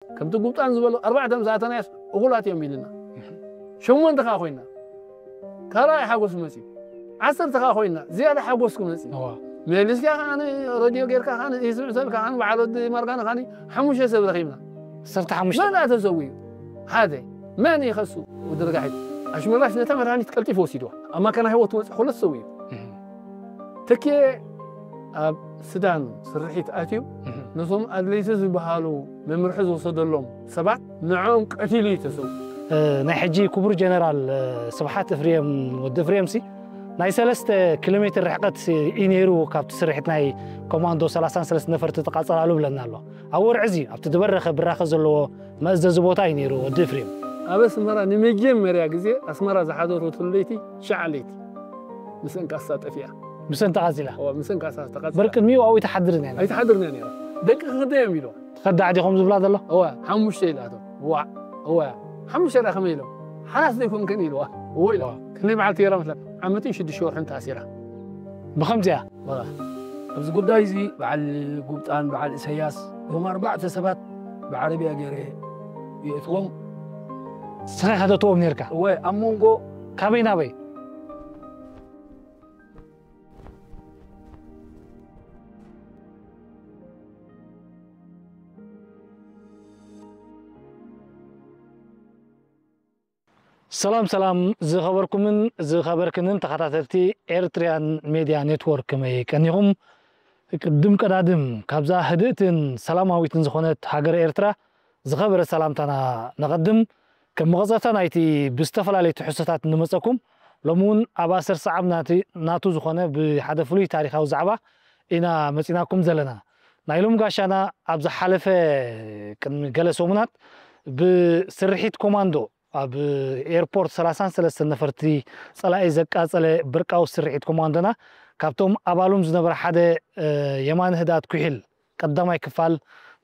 ከምቲ ጉብጣን ዝበሎ ኣርባዕተ ምስ ኣተናያስ እኹላት እዮም ኢልና። ሸሞንተ ከኣ ኮይና ካልኣይ ሓጎስ መጺኡ። ዓሰርተ ከኣ ኮይና ዝያዳ ሓጎስ ክመጽእ እዩ። መሊስካ ከኣ ረድዮ ጌርካ ከኣ ይስምዕ ሰብ ከኣ በዓል ወዲ ማርጋን ከኣ ሓሙሽተ ሰብ ረኺብና። ዓሰርተ ሓሙሽተ መን ኣተሰዊኡ? ሓደ መን ይኸሱ? ወዲ ረጋሒት ኣሽመላሽ ነታ መድሃኒት ቀልጢፉ ወሲድዋ። ኣብ ማከና ህይወት ወጽእ ሁለት ሰው እዩ። ተኪኤ ኣብ ስዳን ስርሒት ኣትዩ ነቶም ኣድለይቲ ዝበሃሉ መምርሒ ዝወሰደሎም ሰባት ንዕኦም ቀቲሉ እዩ ተሰው። ናይ ሕጂ ክቡር ጀነራል ስብሓት እፍርየም ወዲ እፍርየምሲ ናይ ሰለስተ ኪሎ ሜትር ርሕቀት እዩ ነይሩ ካብቲ ስርሒት ናይ ኮማንዶ ሰላሳን ሰለስተ ነፈርቲ ተቃጸላሉ ብለና ኣሎ። ኣብ ወርዒ እዚ ኣብቲ ዝበረኸ ብራኸ ዘለዎ መእዘዚ ቦታ እዩ ነይሩ ወዲ እፍርየም። ኣብ ኣስመራ ንመጀመርያ ግዜ ኣስመራ ዝሓደረትሉ ለይቲ ትሽዓ ለይቲ ምስእንካሳ ጠፊኣ። ምስእን ተቓጺላ። እዋ ምስእንካሳ ተቓጺላ። በር ቅድሚኡ ኣብኡ ኣይትሓድርን እያ ነይራ። ኣይትሓድርን እያ ነይራ። ደቂ ክኽደ እዮም ኢሉ። ትኸዳዕ ዲኹም ዝብላ ዘሎ? እዋ ሓሙሽተ ኢላቶ። እዋ እዋ ሓሙሽተ ዳ ከመይ ኢሎም ሓራስ ዘይኮንክን ኢልዋ። እዎ ኢልዋ። ክንደይ መዓልቲ ገይራ መስላ ዓመትን ሽዱሽተ ወርሕን ተኣሲራ። ብኸምዚኣ ኣብዚ ጉዳይ እዚ በዓል ጉብጣን በዓል እሰያስ እቶም ኣርባዕተ ሰባት ብዓረብያ ገይረ የእትዎም። ንስኻ ኢኻ ተእትዎም ነርካ? እወ ኣብ መንጎ ካበይ ናበይ? ሰላም ሰላም ዝኸበርኩምን ዝኸበርክንን ተኸታተልቲ ኤርትሪያን ሜድያ ኔትወርክ ከመይ ቀኒኹም? ቅድም ቀዳድም ካብዛ ህድእትን ሰላማዊትን ዝኾነት ሃገረ ኤርትራ ዝኸበረ ሰላምታና ነቐድም። ከም መቐጸልታ ናይቲ ብዝተፈላለዩ ትሕዝቶታት ንመጸኩም ሎሚ እውን ኣብ ኣሰር ሰዓብ ናቱ ዝኾነ ብሓደ ፍሉይ ታሪኻዊ ዛዕባ ኢና መጺናኩም ዘለና። ናይ ሎም ጋሻና ኣብ ዝሓለፈ ቅድሚ ገለ ሰሙናት ብስርሒት ኮማንዶ ኣብ ኤርፖርት ሰላሳን ሰለስተን ነፈርቲ ጸላኢ ዘቃጸለ ብርቃዊ ስርሒት ኮማንዶና ካብቶም ኣባሉም ዝነበረ ሓደ የማነ ህድኣት ኩሒል ቀዳማይ ክፋል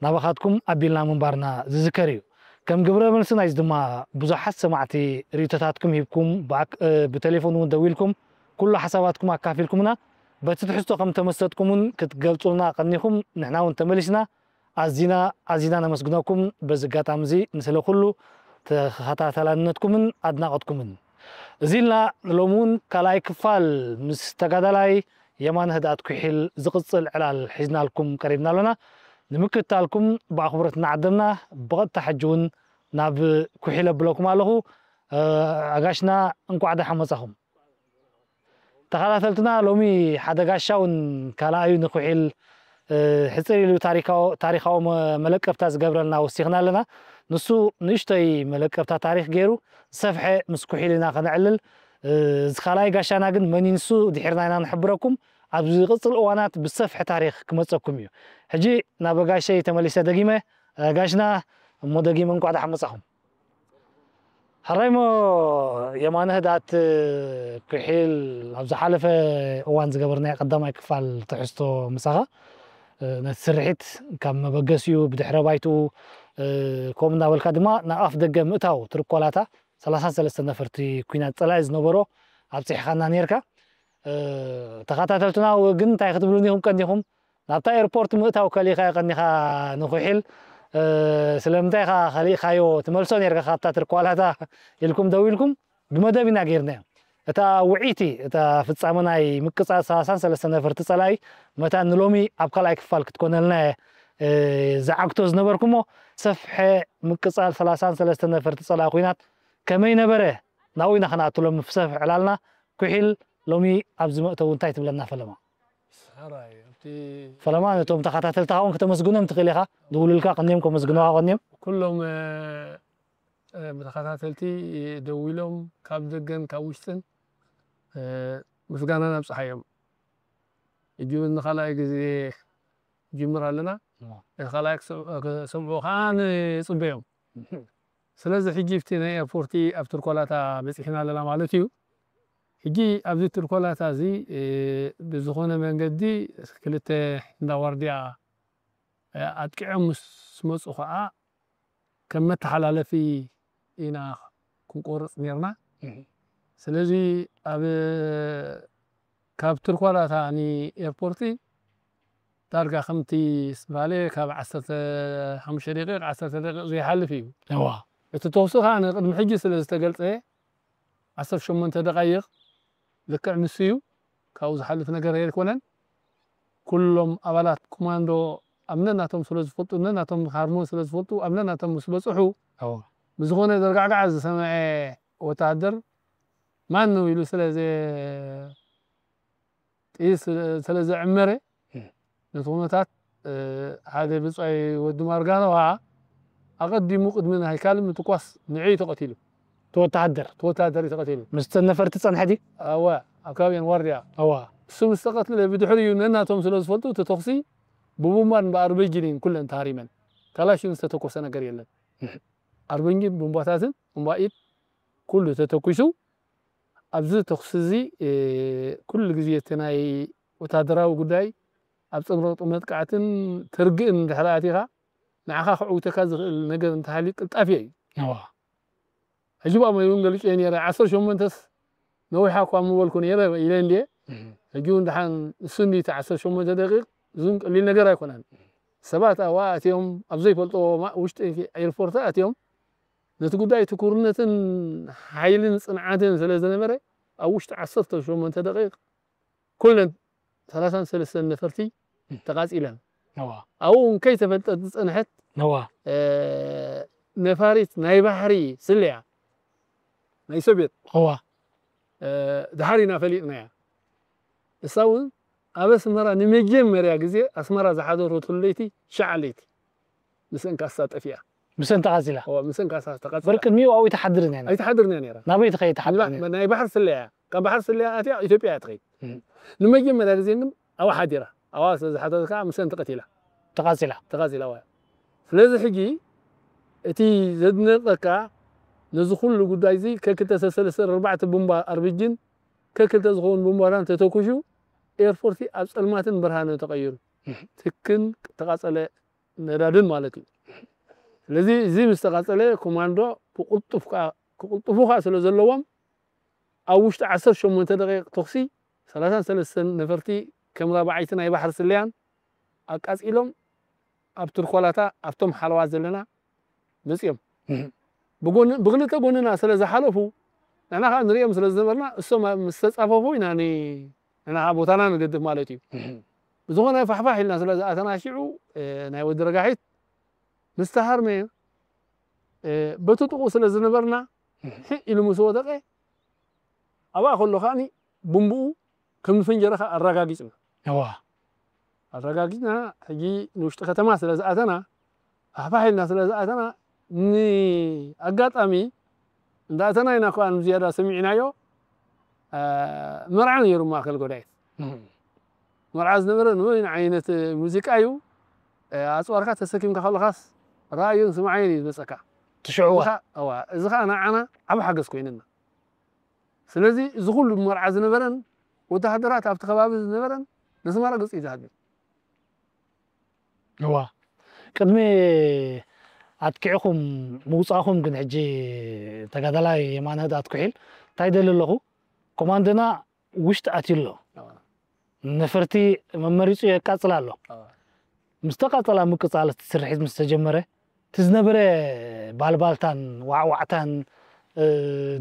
ናባኻትኩም ኣቢልና ምንባርና ዝዝከር እዩ። ከም ግብረ መልሲ ናይዚ ድማ ብዙሓት ሰማዕቲ ርእይቶታትኩም ሂብኩም ብቴሌፎን እውን ደዊልኩም ኩሉ ሓሳባትኩም ኣካፊልኩምና በቲ ትሕዝቶ ከም ተመሰጥኩምን ክትገልጹልና ቀኒኹም ንሕና እውን ተመሊስና ኣዚና ኣዚና ነመስግነኩም። በዚ ኣጋጣሚ እዚ ንስለ ኩሉ ተኸታተላነትኩምን ኣድናቐትኩምን እዚ ኢልና ሎሚ እውን ካልኣይ ክፋል ምስ ተጋዳላይ የማነ ህድኣት ኩሒል ዝቕጽል ዕላል ሒዝናልኩም ቀሪብና ኣሎና። ንምክትታልኩም ብኣኽብሮት እናዓደምና ብቐጥታ ሕጂ እውን ናብ ኩሒል ኣብለኩም ኣለኹ። ኣጋሽና እንቋዕ ደሓን መጻኹም። ተኸታተልትና ሎሚ ሓደ ጋሻ እውን ካልኣዩ ንኩሒል ሕጽር ኢሉ ታሪኻዊ መለቀብታ ዝገብረልና ወሲኽና ኣለና። ንሱ ንእሽቶይ መለቀብታ ታሪኽ ገይሩ ዝሰፍሐ ምስ ኩሒል ኢና ከነዕልል። እዚ ካልኣይ ጋሻና ግን መን እዩ ንሱ ድሒርና ኢና ንሕብረኩም። ኣብ ዝቕጽል እዋናት ብሰፍሐ ታሪኽ ክመጸኩም እዩ። ሕጂ ናብ ጋሸይ ተመሊሰ ደጊመ ጋሽና እሞ ደጊመ እንቋዕ ደሓን መጻኹም። ሕራይሞ የማነ ህድኣት ኩሒል ኣብ ዝሓለፈ እዋን ዝገበርናዮ ቀዳማይ ክፋል ትሕዝቶ ምሳኻ ነቲ ስርሒት ካብ መበገሲኡ ብድሕረ ባይትኡ ከምኡ እናበልካ ድማ ናብ ኣፍ ደገ ምእታው ትርኮላታ ሰላሳን ሰለስተን ነፈርቲ ኲናት ጸላኢ ዝነበሮ ኣብጺሕኻና ነርካ። ተኸታተልትና ግን እንታይ ክትብሉኒ ኢኹም ቀኒኹም? ናብታ ኤርፖርት ምእታው ከሊእካዮ ቀኒኻ ንኩሒል ስለምንታይ ኢኻ ከሊእካዮ ትመልሶ ነርካ ካብታ ትርኳላታ ኢልኩም ደዊልኩም ብመደብ ኢና ጌርናዮ። እታ ውዒቲ እታ ፍጻመ ናይ ምቅጻል ሰላሳን ሰለስተን ነፈርቲ ጸላኢ መታን ንሎሚ ኣብ ካልኣይ ክፋል ክትኮነልና እየ ዝዓግቶ ዝነበርኩሞ ሰፍሐ ምቅጻል ሰላሳን ሰለስተን ነፈርቲ ጸላኢ ኲናት ከመይ ነበረ ናብኡ ኢና ከነኣቱ ሎሚ ብሰፍሕ ዕላልና ኩሒል ሎሚ ኣብዚ መእተዊ እንታይ ትብለና ፈለማ? ሰራይ ኣብቲ ፈለማ ነቶም ተኸታተልትኻ እውን ክተመስግኖም ትኽእል ኢኻ። ደውሉልካ ቀንዮም ከመስግኑኻ ቀንዮም። ኩሎም እ፣ እ፣ ብተኸታተልቲ ደዊሎም ካብ ደገን ካብ ውሽጥን እ፣ ምስጋና ናብጽሓዮም። ሕጂ እውን ንኻልኣይ ግዜ ጅምር ኣለና። እዎ። እቲ ካልኣይ ክሰም- ክሰምዑ ከዓ ንጽበዮም። ስለዚ ሕጂ ኣብቲ ናይ ኤርፖርቲ ኣብ ትርኮላታ በፂሕና ኣለና ማለት እዩ። ሕጂ ኣብዚ ትርኮላታ እዚ ብዝኾነ መንገዲ ክልተ እንዳ ዋርድያ ኣጥቂዖም ምስ መፁ ከዓ ከም መተሓላለፊ ኢና ክንቆርፅ ነርና። ስለዚ ኣብ ካብ ትርኮላታ ንኤርፖርቲ ዳርጋ ከምቲ ስባሌ ካብ ዓሰርተ ሓሙሽተ ደቂቕ ዓሰርተ ደቂቕ ዘይሓልፍ እዩ። እዋ እቲ ተኹሲ ከዓ ንቅድሚ ሕጂ ስለ ዝተገልፀ ዓሰርተ ሸሞንተ ደቃይቕ ልክዕ ንሱ እዩ። ካብኡ ዝሓልፍ ነገር ኣይኮነን። ኩሎም ኣባላት ኮማንዶ ኣብ ነናቶም ስለ ዝፈልጡ፣ ነናቶም ሃርሞን ስለ ዝፈልጡ፣ ኣብ ነናቶም ምስ በፅሑ እዋ ብዝኾነ ዘርጋዕጋዕ ዝሰምዐ ወታደር ማን ነው ኢሉ ስለ ዘ ጥይት ስለ ዘዕመረ ነቲ ኩነታት ሓደ ብጻይ ወዲ ማርጋኖ ከዓ ኣቐዲሙ ቅድሚ ናይ ካልእ ምትኳስ ንዕኡ ተቐቲሉ። ተወታሃደር ተወታደር እዩ ተቐቲሉ። ምስ ነፈርቲ ጸንሐ ድዩ? ኣወ ኣብ ከባቢያን ዋርድያ እዋ እሱ ምስ ተቐትለ ብድሕሪኡ ነናቶም ስለ ዝፈልጡ እቲ ተኹሲ ብቡምባን ብኣርበጅን ኩለን ተሃሪመን። ካላሽን ዝተተኮሰ ነገር የለን። ኣርበንጅን ቡምባታትን ቡምባ ኢድ ኩሉ ተተኩሱ። ኣብዚ ተኹሲ እዚ ኩሉ ግዜ እቲ ናይ ወታደራዊ ጉዳይ ኣብ ጽምረጡ መጥቃዕትን ትርግእን እንድሕር ኣቲኻ ንዓኻ ክዕውተካ ዝኽእል ነገር እንተሃልዩ ቅልጣፊ እዩ። እዋ ሕጂ ብኣመይ እውን ገሊጸ ነይረ ዓሰርተ ሸሞንተስ ነዊሓ እኳ ምበልኩ ነይረ ኢለ እንድየ። ሕጂ እውን ደሓን እሱ እንዲ እቲ ዓሰርተ ሸሞንተ ደቂቕ እዙን ቀሊል ነገር ኣይኮነን። ሰባት ኣብኣ ኣትዮም ኣብ ዘይፈልጥዎ ውሽጢ ኤርፖርት ኣትዮም ነቲ ጉዳይ ትኩርነትን ሓይልን ጽንዓትን ስለ ዝነበረ ኣብ ውሽጢ ዓሰርተ ሸሞንተ ደቂቕ ኩለን ሰላሳን ሰለስተን ነፈርቲ ተቓጺለን። እዋ ኣብኡ እውን ከይተፈልጠት ዝጸንሐት እዋ ነፋሪት ናይ ባሕሪ ስለያ ናይ ሶቪየት እዋ ድሓር ኢና ፈሊጥናያ። እሳ እውን ኣብ ኣስመራ ንመጀመርያ ግዜ ኣስመራ ዝሓደረትሉ ለይቲ ሸዓ ለይቲ ምስእንካ እሳ ጠፊኣ። ምስእን ተቓጺላ እዋ ምስእንካ እሳ ተቓጺላ። በርቅድሚኡ ኣብኡ ኣይትሓድርን እያ ነይራ። ኣይትሓድርን እያ ነይራ። ናበይ ትኸይድ ትሓድር ነይራ? ናይ ባሕሪ ስለያ እያ። ካብ ባሕሪ ስለያ ኣትያ ኢትዮጵያ እያ ትኸይድ። እም። ንመጀመርያ ግዜ ግን ኣብኣ ሓዲራ ኣብኣ ስለ ዝሓደረት ከዓ ምስእን ተቐቲላ። ተቓጺላ ተቓጺላ እዋ። ስለዚ ሕጂ እቲ ዘድነቐካ ነዚ ኩሉ ጉዳይ እዚ ከክልተ ሰለስተ ኣርባዕተ ቡምባ ኣርቢጂን ከክልተ ዝኸውን ቡምባታን ተተኩሹ ኤርፖርቲ ኣብ ጸልማትን ብርሃንን ተቐይሩ። ትክን ተቓጸለ ነዳድን ማለት እዩ። ስለዚ እዚ ምስ ተቓጸለ ኮማንዶ ብቕልጡፍ ከዓ ክቕልጥፉ ከዓ ስለ ዘለዎም ኣብ ውሽጢ ዓሰርተ ሸሞንተ ደቂቕ ተኹሲ ሰላሳን ሰለስተን ነፈርቲ ከም ራብዓይቲ ናይ ባሕሪ ስለያን ኣቃጺሎም ኣብ ትርኮላታ ኣብቶም ሓለዋ ዘለና መጺኦም። እህ። ብጎኒ ብክልተ ጎንና ስለ ዝሓለፉ ንሕና ከዓ ንሪኦም ስለ ዝነበርና እሶም ኣብ- ምስ ተጻፈፉ ኢና ን- ንሕና ከዓ ቦታና ንገድፍ ማለት እዩ። እህ። ብዝኾነ ፋሕፋሕ ኢልና ስለ ዝኣተና ሽዑ እ፣ ናይ ወዲ ረጋሒት ምስ ተሃርመ እ፣ በቲ ጥቕኡ ስለ ዝነበርና እህ። ሕእ ኢሉ ምስ ወደቐ ኣብኣ ከሎ ከዓኒ ብንብኡ ከም ዝፈንጀረ ከዓ ኣረጋጊጽና እዋ ኣረጋጊጽና። ሕጂ ንውሽጢ ከተማ ስለ ዝኣተና ፋሕፋሕ ኢልና ስለ ዝኣተና ንኣጋጣሚ እንዳእተና ኢና ከዓ ንዝያዳ ሰሚዕናዮ። እ፣ መርዓ ነይሩ ማእከል ጎዳይፍ እህ። መርዓ ዝነበረ ንበይኑ ዓይነት ሙዚቃ እዩ። እ፣ ኣፅዋርካ ተሰኪምካ ከለኻስ ረኣዮን ስምዓዮን እዩ ዝመፀካ። ትሽዕዋ እዚ ኸ- እዋ፣ እዚ ከዓ ንዓና ዓብ ሓገዝ ኮይንና። ስለዚ እዚ ኩሉ መርዓ ዝነበረን ወተሃደራት ኣብቲ ከባቢ ዝነበረን ነስመራ ገፁ እዩ ዝሃድም። እዋ ቅድሚ ኣጥቂዕኹም ምውፃእኹም ግን ሕጂ ተጋዳላይ የማነ ኣትኩሒል እንታይ ደሊ ኣለኹ ኮማንዶና ውሽጢ ኣትዩ ኣሎ ነፈርቲ መመሪፁ የቃፅል ኣሎ። ምስ ተቃፀላ ምቅፃል እቲ ስርሒት ምስ ተጀመረ እቲ ዝነበረ ባልባልታን ዋዕዋዕታን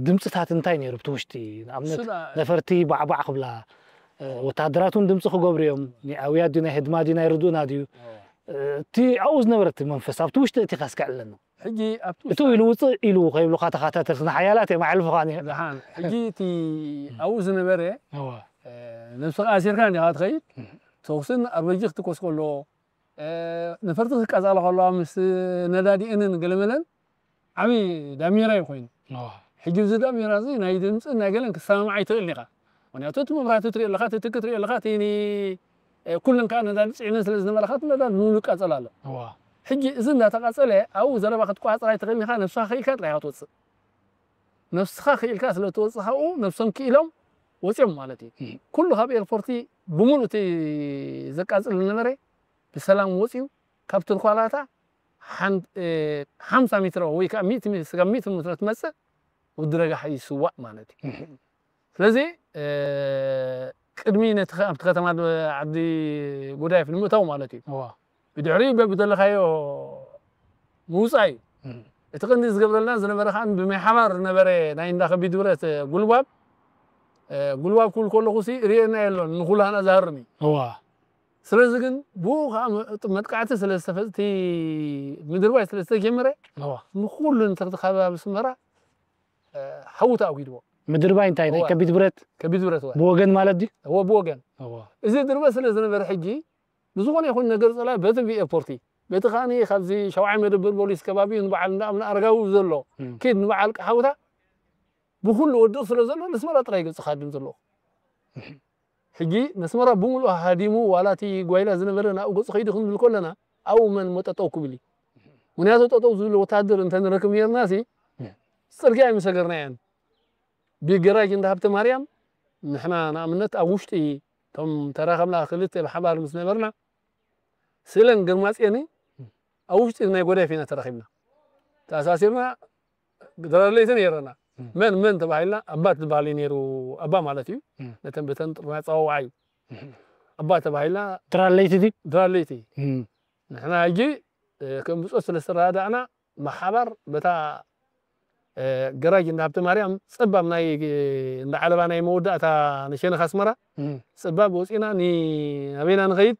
ድምፅታት እንታይ ነይሩ ብቲ ውሽጢ ንኣብነት ነፈርቲ ባዕባዕ ክብላ ወታደራት እውን ድምፂ ክገብሩ እዮም። ኣውያ ድዩ ናይ ህድማ ድዩ ናይ ርድኡና ድዩ እቲ ኣብኡ ዝነበረ እቲ መንፈስ ኣብቲ ውሽጢ እቲ ካስከዕለና ሕጂ ኣብቲ እቱ ኢሉ ውፅእ ኢሉ ከይብሉካ ተኸታተልትና ሓያላት እዮም ኣሕልፉኻ ነይሩ። ደሓን ሕጂ እቲ ኣብኡ ዝነበረ ነብስኻ ኣሲርካ እንዲኻ ትኸይድ ተኹስን ኣርበጂ ክትኮስ ከሎ ነፈርቲ ክቀፃለ ከለዋ ምስ ነዳዲአንን ገለመለን ዓብዪ ዳሜራ እዩ ኮይኑ ሕጂ እዚ ዳሜራ እዚ ናይ ድምፂ ናይ ገለን ክሰማማዕ ኣይትኽእል ኢኻ። ምክንያቱ እቲ መብራህቲ ትሪኦ ኣለካ እቲ ትኪ ትሪኦ ኣለካ እቲ ኩለን ከዓ ነዳዲ ፅዒነን ስለ ዝነበራ እቲ ነዳዲ ሙሉ ይቃፀል ኣሎ። ሕጂ እዚ እንዳተቃፀለ ኣብኡ ዘረባ ክትቆፃፀር ኣይትኽእል ኢኻ ነብስኻ ክኢልካ ጥራይ ኢኻ ትወፅእ። ነብስኻ ክኢልካ ስለ ትወፅእ ካብኡ ነብሶም ክኢሎም ወፂኦም ማለት እዩ። ኩሉ ካብ ኤርፖርቲ ብሙሉ እቲ ዘቃፅል ዝነበረ ብሰላም ወፂኡ ካብ ትርኳላታ ሓምሳ ሜትሮ ወይ ከዓ ሚእቲ ሜትሮ ስጋብ ሚእቲ ሜትሮ ትመፅእ ወዲ ረጋሒ ይስዋእ ማለት እዩ። ስለዚ ቅድሚ ነቲ ከ- ኣብቲ ከተማ ድ- ዓዲ ጎዳይፍ ንምእታው ማለት እዩ። ብድሕሪኡ በብደለኻዮ ምውፃእ እዩ። እቲ ቀንዲ ዝገብረልና ዝነበረ ከዓ ብማይ ሓባር ዝነበረ ናይ እንዳ ከቢድ ብረት ጉልባብ ጉልባብ ክብል ከለኹ ሲ ርእየና የሎን፣ ንኩላና ዝሃርም እዩ። ስለዚ ግን ብኡ ከዓ መጥቃዕቲ ስለዝተፈፅቲ ምድርባይ ስለዝተጀመረ ንኩሉ ንተክቲ ከባቢ ስመራ ሓዊ ተኣጒድዎ። ምድርባይ እንታይ ናይ ከቢድ ብረት ከቢድ ብረት ወ ብወገን ማለት ድዩ? እዎ ብወገን። እዚ ድርበ ስለ ዝነበረ ሕጂ ብዝኾነ ይኹን ነገር ጸላ በቲ ቪ ኤርፖርቲ በቲ ከዓኒ ካብዚ ሸውዓይ መደበር ፖሊስ ከባቢ ንበዓል እንዳ ኣምና ኣረጋዊ ዘሎ ኪድ ንበዓል ቀሓውታ ብኩሉ ወድቕ ስለ ዘሎ ንስመራ ጥራይ ገጽ ካድም ዘለዎ ሕጂ ነስመራ ብምሉእ ሃዲሙ ዋላ እቲ ጓይላ ዝነበረ ናብኡ ገጹ ከይዱ ክንብል ከለና ኣብኡ መን መጠጠው ክብል እዩ። ምክንያቱ ጠጠው ዝብል ወታደር እንተንረክብ ነርና ሲ ጽርግያ ኣይምሰገርና እያን። ብገራጅ እንዳ ሃብተ ማርያም ንሕና ንኣብነት ኣብ ውሽጢ እቶም ተራኸብና ክልተ ብሓባር ምስ ነበርና ስለን ግርማጽዮን ኣብ ውሽጢ ናይ ጎዳይፍ ኢና ተራኺብና ተኣሳሲርና ድራር ለይቲ ነይረና መን መን ተባሂልና ኣባ ትበሃል እዩ ነይሩ ኣባ ማለት እዩ ነተን በተን ጥርና ፀዋዋዓይ ኣባ ተባሂልና ድራር ለይቲ ድዩ ድራር ለይቲ ንሕና ሕጂ ከም ብፆት ስለ ዝተረዳዳእና ብሓባር በታ ገራጅ እንዳ ሃብተ ማርያም ፀባብ ናይ እንዳ ዓለባ ናይ መወዳእታ ንሸነኽ ኣስመራ ፀባብ ወፂና ናበይና ንኸይድ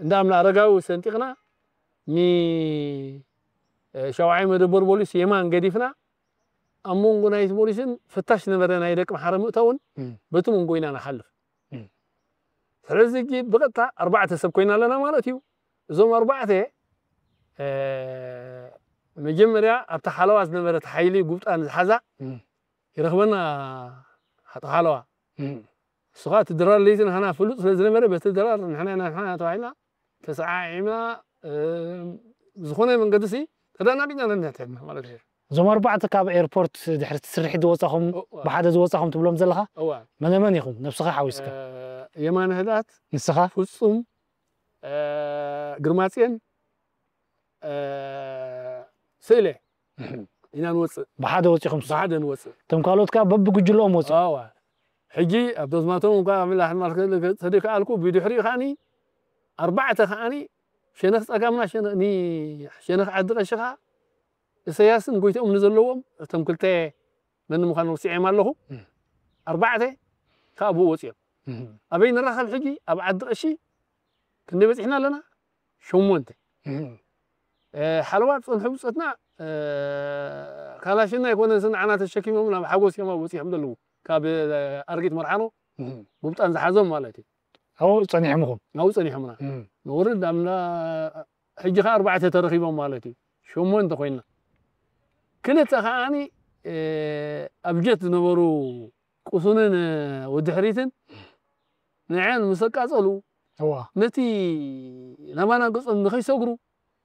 እንዳ ኣምና ኣረጋዊ ሰንጢቕና ኒ ሸውዓይ መደበር ቦሊስ የማን ገዲፍና ኣብ መንጎ ናይቲ ቦሊስን ፍታሽ ነበረ ናይ ደቂ መሓረ ምእተውን በቲ መንጎ ኢና ንሓልፍ ስለዚ እጂ ብቐጥታ ኣርባዕተ ሰብ ኮይና ኣለና ማለት እዩ እዞም ኣርባዕተ መጀመርያ ኣብቲ ሓለዋ ዝነበረት ሓይሊ ጉብጣን ዝሓዛ ይረኽበና ሓለዋ እሱ ከዓ እቲ ድራር ለይቲ ንሕና ፍሉጥ ስለ ዝነበረ በቲ ድራር ንሕና ኢና ንሕና ተባሂልና ተሰዓዒምና ዝኾነ መንገዲ ሲ ተዳናቢና ነንሕትና ማለት እዩ እዞም ኣርባዕተ ካብ ኤርፖርት ድሕሪ እቲ ስርሒት ዝወፃኹም ብሓደ ዝወፃኹም ትብሎም ዘለኻ መነመን ኢኹም ነብስኻ ሓዊስካ የማነ ህድኣት ንስኻ ፍፁም ግርማፅየን ስእለ ኢና ንወፅእ ብሓደ ወፂኹም ብሓደ ንወፅእ እቶም ካልኦት ከዓ በብጉጅልኦም ወፅኡ ሕጂ ኣብ ተዝማቶም እኳ ምላሕ ማልከ ተደይከኣልኩ ብድሕሪኡ ከዓኒ ኣርባዕተ ከዓኒ ሸነኽ ፀጋምና ሸነኽ ዓዲ ቀሺ ከዓ እሰያስን ጎይትኦም ንዘለዎም እቶም ክልተ መን ምዃኑ ወሲዐም ኣለኹ ኣርባዕተ ከዓ ብኡ ወፂኦም ኣበይ ንራኸብ ሕጂ ኣብ ዓዲ ቀሺ ክንደይ በፂሕና ኣለና ሸሞንተ ሓለዋ ዝፀንሑ ብፆትና ካላሽና ኣይኮነን ንዓና ተሸኪሞም ናብ ሓጎስ እዮም በፂሖም ዘለዉ ካብ ኣርጊት መርሓኖ ጉብጣን ዝሓዞም ማለት እዩ ኣብኡ ጸኒሖም ኢኹም ኣብኡ ጸኒሖምና ንውርድ ኣምና ሕጂ ኸዓ ኣርባዕተ ተረኺቦም ማለት እዩ ሸሞንተ ኮይና ክልተ ከዓኒ ኣብ ጀት ዝነበሩ ቁሱንን ወድሕሪትን ንዐን ምስ ኣቃጸሉ ነቲ ናባና ገጾም ንኸይሰግሩ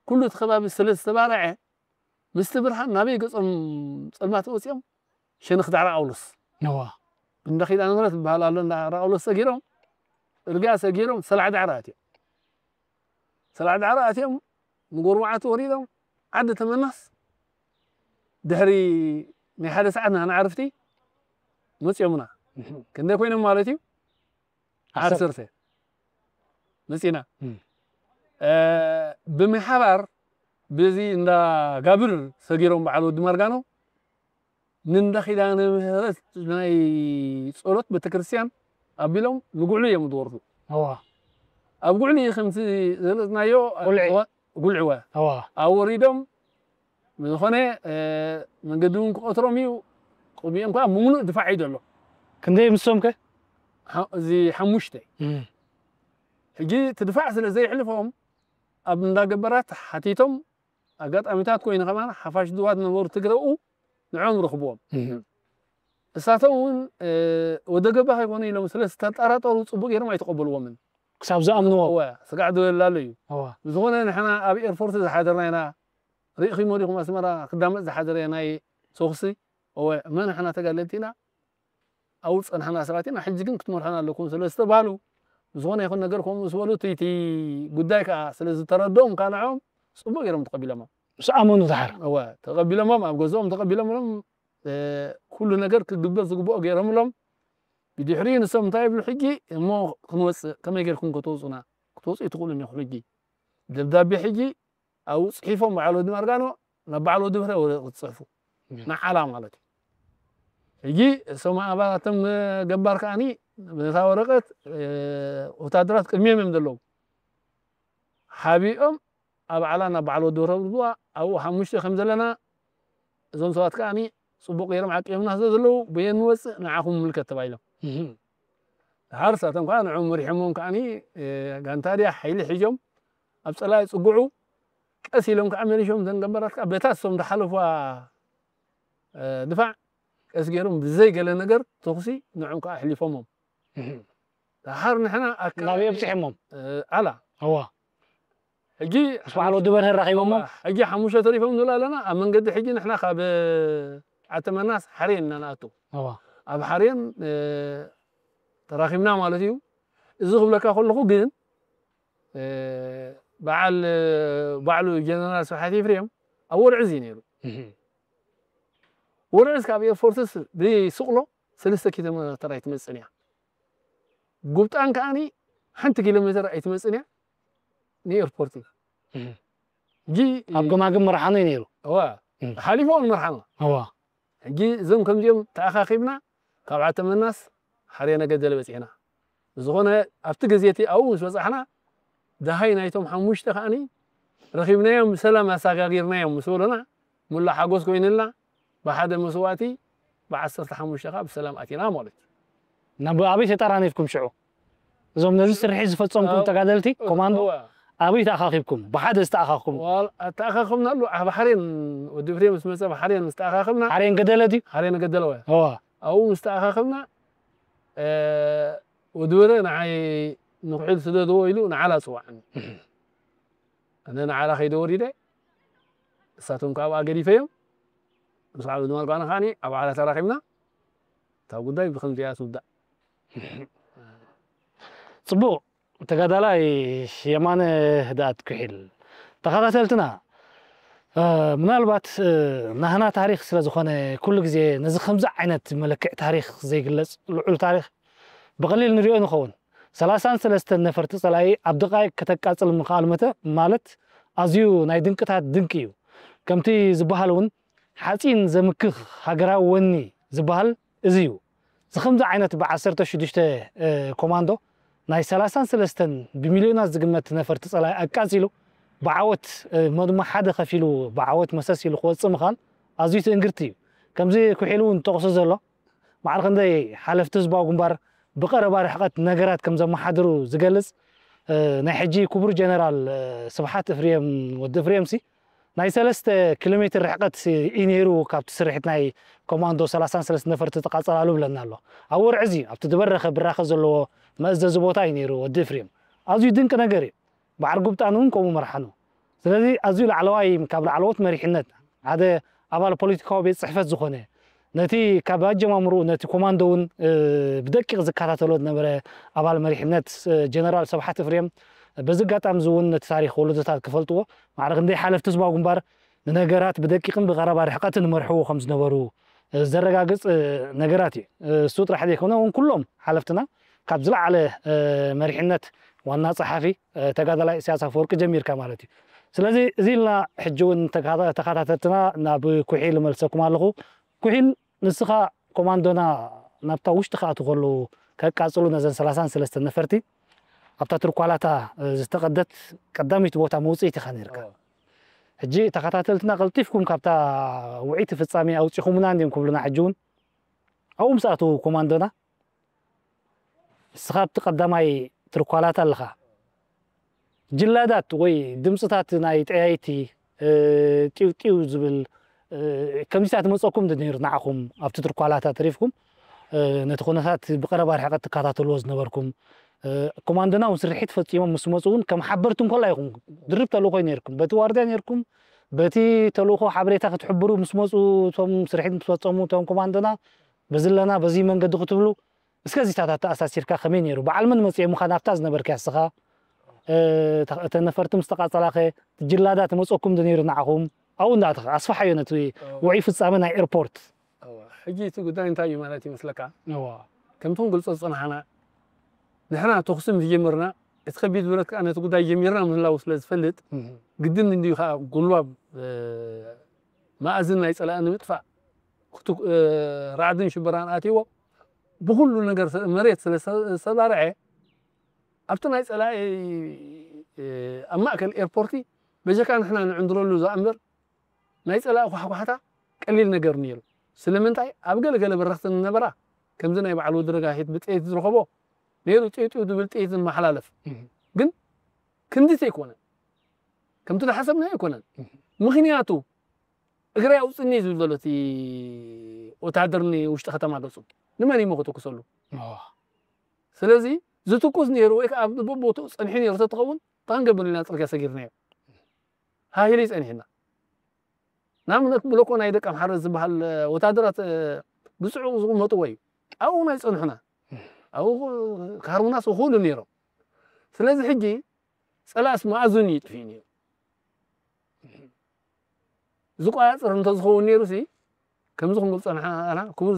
ኩሉ እቲ ከባቢ ስለ ዝተባርዐ ምስቲ ብርሃን ናበይ ገጾም ጸልማት ወጺኦም ሸነኽ ዳዕሮ ኣውሎስ ነዋ እንዳ ኪዳነ ምሕረት ዝበሃል ኣሎ እንዳ ዳዕሮ ኣውሎስ ሰጊሮም እርጋ ሰጊሮም ሰላዕ ዳዕሮ ኣትዮም ሰላዕ ዳዕሮ ኣትዮም ንጎርባዓቱ ወሪዶም ዓዲ ተመናስ ድሕሪ ናይ ሓደ ሰዓት ንሕና ዓርፍቲ መፅዮምና ክንደይ ኮይኖም ማለት እዩ ዓሰርተ መፂና ብምሓባር ብዚ እንዳ ጋብር ሰጊሮም በዓል ወዲ ማርጋኖ ንእንዳ ኪዳነ ምህረት ናይ ጸሎት ቤተክርስትያን ኣቢሎም ንጉዕሉ እዮም ዝወርዱ። እዋ። ኣብ ጉዕሊ ከምቲ ዘለጥናዮ ጉልዒ። ጉልዒ ወ። እዋ። ኣወሪዶም ዝኾነ መንገዲ እውን ክቆትሮም እዩ። ቅድሚኦም ከዓ ምሙሉእ ድፋዕ እዩ ዘሎ። ክንደይ ምስቶም ከ? እዚ ሓሙሽተ። ሕጂ እቲ ድፋዕ ስለ ዘይሕልፎም ኣብ እንዳገበራት ሓቲቶም ኣጋጣሚታት ኮይኑ ከማን ሓፋሽ ድዋት ነበሩ ትግረኡ ንዖም ረኽብዎም እሳቶም እውን ወደ ገባ ከይኮኑ ኢሎም ስለ ዝተጠራጠሩ ፅቡቅ ገይሮም ኣይተቀበልዎምን ክሳብ ዝኣምንዎ እወ ስጋዕ ዝበላሉ እዩ እዋ ብዝኾነ ንሕና ኣብ ኤርፖርት ዝሓደርና ኢና ርኢኹሞ ዲኹም ኣስመራ ክዳመፅ ዝሓደረ ናይ ሶክሲ እወ እመ ንሕና ተጋደልቲ ኢና ኣብኡ ዝፀናሕና ሰባት ኢና ሕጂ ግን ክትመርሑና ኣለኩም ስለ ዝተባሃሉ ብዝኾነ ይኹን ነገር ከምኡ ምስ በሉ እቲ እቲ ጉዳይ ከዓ ስለ ዝተረድኦም ከዓ ንዕኦም ፅቡቅ ገይሮም ተቐቢሎሞም ምስ ኣመኑ ድሓር እወ ተቐቢሎሞም ኣብ ገዝኦም ተቐቢሎምሎም ኩሉ ነገር ክግበር ዝግብኦ ገይሮምሎም ድሕሪኡ ንሶም እንታይ ይብሉ ሕጂ? እሞ ክንወፅእ፣ ከመይ ጌርኩም ክትወፁና? ክትወፁ ኣይትኽእሉን ኢኹም ሕጂ። ደብዳቤ ሕጂ ኣብኡ ፅሒፎም በዓል ወዲ ማርጋኖ ናብ በዓል ወዲ ብህረ ወረቐት ክፅሕፉ፣ ንዓላ ማለት እዩ። ሕጂ እሶም ኣባላቶም ገባር ከዓኒ ነታ ወረቐት ወታደራት ቅድሚኦም እዮም ዘለዉ። ሓቢኦም ኣብ ዓላ ናብ በዓል ወዲ ብህረ ብዝዋ ኣብኡ ሓሙሽተ ከም ዘለና፣ እዞም ሰባት ከዓኒ ፅቡቕ ገይሮም ዓቂቦምና ስለ ዘለዉ በየን ንወፅእ ንዓኹም ንምልከት ተባሂሎም። ድሓር ንሳቶም ከዓ ንዕኡ መሪሖሞም ከዓኒ ጋንታ ድያ ሓይሊ ሒዞም ኣብ ፀላኢ ፅጉዑ ቀስ ኢሎም ከዓ መሊሾም እተን ገባራት ከዓ በታ እሶም ዝሓለፉዋ ድፋዕ ቀስ ገይሮም ብዘይ ገለ ነገር ተኹሲ ንዕኦም ከዓ ኣሕሊፎሞም። ድሓር ንሕና ኣካ- ናበይ ኣብፂሖሞም? ዓላ እዋ ሕጂ ምስ በዓል ወዲ በርሀ ራኺቦሞም? ሕጂ ሓሙሽተ ተሪፎም ንብል ኣለና። ኣብ መንገዲ ሕጂ ንሕና ካብ ዓተመናስ ሓሬን ኢና ንኣቱ። እዋ ኣብ ሓሬን ተራኺብና ማለት እዩ። እዚ ክብለካ ከለኹ ግን በዓል ባዕሉ ጀነራል ስብሓት ኤፍሬም ኣብ ወርዕዚ እዩ ነይሩ። ወርዕዚ ካብ ኤርፖርትስ ብስቕሎ ሰለስተ ኪሎ ሜተር ኣይትመፅን እያ። ጉብጣን ከዓኒ ሓንቲ ኪሎ ሜተር ኣይትመፅን እያ ንኤርፖርት። ሕጂ ኣብ ገማግም መርሓኖ እዩ ነይሩ። እዋ ሓሊፎ ንመርሓኖ። እዋ ሕጂ እዞም ከምዚኦም ተኣኻኺብና ካብ ዓተመናስ ሓሬ ነገደለ በፂሕና። ብዝኾነ ኣብቲ ግዜ እቲ ኣብኡ ምስ በፃሕና ደሃይ ናይቶም ሓሙሽተ ከዓኒ ረኺብናዮም ብሰላም ኣሰጋጊርናዮም ምስ በሉና ሙላ ሓጎስ ኮይንልና ብሓደ መስዋእቲ ብዓሰርተ ሓሙሽተ ከዓ ብሰላም ኣቲና ማለት እዩ። ናብ ኣበይ ተጠራኒፍኩም ሽዑ? እዞም ነዚ ስርሒት ዝፈጸምኩም ተጋደልቲ ኮማንዶ ኣበይ ተኣኻኺብኩም? ብሓደ ዝተኣኻኽኩም? ተኣኻኸብናሉ ኣብ ሓሬን ወዲ ፍሬ ምስ መፀ ብሓሬን ምስ ተኣኻኸብና ሓሬን ገደለ ድዩ? ሓሬን ገደለ ወ እዋ ኣብኡ ምስ ተኣኻኸብና ወዲ ወረ ንዓይ ንኩሒል ስደድዎ ኢሉ ንዓላ ፅዋዕኒ። ኣነ ንዓላ ከይደ ወሪደ እሳቶም ካብኣ ገዲፈዮም ምስ ዓብዱ ማርጋና ከዓኒ ኣብ ዓላ ተራኺብና እታ ጉዳይ ብከምዚኣ ትውዳእ። ፅቡቕ ተጋዳላይ የማነ ህድኣት ኩሒል ተኸታተልትና ምናልባት ናህና ታሪክ ስለ ዝኾነ ኩሉ ግዜ ነዚ ከምዚ ዓይነት መለክዕ ታሪክ ዘይግለፅ ልዑል ታሪክ ብቐሊል ንሪኦ ንኸውን ሰላሳን ሰለስተን ነፈርቲ ጸላኢ ኣብ ደቓይቕ ከተቃጽል ምኽኣል መተ ማለት ኣዝዩ ናይ ድንቅታት ድንቂ እዩ። ከምቲ ዝበሃል እውን ሓጺን ዘምክኽ ሃገራዊ ወኒ ዝበሃል እዚ እዩ። እዚ ከምዚ ዓይነት ብዓሰርተ ሽዱሽተ ኮማንዶ ናይ ሰላሳን ሰለስተን ብሚልዮናት ዝግመት ነፈርቲ ጸላኢ ኣቃጺሉ ብዓወት እሞ ድማ ሓደ ከፊሉ ብዓወት መሰስ ኢሉ ክወጽእ ምኽኣል ኣዝዩ ትእንግርቲ እዩ። ከምዚ ኩሒሉ እውን ጠቕሱ ዘሎ ማዕረ ክንደይ ሓለፍቲ ህዝባዊ ግንባር ብቐረባ ርሕቐት ነገራት ከም ዘመሓድሩ ዝገልጽ ናይ ሕጂ ክቡር ጀነራል ስብሓት እፍርየም ወዲ እፍርየምሲ ናይ ሰለስተ ኪሎ ሜትር ርሕቀት እዩ ነይሩ ካብቲ ስርሒት ናይ ኮማንዶ ሰላሳን ሰለስተ ነፈርቲ ተቃጸላሉ ብለና ኣሎ። ኣብ ወርዒ እዚ ኣብቲ ዝበረኸ ብራኸ ዘለዎ መእዘዚ ቦታ እዩ ነይሩ ወዲ እፍርየም። ኣዝዩ ድንቂ ነገር እዩ። በዓል ጉብጣን እውን ከምኡ መርሓኑ። ስለዚ ኣዝዩ ላዕለዋይ ካብ ላዕለዎት መሪሕነት ሓደ ኣባል ፖለቲካዊ ቤት ጽሕፈት ዝኾነ ነቲ ካብ ኣጀማምርኡ ነቲ ኮማንዶ እውን ብደቂቕ ዝከታተሎ ዝነበረ ኣባል መሪሕነት ጀነራል ስብሓት እፍርየም በዚ ኣጋጣሚ እዚ እውን ነቲ ታሪኽ ወለዶታት ክፈልጥዎ ማዕረ ክንደይ ሓለፍቲ ህዝባዊ ግንባር ንነገራት ብደቂቕን ብቐረባ ርሕቀትን ይመርሕዎ ከም ዝነበሩ ዘረጋግፅ ነገራት እዩ። እሱ ጥራሕ ዘይኮነ እውን ኩሎም ሓለፍትና ካብ ዝለዓለ መሪሕነት ዋና ፀሓፊ ተጋዳላይ ኢሳያስ ኣፈወርቂ ጀሚርካ ማለት እዩ። ስለዚ እዚ ኢልና ሕጂ እውን ተከታተልትና ናብ ኩሒል መልሰኩም ኣለኹ። ኩሒል ንስኻ ኮማንዶና ናብታ ውሽጢ ክኣቱ ከለዉ ከቃፅሉ ነዘን ሰላሳን ሰለስተን ነፈርቲ ኣብታ ትርኳላታ ዝተቐደት ቀዳመይቲ ቦታ መውፅኢት ኢኻ ነርካ። ሕጂ ተኸታተልትና ቀልጢፍኩም ካብታ ውዒቲ ፍጻሜ ኣውፂኹምና እንዲዮም ክብሉና ሕጂ እውን ኣብኡ ምስ ኣተዉ ኮማንዶና ንስኻ ኣብቲ ቀዳማይ ትርኳላት ኣለኻ ጅላዳት ወይ ድምፅታት ናይ ጠያይቲ ጢው ጢው ዝብል ከምዚታት መፀኩም ነይሩ ንዓኹም ኣብቲ ትርኳላታ ተሪፍኩም ነቲ ኩነታት ብቀረባ ርሕቀት ትከታተልዎ ዝነበርኩም ኮማንዶና እውን ስርሒት ፈፂሞም ምስ መፁ እውን ከም ሓበርቲ እንኮላ ኢኹም ድርብ ተልእኾ ነይርኩም በቲ ዋርድያ ነይርኩም በቲ ተልእኾ ሓበሬታ ክትሕብሩ ምስ መፁ እቶም ስርሒት ምስ ፈፀሙ እቶም ኮማንዶና በዚ ኣለና በዚ መንገዲ ክትብሉ እስከ እዚታት ኣተኣሳሲርካ ከመይ ነይሩ በዓል መን መፅኦምኻ ናብታ ዝነበርካ እስኻ እተን ነፈርቲ ምስ ተቃፀላኸ ጅላዳ ትመፀኩም ዶ ነይሩ ንዓኹም ኣብኡ እንዳእተኻ ኣስፋሓዮ ነቲ ውዑይ ፍፃመ ናይ ኤርፖርት ሕጂ እቲ ጉዳይ እንታይ እዩ ማለት ይመስለካ እዋ ከምቲ ክንገልጾ ዝጸናሕና ንሕና ተኹሲ ምስ ጀመርና እቲ ከቢድ ብረት ከኣ ነቲ ጉዳይ ጀሚርና ምህላው ስለ ዝፈልጥ ግድን እንድዩ ከኣ ጉልባብ መኣዝን ናይ ጸላኢ ንምጥፋእ ራዕድን ሽበራን ኣትይዎ ብኩሉ ነገር መሬት ስለ ዝተባርዐ ኣብቲ ናይ ጸላኢ ኣብ ማእከል ኤርፖርቲ በጀካ ንሕና ንዕንድረሉ ዝኣ እምበር ናይ ጸላኢ ኳሕኳሕታ ቀሊል ነገር ነይሩ። ስለምንታይ ኣብ ገለ ገለ በረኽቲ ንነበራ ከምዚ ናይ በዓል ወዲ ረጋሒት ብጥይት ዝረኸቦ ነይሩ ጢውጢው ዝብል ጥይት ዝመሓላለፍ ግን ክንድቲ ኣይኮነን ከምቲ ዝሓሰብና ኣይኮነን ምኽንያቱ እግረይ ኣውፅኒ ዝብል ዘሎ እቲ ወታደር ንውሽጢ ከተማ ገፁ ንመን እዩ ከተኩሰሉ ስለዚ ዝትኩስ ነይሩ ወይ ከዓ ኣብ ቦትኡ ፀኒሑ ነይሩ ተትኸውን እንታይ ክንገብር ኢና ፅርግያ ሰጊርናዮ ሃሂሉ ይፀኒሕና ንኣብነት ብሎኮ ናይ ደቂ ኣምሓረ ዝበሃል ወታደራት ብፅዑቕ ዝቕመጥዎ እዩ ኣብኡ ናይ ፀንሑና ኣብኡ ካርሙናስ ክኽእሉ ነይሮም ስለዚ ሕጂ ፀላእስ መኣዝን እዩ ጥፊኡ ነይሩ ዝቆፃፀር እንተዝኸውን ነይሩ ሲ ከምዚ ክንብል ፀንሓና ክቡር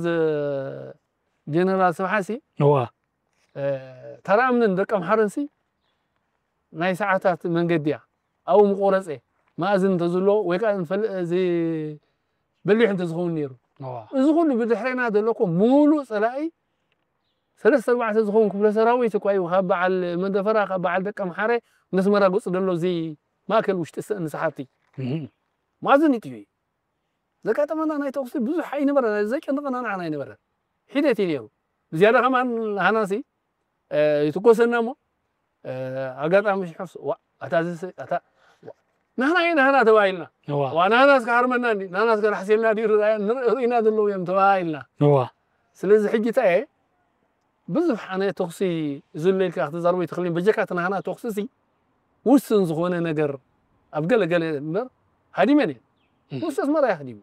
ጀነራል ስብሓት ሲ እዋ ተራ እምንን ደቂ ኣምሓረን ሲ ናይ ሰዓታት መንገዲ እያ ኣብኡ ምቆረፀ መኣዝን እንተዝሎ ወይ ከዓ በሊሕ እንተዝኸውን ነይሩ እዚ ኩሉ ብድሕሬና ዘሎ እኮ ሙሉእ ፀላኢ ሰለስተ ኣርባዕተ ዝኸውን ክፍለ ሰራዊት እኳ እዩ ካብ በዓል መደፈራ ካብ በዓል ደቂ ኣምሓረ ነስመራ ገፁ ዘሎ እዚ ማእከል ውሽጢ ንሰሓብቲ ማእዝን ይጥዩ እዩ ዘጋጠመና ናይ ተኩሲ ብዙሕ ኣይነበረ ዘጨንቐና ንዓና ኣይነበረ ሒደት እዩ ነይሩ ብዝያዳ ከማን ሃናሲ ይትኮሰና እሞ ኣጋጣሚ ሽሑስ ዋ ኣታ ዝስ ኣታ ናህና እዩ ናህና ተባሂልና ዋ ናህናስ ክሃርመና እንዲ ናህናስ ከናሕሴልና ድዩ ርእና ዘለዉ እዮም ተባሂልና ዋ ስለዚ ሕጂ እንታይ እየ ብዙሕ ኣነ ተኹሲ ዝብለ ኢልካ ክትዛርቦ ይትኽእል በጀካ እቲ ናህና ተኹሲ ሲ ውስን ዝኾነ ነገር ኣብ ገለ ገለ እምበር ሃዲመን እየ ውስን ኣስመራ እየ ሃዲሙ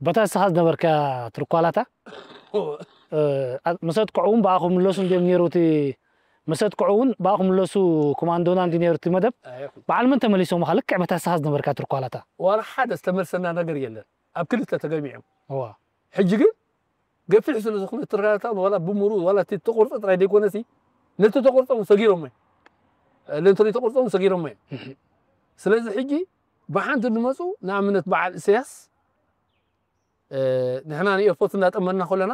በታ ንስኻ ዝነበርካ ትርኳላታ መሰት ክዕውን ብኣኹም ምለሱ እንዲም ነይሩ እቲ መሰት ክዕውን ብኣኹም ምለሱ ኮማንዶና እንዲ ነይሩ እቲ መደብ በዓል መን ተመሊሶም ኻ ልክዕ በታ ንስኻ ዝነበርካ ትርኳላታ ዋላ ሓደ ዝተመልሰና ነገር የለን ኣብ ክልተ ተገሚዖም ሕጂ ግን ገፊሕ ስለ ዝኾነ ትርካታ ዋላ ብምሩ ዋላ እቲ ተቆርፀ ጥራይ ዘይኮነሲ ነቲ ተቆርፆም ሰጊሮሞ ነቲ ተቆርፆም ሰጊሮሞ ስለዚ ሕጂ ብሓንቲ ንመፁ ንኣብነት በዓል እሰያስ ንሕና ንኤርፖርት እንዳጠመና ከለና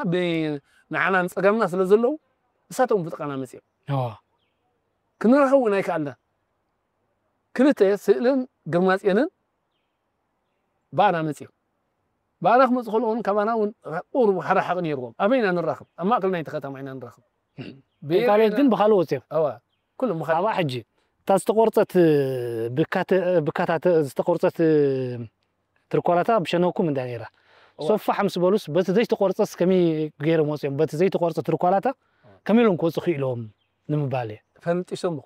ንዓና ንፀገምና ስለ ዘለዉ እሳቶም ብጥቃና መፅኦም ክንራኸብ እውን ኣይከኣልና ክልተ ስእልን ግርማፅዮንን ባና መፅዮም ባና ክመፁ ከለውን ካባና እውን ቁሩብ ሓራሓቕ ነይርዎም ኣበይና ንራኸብ ኣብ ማእከል ናይቲ ከተማ ኢና ንራኸብ ካልኦት ግን ብካልእ ወፅዮም ኩሎም ካባ ሕጂ እታ ዝተቆርፀት ብካታት ዝተቆርፀት ትርኳላታ ብሸነኩም እንዳ ነይራ ሶፋሕ ምስ በሉስ በቲ ዘይተቆርፀስ ከመይ ገይሮም ወፅዮም በቲ ዘይተቆርፀ ትርኳላታ ከመይ ኢሎም ክወፁ ክኢሎም ንምባል እየ ፈንጢሶም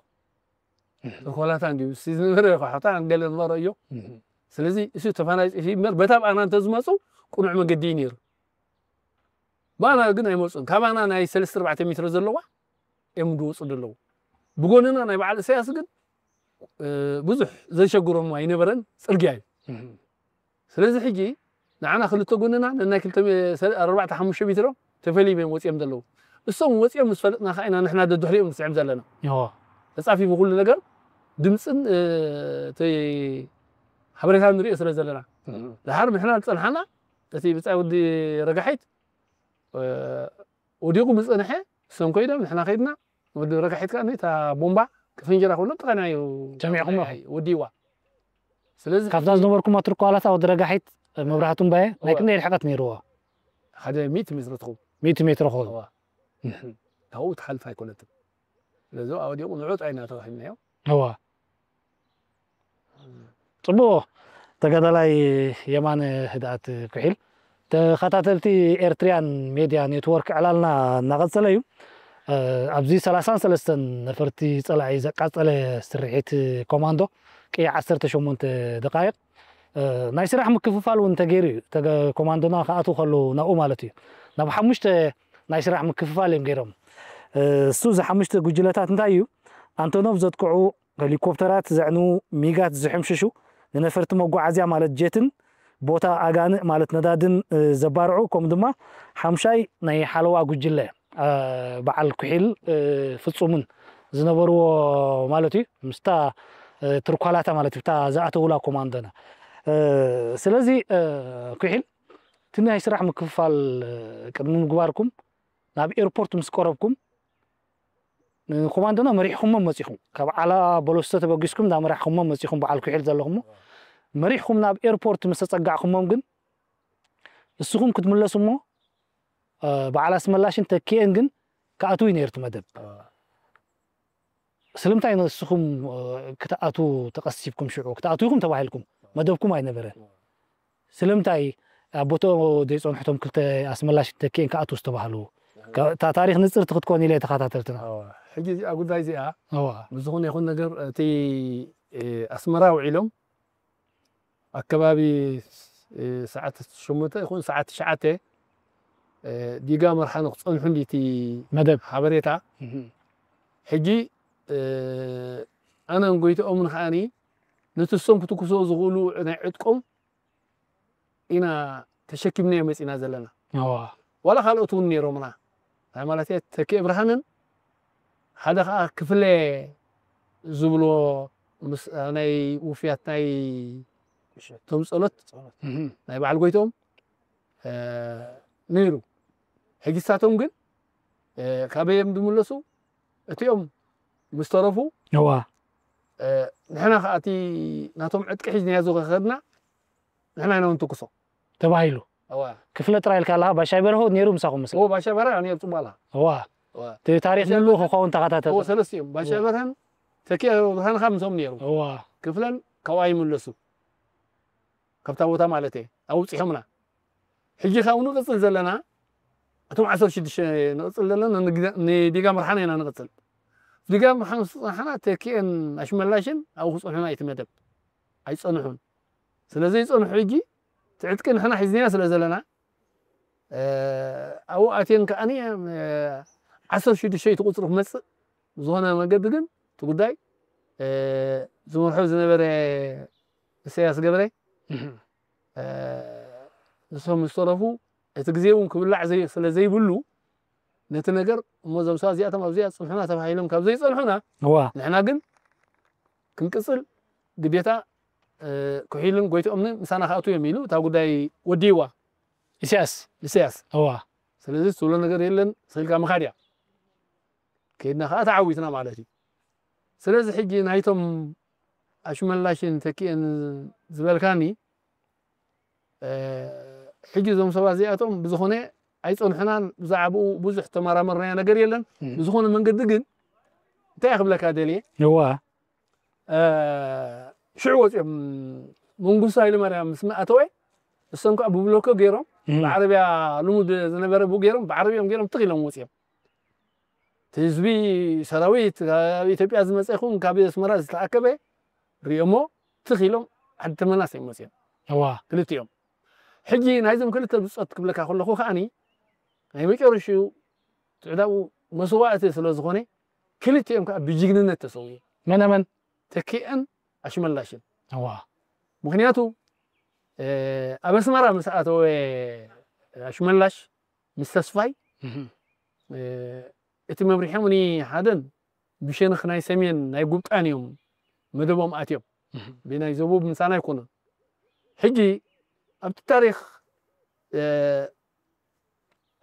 ተኮላታ እንዲዩ ዝነበረ ኳሕታ ገለ ዝበረ እዮ ስለዚ እሱ ተፈናጭ እምበር በታ ብኣና እንተዝመፁ ቁኑዕ መገዲ እዩ ነይሩ ብኣና ግን ኣይመፁን ካባና ናይ ሰለስተ ኣርባዕተ ሜትሮ ዘለዋ እዮም ዝወፁ ዘለዉ ብጎንና ናይ በዓል እሰያስ ግን ብዙሕ ዘሸግሮም ኣይነበረን ፅርግያ እዩ ስለዚ ሕጂ ንዓና ክልተ ጎንና ነናይ ክልተ ኣርባዕተ ሓሙሽተ ሜትሮ ተፈልዮም እዮም ወፂኦም ዘለዉ እሶም ወፂኦም ምስ ፈለጥና ከዓ ኢና ንሕና ደድሕሪኦም ንስዕብ ዘለና ተፃፊፉ ኩሉ ነገር ድምፅን እቲ ሓበሬታ ንሪኦ ስለ ዘለና ድሓር ንሕና ዝፀንሓና እቲ ብፃይ ወዲ ረጋሒት ወዲቑ ዝፀንሐ እሶም ኮይዶም ንሕና ከይድና ወዲ ረጋሒት ከዓ እታ ቦምባ ክፍንጅራ ከሎ ጥቐና እዩ ሰሚዕኹም ወዲዋ ስለዚ ካብዛ ዝነበርኩም ኣትርኳላታ ወዲ ረጋሒት መብራህቱ እምባየ ናይ ክንደይ ርሕቀት ነይርዎ ሓደ ሚእቲ ሜትሮ ትኸውን ሚእቲ ሜትሮ ክኸውን ካብኡ ትሓልፍ ኣይኮነትን ስለዚ ኣወዲቑ ንዑ ጥራይ ኢና ተባሂልናዮ እዋ ፅቡቕ ተጋዳላይ የማነ ህድኣት ኩሒል ተኸታተልቲ ኤርትሪያን ሜድያ ኔትወርክ ዕላልና እናቐፀለ እዩ ኣብዚ ሰላሳን ሰለስተን ነፈርቲ ፀላኢ ዘቃፀለ ስርሒት ኮማንዶ ቅያ ዓሰርተ ሸሞንተ ደቃይቕ ናይ ስራሕ ምክፍፋል እውን ተገይሩ እዩ ኮማንዶና ክኣትዉ ከለዉ ናብኡ ማለት እዩ ናብ ሓሙሽተ ናይ ስራሕ ምክፍፋል እዮም ገይሮም እሱ እዚ ሓሙሽተ ጉጅለታት እንታይ እዩ ኣንቶኖቭ ዘጥቅዑ ሄሊኮፕተራት ዘዕንዉ ሚጋት ዝሕምሽሹ ንነፈርቲ መጓዓዝያ ማለት ጀትን ቦታ ኣጋንእ ማለት ነዳድን ዘባርዑ፣ ከምኡ ድማ ሓምሻይ ናይ ሓለዋ ጉጅለ በዓል ኩሒል ፍጹምን ዝነበርዎ ማለት እዩ። ምስታ ትርኳላታ ማለት እዩ፣ እታ ዝኣተውላ ኮማንዶና። ስለዚ ኩሒል እቲ ናይ ስራሕ ምክፍፋል ቅድሚ ምግባርኩም ናብ ኤርፖርት ምስ ቀረብኩም ንኮማንዶና መሪሕኹሞም መጺኹም፣ ካብ ዓላ በለስቶ ተበጊስኩም እንዳመራሕኹሞም መጺኹም፣ በዓል ኩሒል ዘለኹሞ መሪሕኹም ናብ ኤርፖርት ምስ ተጸጋዕኹሞም ግን ንስኹም ክትምለሱ እሞ በዓል ኣስመላሽን ተኪኤን ግን ክኣትዉ እዩ ነይሩ እቲ መደብ። ስለምንታይ ንስኹም ክትኣትዉ ተቐሲብኩም? ሽዑ ክትኣትዉ ኢኹም ተባሂልኩም፣ መደብኩም ኣይነበረን። ስለምንታይ ኣብ ቦትኡ ዘይጸንሑ እቶም ክልተ ኣስመላሽን ተኪኤን ክኣትዉ ዝተባህሉ? እታ ታሪኽ ንጽርቲ ክትኮን ኢለ ተኸታተልትና። ሕጂ እዚኣ ጉዳይ እዚኣ ብዝኾነ ይኹን ነገር እቲ ኣስመራ ውዒሎም ኣከባቢ ሰዓት ሸሞንተ ይኹን ሰዓት ትሽዓተ ዲጋ መርሓ ንክፀንሑ እንዲ እቲ መደብ ሓበሬታ። ሕጂ ኣነን ጎይትኦምን ከዓኒ ነቲ እሶም ክትኩስዎ ዝኽእሉ ናይ ዕጥቆም ኢና ተሸኪምናዮ መፂና ዘለና። ዋላ ካልኦት እውን ነይሮምና። ናይ ማለት እየ ተኪኤ ብርሃንን ሓደ ከዓ ክፍለ ዝብልዎ ምስ ናይ ውፍያት ናይ ቶም ፀሎት ናይ በዓል ጎይቶም ነይሩ። ሕጂ ሳቶም ግን ካበይ እዮም ዝምለሱ? እቲኦም ምስ ተረፉ እዋ ንሕና ከዓ እቲ ናቶም ዕጥቂ ሒዝናዮ ዝኸድና ንሕና ኢና ንትኩሶ ተባሂሉ። እዋ ክፍለ ጥራይ ኢልካ ኣለኻ። ባሻይ በርሆ ነይሩ ምሳኹም መስለኒ። እዎ ባሻ በርሀ ነይሩ ፅቡቅ ኣለኻ። እዋ እዋ እቲ ታሪኽ ምሉእ ክኸውን ተኸታተል። እዎ ሰለስቲኦም ባሻ በርሀን ተኪኤ ብርሃንኻ ምሶም ነይሩ። እዋ ክፍለን ካብኣ ይምለሱ ካብታ ቦታ ማለት እየ ኣብኡ ኣብፂሖምና። ሕጂ ካብኡ ንቕፅል ዘለና እቶም ዓሰርተ ሽዱሽተ ንቕፅል ዘለና ንዲጋ መርሓና ኢና ንቕፅል። ዲጋ መርሓና ምስ ፀናሕና ተኪኤን ኣሽመላሽን ኣብኡ ክፀንሑና እዩ እቲ መደብ። ኣይፀንሑን። ስለዘይፀንሑ ሕጂ እቲ ዕጥቂ ንሕና ሒዝናዮ ስለ ዘለና ኣብኡ ኣትየን ከዓኒ ዓሰርተ ሽዱሽተ እቲ ቁፅሪ ክመፅእ ብዝኾነ መንገዲ ግን እቲ ጉዳይ ዝመርሖ ዝነበረ ኢሳያስ ገብረ ንሶም ምስ ተረፉ እቲ ግዜ እውን ክብላዕ ስለ ዘይብሉ ነቲ ነገር እሞ እዞም ሰባት እዚኣቶም ኣብዚኣ ፅንሑና ተባሂሎም ካብ ዘይፀንሑና እዋ ንሕና ግን ክንቅፅል ግዴታ ኩሒልን ጎይትኦምን ምሳና ክኣትዉ እዮም ኢሉ እታ ጉዳይ ወዲእዋ ኢሳያስ ኢሳያስ። እዋ ስለዚ ትብሎ ነገር የለን ስኢልካ ምኻድ እያ። ከይድና ከዓ ተዓዊትና ማለት እዩ። ስለዚ ሕጂ ናይቶም ኣሽመላሽን ተኪኤን ዝበልካኒ ሕጂ እዞም ሰባት እዚኣቶም ብዝኾነ ኣይፀንሑናን ብዛዕባኡ ብዙሕ ተመራመርናዮ ነገር የለን። ብዝኾነ መንገዲ ግን እንታይ ክብለካ ደልየ እዋ ሽዑ ወፂኦም መንግስቱ ሃይለማርያም ምስ ኣተወ እሶም ከዓ ብብሎኮ ገይሮም ብዓረብያ ልሙድ ዝነበረ ብኡ ገይሮም ብዓረብዮም ገይሮም ትኽ ኢሎም ወፂኦም። እቲ ህዝቢ ሰራዊት ካብ ኢትዮጵያ ዝመፀ ይኹን ካብ ኣስመራ ዝተኣከበ ሪኦሞ ትኽ ኢሎም ዓዲ ተመላስ እዮም መፅኦም እዋ ክልቲኦም። ሕጂ ናይዞም ክልተ ብፆት ክብለካ ከለኹ ከዓኒ ናይ መጨረሽኡ ትዕዳኡ መስዋእቲ ስለ ዝኾነ ክልቲኦም ከዓ ብጅግንነት ተሰውኡ። መን መን ተኪኤን ኣሽመላሽን። እዋ ምክንያቱ ኣብ ኣስመራ ምስ ኣተወ ኣሽመላሽ ምስ ተስፋይ እቲ መምርሖም ኒ ሓደን ብሸነኽ ናይ ሰሜን ናይ ጉብጣን እዮም መደቦም ኣትዮም። ብናይ ዘቡብ ምሳና ኣይኮኑን። ሕጂ ኣብቲ ታሪኽ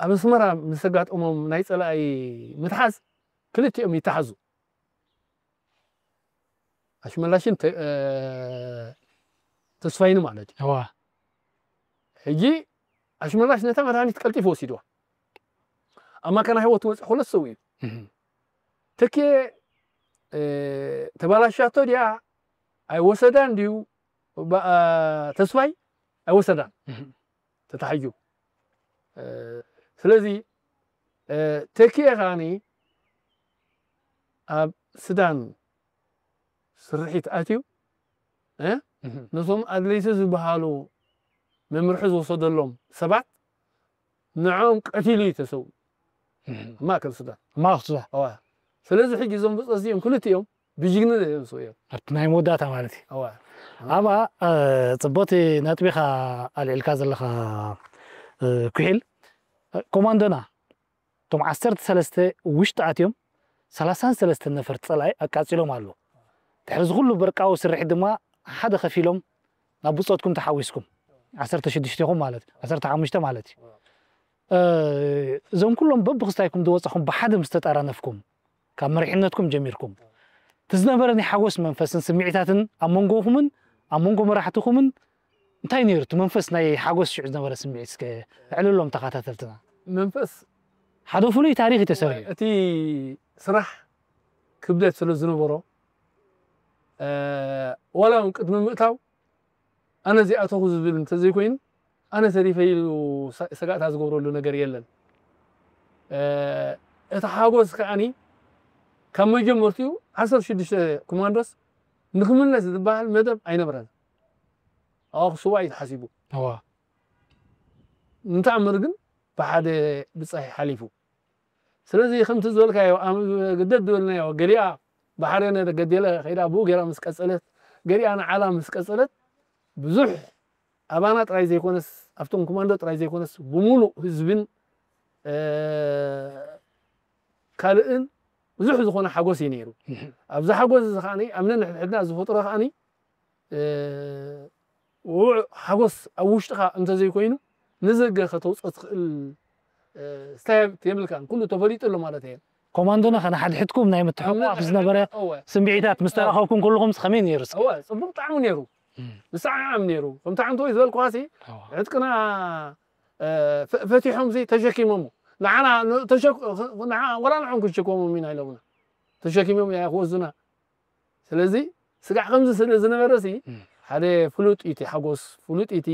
ኣብ ኣስመራ ምስ ኣጋጠሞም ናይ ፀላኢ ምትሓዝ ክልቲኦም ይተሓዙ። ኣሽመላሽን ተስፋይን ማለት እዩ። እዋ ሕጂ ኣሽመላሽ ነታ መድሃኒት ቀልጢፉ ወሲድዋ። ኣብ ማእከል ህይወት ወፂ ክለሰው እዩ። ተኪኤ ተባላሻቶ ድያ ኣይወሰዳን ድዩ ተስፋይ ኣይወሰዳን ተታሕዩ። ስለዚ ተኪኤ ከዓኒ ኣብ ስዳን ስርሒት ኣትዩ ነቶም ኣድለይቲ ዝበሃሉ መምርሒ ዝወሰደሎም ሰባት ንዕኦም ቀቲሉ እዩ ተሰው ማእከል ሱዳን ማእክቱዛ እዋ። ስለዚ ሕጂ እዞም ብፆት እዚኦም ክልቲኦም ብጅግንነት እዮም ዝስውኡ እዮም። ኣብቲ ናይ መወዳእታ ማለት እዩ። እዋ ኣብኣ ጽቡቕቲ ነጥቢኻ ኣልዒልካ ዘለኻ ኩሒል፣ ኮማንዶና እቶም ዓሰርተ ሰለስተ ውሽጢ ኣትዮም ሰላሳን ሰለስተን ነፈር ጸላኢ ኣቃጺሎም ኣለዉ። ድሕሪ ዝኹሉ በርቃዊ ስርሒት ድማ ሓደ ከፊሎም ናብ ብጾትኩም ተሓዊስኩም ዓሰርተ ሽዱሽተ ኢኹም ማለት እዩ፣ ዓሰርተ ሓሙሽተ ማለት እዩ። እዞም ኩሎም በብክስታይኩም ዝወጻኹም ብሓደ ምስ ተጣራነፍኩም ካብ መሪሕነትኩም ጀሚርኩም እቲ ዝነበረ ናይ ሓጎስ መንፈስን ስምዒታትን ኣብ መንጎኹምን ኣብ መንጎ መራሕትኹምን እንታይ ነይሩ? እቲ መንፈስ ናይ ሓጎስ ሽዑ ዝነበረ ስምዒት እስከ ኣዕልሎም ተኸታተልትና። መንፈስ ሓደ ፍሉይ ታሪኽ እዩ ተሰሪሑ። እቲ ስራሕ ክብደት ስለ ዝነበሮ ዋላ እውን ቅድሚ ምእታው ኣነ እዚኣተኹ ዝብል እንተዘይኮይኑ ኣነ ተሪፈ ኢሉ ሰጋእታ ዝገብረሉ ነገር የለን። እቲ ሓጎስ ከዓኒ ካብ መጀመርቲኡ ዓሰርተ ሽዱሽተ ኮማንዶስ ንክምለስ ዝበሃል መደብ ኣይነበረን። ኣብኣ ክስዋእ እዩ ተሓሲቡ። እዋ ንተኣምር ግን ብሓደ ብጻይ ሓሊፉ። ስለዚ ከምቲ ዝበልካዮ ኣብ ግደድ ዝበልናዮ ገሊኣ ባሕረ ነደ ገዴለ ከይዳ ብኡ ገይራ ምስ ቀጸለት ገሊኣ ንዓላ ምስ ቀጸለት ብዙሕ ኣባና ጥራይ ዘይኮነስ ኣብቶም ኮማንዶ ጥራይ ዘይኮነስ ብምሉእ ህዝብን ካልእን ብዙሕ ዝኾነ ሓጎስ እዩ ነይሩ። ኣብዚ ሓጎስ እዚ ከዓኒ ኣብ ነንሕድሕድና ዝፈጥሮ ከዓኒ ውዕ ሓጎስ ኣብ ውሽጥኻ እንተዘይኮይኑ ንዘገ ከተውፅኦ ትኽእል ስታይል የብልካን። ኩሉ ተፈሊጡ ኣሎ ማለት እየ። ኮማንዶና ከነሓድሕድኩም ናይ ምትሕቑቓፍ ዝነበረ እወ ስምዒታት ምስ ተራኸብኩም ኩልኹም ከመይ ነይሩ? እስኪ? እወ ፅቡቅ ጣዕሚ ነይሩ። ምስዓዓም ነይሩ። ከምቲ ዓንቶ ዝበልኩኻሲ እወ። ዕጥቅና እ፣ ፈ- ፈቲሖም ሲ ተሸኪሞም ንዓና ን- ተሸክ- ንዓ- ወላ ንዖም ክንሸከሞም ኢና ኢሎምና ተሸኪሞም እያ ክወዙና። ስለዚ ስጋዕ ከምዚ ስለ ዝነበረ ሲ እም። ሓደ ፍሉጥ እዩ እቲ ሓጎስ ፍሉጥ እዩ እቲ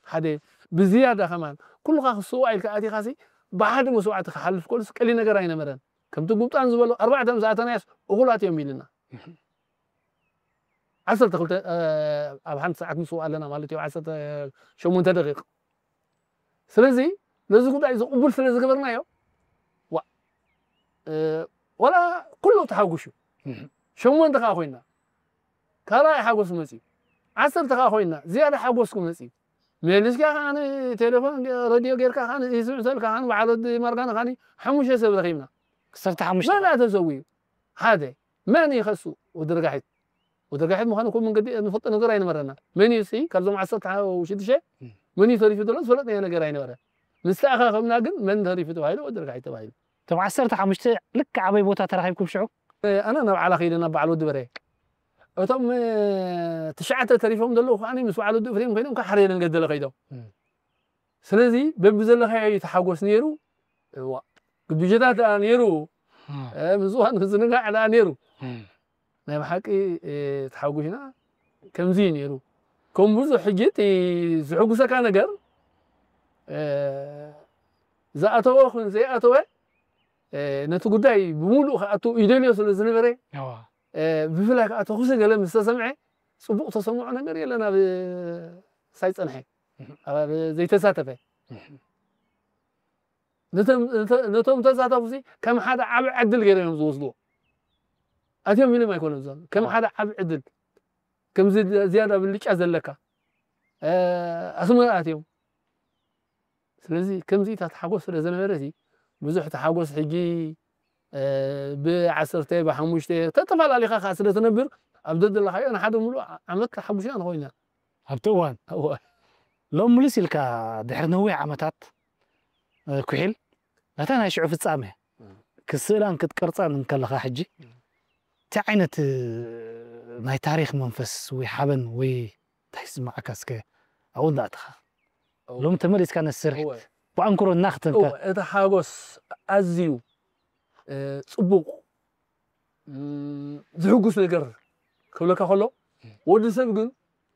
ሓደ ብዝያዳ ከማን ኩልኻ ክስዋእ ኢልካ ኣቲኻ ሲ ብሓደ መስዋዕቲ ክሓልፍ ከሉስ ቀሊ ነገር ኣይነበረን። ከምቲ ጉብጣን ዝበሎ ኣርባዕተ ምስ ኣተናያስ እኹላት እዮም ኢልና ዓሰርተ ክልተ ኣብ ሓንቲ ሰዓት ንስዋእ ኣለና ማለት እዩ። ዓሰርተ ሸሞንተ ደቂቕ። ስለዚ ነዚ ጉዳይ እዚ ቅቡል ስለ ዝገበርናዮ ዋ እ፣ ዋላ ኩሉ ተሓጉሹ ሸሞንተ ከዓ ኮይና ካልኣይ ሓጎስ መፅዩ ዓሰርተ ከዓ ኮይና ዝያዳ ሓጎስኩም መፅዩ መሊስካ ከዓ ቴሌፎን ረድዮ ጌርካ ከዓ ይስምዕ ተልካ ከዓ በዓል ወዲ ማርጋን ከዓ ሓሙሽተ ሰብ ረኪብና ዓሰርተ ሓሙሽተ መን ተሰዊኡ ሓደ መን ይኸሱ ወዲ ረጋሒት ወዲ ረጋሒት ምዃኑ እኮ መንገዲ ንፈልጦ ነገር ኣይነበረና። መን እዩ ሲ ካብዞም ዓሰርተ ሽዱሽተ መን እዩ ተሪፉ ዘሎ ዝፈለጥናዮ ነገር ኣይነበረ። ምስ ተኣኻኸብና ግን መን ተሪፉ ተባሂሉ ወዲ ረጋሒት ተባሂሉ። እቶም ዓሰርተ ሓሙሽተ ልክዕ ኣበይ ቦታ ተራኺብኩም ሽዑ? ኣነ ናብ ዓላ ከይደ ናብ በዓል ወዲ በረ እቶም እ፣ ትሽዓተ ተሪፎም ዘለዉ ከዓ ምስ በዓል ወዲ እፍሬም ኮይኖም ከዓ ሓርየለን ገደለ ከይዶም። ስለዚ በብዘለካዮ እዩ ተሓጎስ ነይሩ። እዋ ግብጀታት ደኣ ነይሩ እ፣ ምዝዋን ምዝንጋዕ ደኣ ነይሩ። ናይ ብሓቂ እ፣ ተሓጒስና ከምዚ እዩ ነይሩ። ከም ብዙሕ ሕጂ እቲ ዝሕጉሰካ ነገር እ፣ ዝኣተወ ኹን ዘይኣተወ እ፣ ነቲ ጉዳይ ብምሉእ ክኣቱ ይደልዮ ስለ ዝነበረ እዋ እ፣ ብፍላይ ከዓ ተኹሲ ገለ ምስ ተሰምዐ ፅቡቕ ተሰምዖ ነገር የለን ኣብ ሳይፀንሐ ኣብ ዘይተሳተፈ ነቶም ነቶም ተሳተፉ ሲ ከም ሓደ ዓቢ ዕድል ገይሮም እዮም ዝወስድዎ። ኣትዮም ኢሎም ኣይኮነን ዝዛረቡ ከም ሓደ ዓቢ ዕድል ከምዚ ዝያዳ ብልጫ ዘለካ ኣስመራ ኣትዮም። ስለዚ ከምዚታት ሓጎስ ስለ ዝነበረ ሲ ብዙሕ ተሓጎስ ሕጂ ብዓሰርተ ብሓሙሽተ ተተፈላለኻ ከዓ ስለ ትነብር ኣብ ደደለኻዮ ንሓደ ሙሉእ ዓመት ተሓጉስና ንኾይና ኣብቲ እዋን እወ ሎም ምልስ ኢልካ ድሕሪ ነዊሕ ዓመታት ኩሒል ነታ ናይ ሽዑ ፍጻመ ክትስእላን ክትቀርጻን እንከለኻ ሕጂ እንታይ ዓይነት ናይ ታሪኽ መንፈስ ወይ ሓበን ወይ እንታይ ዝስምዓካ እስከ ኣብኡ እንዳእተኻ ሎም ተመሊስካ ነቲ ስርሒት እወ ብኣንክሮ እናኽተልካ እወ እቲ ሓጎስ ኣዝዩ እ፣ ጽቡቕ እ፣ ዝሕጉስ ነገር ክብለካ ከሎ ወዲ ሰብ ግን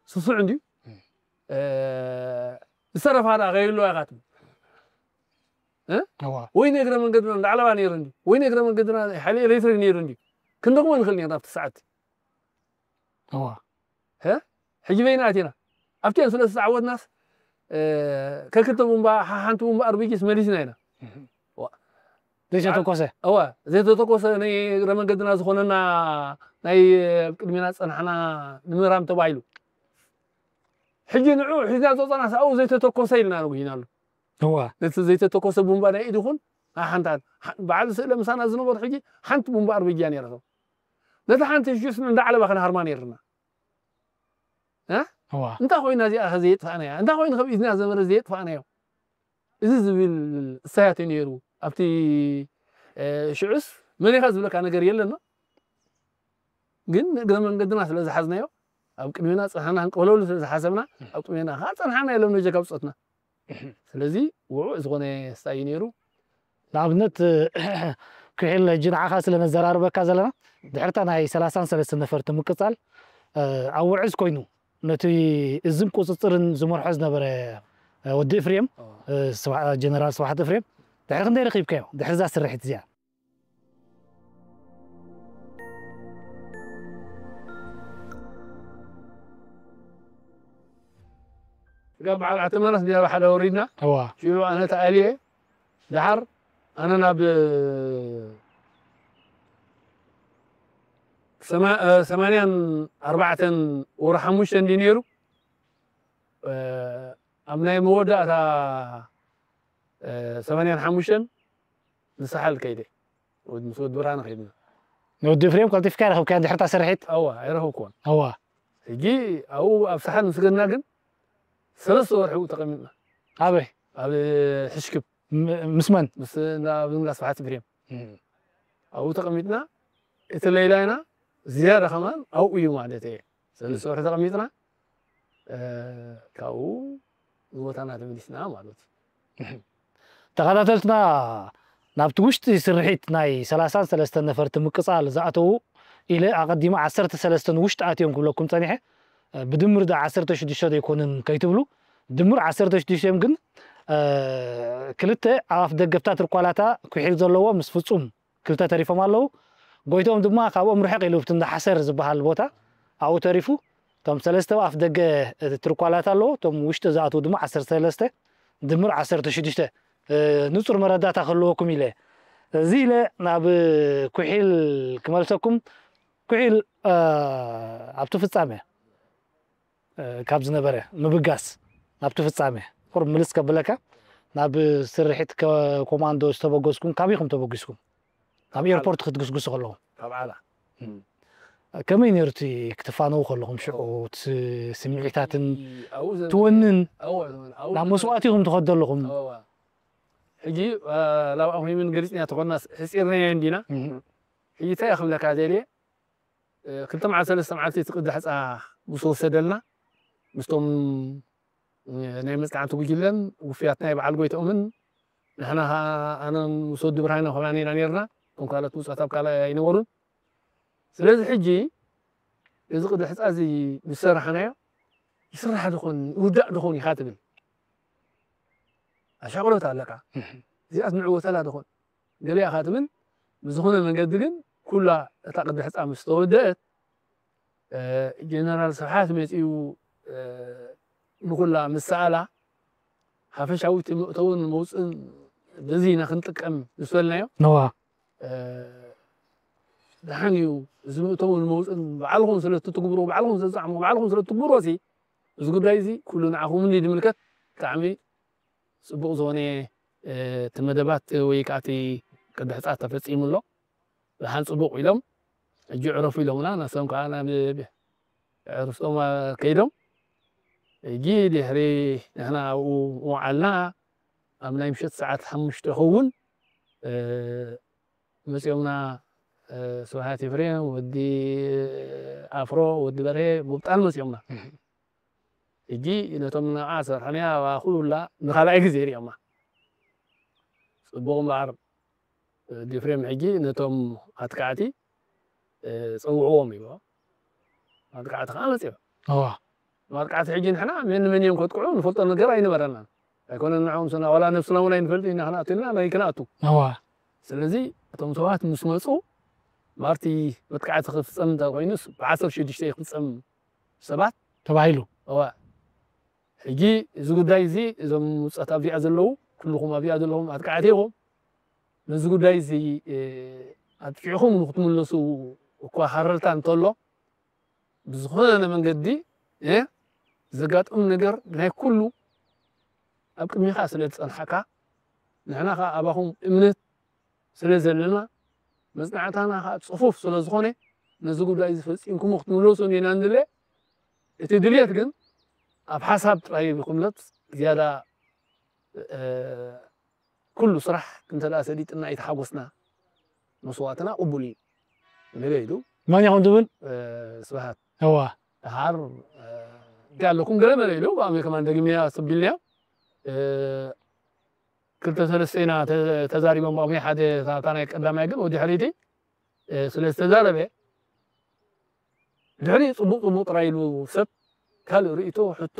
ስሱዕ እንድዩ እ፣ ዝተረፋ ደኣ ከይህልዋ ኢኻ ትብል እዋ ወይ ንእግረ መንገድና እንዳዕለባ ነይሩ እንዲ ወይ ንእግረ መንገድና ሓይሊ ኤሌክትሪክ ነይሩ እንዲ ክንደግሞ ንኽእል ነርና ኣብቲ ሰዓት እዋ ሕጂ በይና ኣቲና ኣብቲአን ስለ ዝተዓወትናስ ከክልተ ቡምባ ሓንቲ ቡምባ ኣርቢጂስ መሊስና ኢና ዘይተተኮሰ እወ ዘይተተኮሰ ናይ እግረ መንገድና ዝኾነና ናይ ኣብ ቅድሜና ዝፀናሕና ንምህራም ተባሂሉ ሕጂ ንዑ ሒዝና ዝወፀና ሰብኣዊ ዘይተተኮሰ ኢልና ንጉሂናሉ እዋ ነቲ ዘይተተኮሰ ቡምባ ናይ ኢድ ይኹን ሓንታ በዓል ስእለ ምሳና ዝነበሩ ሕጂ ሓንቲ ቡምባ ኣርበጃ ነይረቶም ነቲ ሓንቲ ሽስ እንዳዓለባ ክንሃርማ ነይርና እዋ እንታይ ኮይና እዚኣ ከ ዘየጥፋእናያ እንታይ ኮይኑ ከብ ኢድና ዘመረ ዘየጥፋእናዮ እዚ ዝብል እሳያት እዩ ነይሩ ኣብቲ ሽዑስ መን ኢኻ ዝብለካ ነገር የለና ግን እግረ መንገድና ስለ ዝሓዝናዮ ኣብ ቅድሜና ፀናሕና ክንቀበለሉ ስለ ዝሓሰብና ኣብ ቅድሜና ከዓ ፀናሕና የሎም ነጀካ ብፆትና ስለዚ ውዑእ ዝኾነ ስታይ እዩ ነይሩ ንኣብነት ኩሒል ሕጂ ንዓኻ ስለ ነዘራርበካ ዘለና ድሕርታ ናይ ሰላሳን ሰለስተ ነፈርቲ ምቅፃል ኣብ ውዕዝ ኮይኑ ነቲ እዝን ቁፅፅርን ዝመርሖ ዝነበረ ወዲ እፍሬም ጀነራል ስብሓት እፍሬም ድሕሪ ክንደይ ረኺብካዮ ድሕሪ እዛ ስርሒት እዚኣ ስጋ በዓል ዓተመረስ ዲያባ ሓደ ወሪድና እዋ ሽዑ ኣነ ተኣልየ ደሓር ኣነ ናብ ሰማንያን ኣርባዕተን ወሩ ሓሙሽተ እንዲ ነይሩ ኣብ ናይ መወዳእታ ሰማንያን ሓሙሽተን ንሳሓል ከይደ ምስ ወዲ ብርሃን ከይድና ንወዲ ፍሬም ቀልጢፍካ ረኸብካ ድሕርታ ስርሒት ኣዋ ኣይረኸብኩዎን ኣዋ ሕጂ ኣብኡ ኣብ ሳሓል ምስ ገና ግን ሰለስተ ወርሒ ተቐሚጥና ኣበይ ኣብ ሕሽክብ ምስ መን ምስ ናብ እንዳ ስብሓት ፍሬም ኣብኡ ተቐሚጥና እቲ ሌላ ኢና ዝያዳ ከማን ኣብኡ እዩ ማለት እየ ሰለስተ ወርሒ ተቐሚጥና ካብኡ ንቦታና ተመሊስና ማለት እዩ ተኸታተልትና ናብቲ ውሽጢ ስርሒት ናይ ሰላሳን ሰለስተን ነፈርቲ ምቅፃል ዝኣተዉ ኢለ ኣቐዲመ ዓሰርተ ሰለስተ ውሽጢ ኣትዮም ክብለኩም ፀኒሐ ብድምር ዳ ዓሰርተ ሽዱሽተ ዘይኮንን ከይትብሉ ድምር ዓሰርተ ሽዱሽተ እዮም ግን ክልተ ኣብ ኣፍ ደገ ብታ ትርኳላታ ኩሒል ዘለዎ ምስ ፍፁም ክልተ ተሪፎም ኣለዉ ጎይቶም ድማ ካብኦም ርሕቕ ኢሉ ብቲ እንዳ ሓሰር ዝበሃል ቦታ ኣብኡ ተሪፉ እቶም ሰለስተ ኣፍ ደገ ትርኳላት ኣለዎ እቶም ውሽጢ ዝኣትዉ ድማ ዓሰርተ ሰለስተ ድምር ዓሰርተ ሽዱሽተ ንፁር መረዳእታ ክህልወኩም ኢለ እዚ ኢለ ናብ ኩሒል ክመልሰኩም ኩሒል ኣብቲ ፍፃመ ካብ ዝነበረ ምብጋስ ናብቲ ፍፃመ ቁርብ ምልስ ከብለካ ናብ ስርሒት ኮማንዶ ዝተበገስኩም ካበይ ኢኹም ተበጊስኩም ናብ ኤርፖርት ክትግስግሱ ከለኹም ካብ ዓላ ከመይ ነሩ እቲ ክትፋነው ከለኹም ሽዑ ስምዒታትን ትወንን ናብ መስዋእቲ ኢኹም ትኸዱ ኣለኹም ሕጂ ላብኣ ኮይምን ገሊፅና ተኾና ሕፂርናዮ እንዲና ሕጂ እንታይ ክብለካ ዘልየ ክልተ መዓልቲ ሰለስተ መዓልቲ እቲ ቅዲ ሕፃ ምስ ወሰደልና ምስቶም ናይ መፅናዕቲ ጉጅለን ውፍያት ናይ በዓል ጎይትኦምን ንሕና ከዓ ኣነ ምስ ወዲ ብርሃነ ኮይና ኢና ነርና እቶም ካልኦት ብፁዓት ኣብ ካልእ ኣይነበሩን ስለዚ ሕጂ እዚ ቅዲ ሕፃ እዚ ምስ ሰራሕናዮ ይስራሕ ድኾን ይውዳእ ድኾን ኢኻ ትብል ኣሻቕሎት ኣለካ እዚኣስ ንዕወተላ ድኾን ገሊኣ ኢኻ ትብል ብዝኾነ መንገዲ ግን ኩላ እታ ቅዲ ሕፃ ምስ ተወደአት ጀነራል ስብሓት መፂኡ ንኩላ ምስ ሰኣላ ሓፈሻዊ እቲ መእተውን መውፅእን በዚ ኢና ክንጥቀም ምስ በልናዮ ነዋ ደሓን እዩ እዚ መእተውን መውፅእን ባዕልኹም ስለ ትትግብሩ ባዕልኹም ስለ ትፃዕሙ ባዕልኹም ስለ ትትግብሩ እዚ ጉዳይ እዚ ኩሉ ንዓኹም እንዲ ዝምልከት ብጣዕሚ ፅቡቕ ዝኾነ እቲ መደባት ወይ ከዓ እቲ ቅድሕፃት ተፈፂሙ ኣሎ ደሓን ፅቡቕ ኢሎም ሕጂ ዕረፉ ኢሎምና ነሶም ከዓ ናብ ዕርስቶም ከይዶም ሕጂ ድሕሪ ንሕና ኣብኡ ምውዓልና ኣብ ናይ ምሸት ሰዓት ሓሙሽተ ኸውን መፂኦምና ስብሃት ኤፍሬም ወዲ ኣፍሮ ወዲ በርሄ ሙብጣን መፂኦምና ሕጂ ነቶም ንዓ ዝሰርሐናያ ኩሉላ ንካልኣይ ግዜ ሪኦማ ፅቡቕ እምበኣር ዲፍሬም ሕጂ ነቶም ኣትካዕቲ ፀውዕዎም እዩ ኣትካዕቲ ከዓ መፅኦም እዋ ማጥቃዕቲ ሕጂ ንሕና መን መን እዮም ከጥቅዑ ንፈልጦ ነገር ኣይነበረናን ኣይኮነን ንዕኦም ስና ዋላ ነብስና እውን ኣይንፈልጥ ኢና ክንኣቱ ኢልና ናይ ክንኣቱ እዋ ስለዚ እቶም ሰባት ምስ መፁ ማርቲ መጥቃዕቲ ክፍፀም እንተ ኮይኑስ ብዓሰርተ ሽዱሽተ ክፍፀም ሰባት ተባሂሉ እዋ ሕጂ እዚ ጉዳይ እዚ እዞም ውፅኣት ኣብዚኣ ዘለዉ ኩልኹም ኣብዚኣ ዘለኹም ኣጥቃዕቲ ኢኹም ነዚ ጉዳይ እዚ ኣጥቂዕኹም ንክትምለሱ እኳ ሃረርታ እንተሎ፣ ብዝኾነ መንገዲ ዘጋጥም ነገር ናይ ኩሉ ኣብ ቅድሚኻ ስለ ዝጸንሓካ፣ ንሕና ኸዓ ኣባኹም እምነት ስለ ዘለና፣ መጽናዕታና ኸዓ ጽፉፍ ስለ ዝኾነ፣ ነዚ ጉዳይ እዚ ፈጺምኩሞ ክትምለሱ ኢና ንድለ። እቲ ድልየት ግን ኣብ ሓሳብ ጥራይ ይኹን እምነት ዝያዳ ኩሉ ስራሕ እንተ ደኣ ሰሊጥና ኣይተሓጎስና፣ መስዋእትና ቅቡል እዩ። ገለ ኢሉ መን ኢኹም ትብል? ስብሃት እዋ ደሓር እንታይ ኣለኩም ገለ መለ ኢሉ ብኣመ ከማን ደግሚያ ስቢልንያ ክልተ ሰለስተ ኢና ተዛሪቦም ብኣመ ሓደ ታታ ናይ ቀዳማይ ግን ወዲ ሕሪቲ ስለ ዝተዛረበ ድሕሪ ጽቡቕ ጽቡቕ ጥራይ ኢሉ ሰብ ካልእ ርእይቶ ሕቶ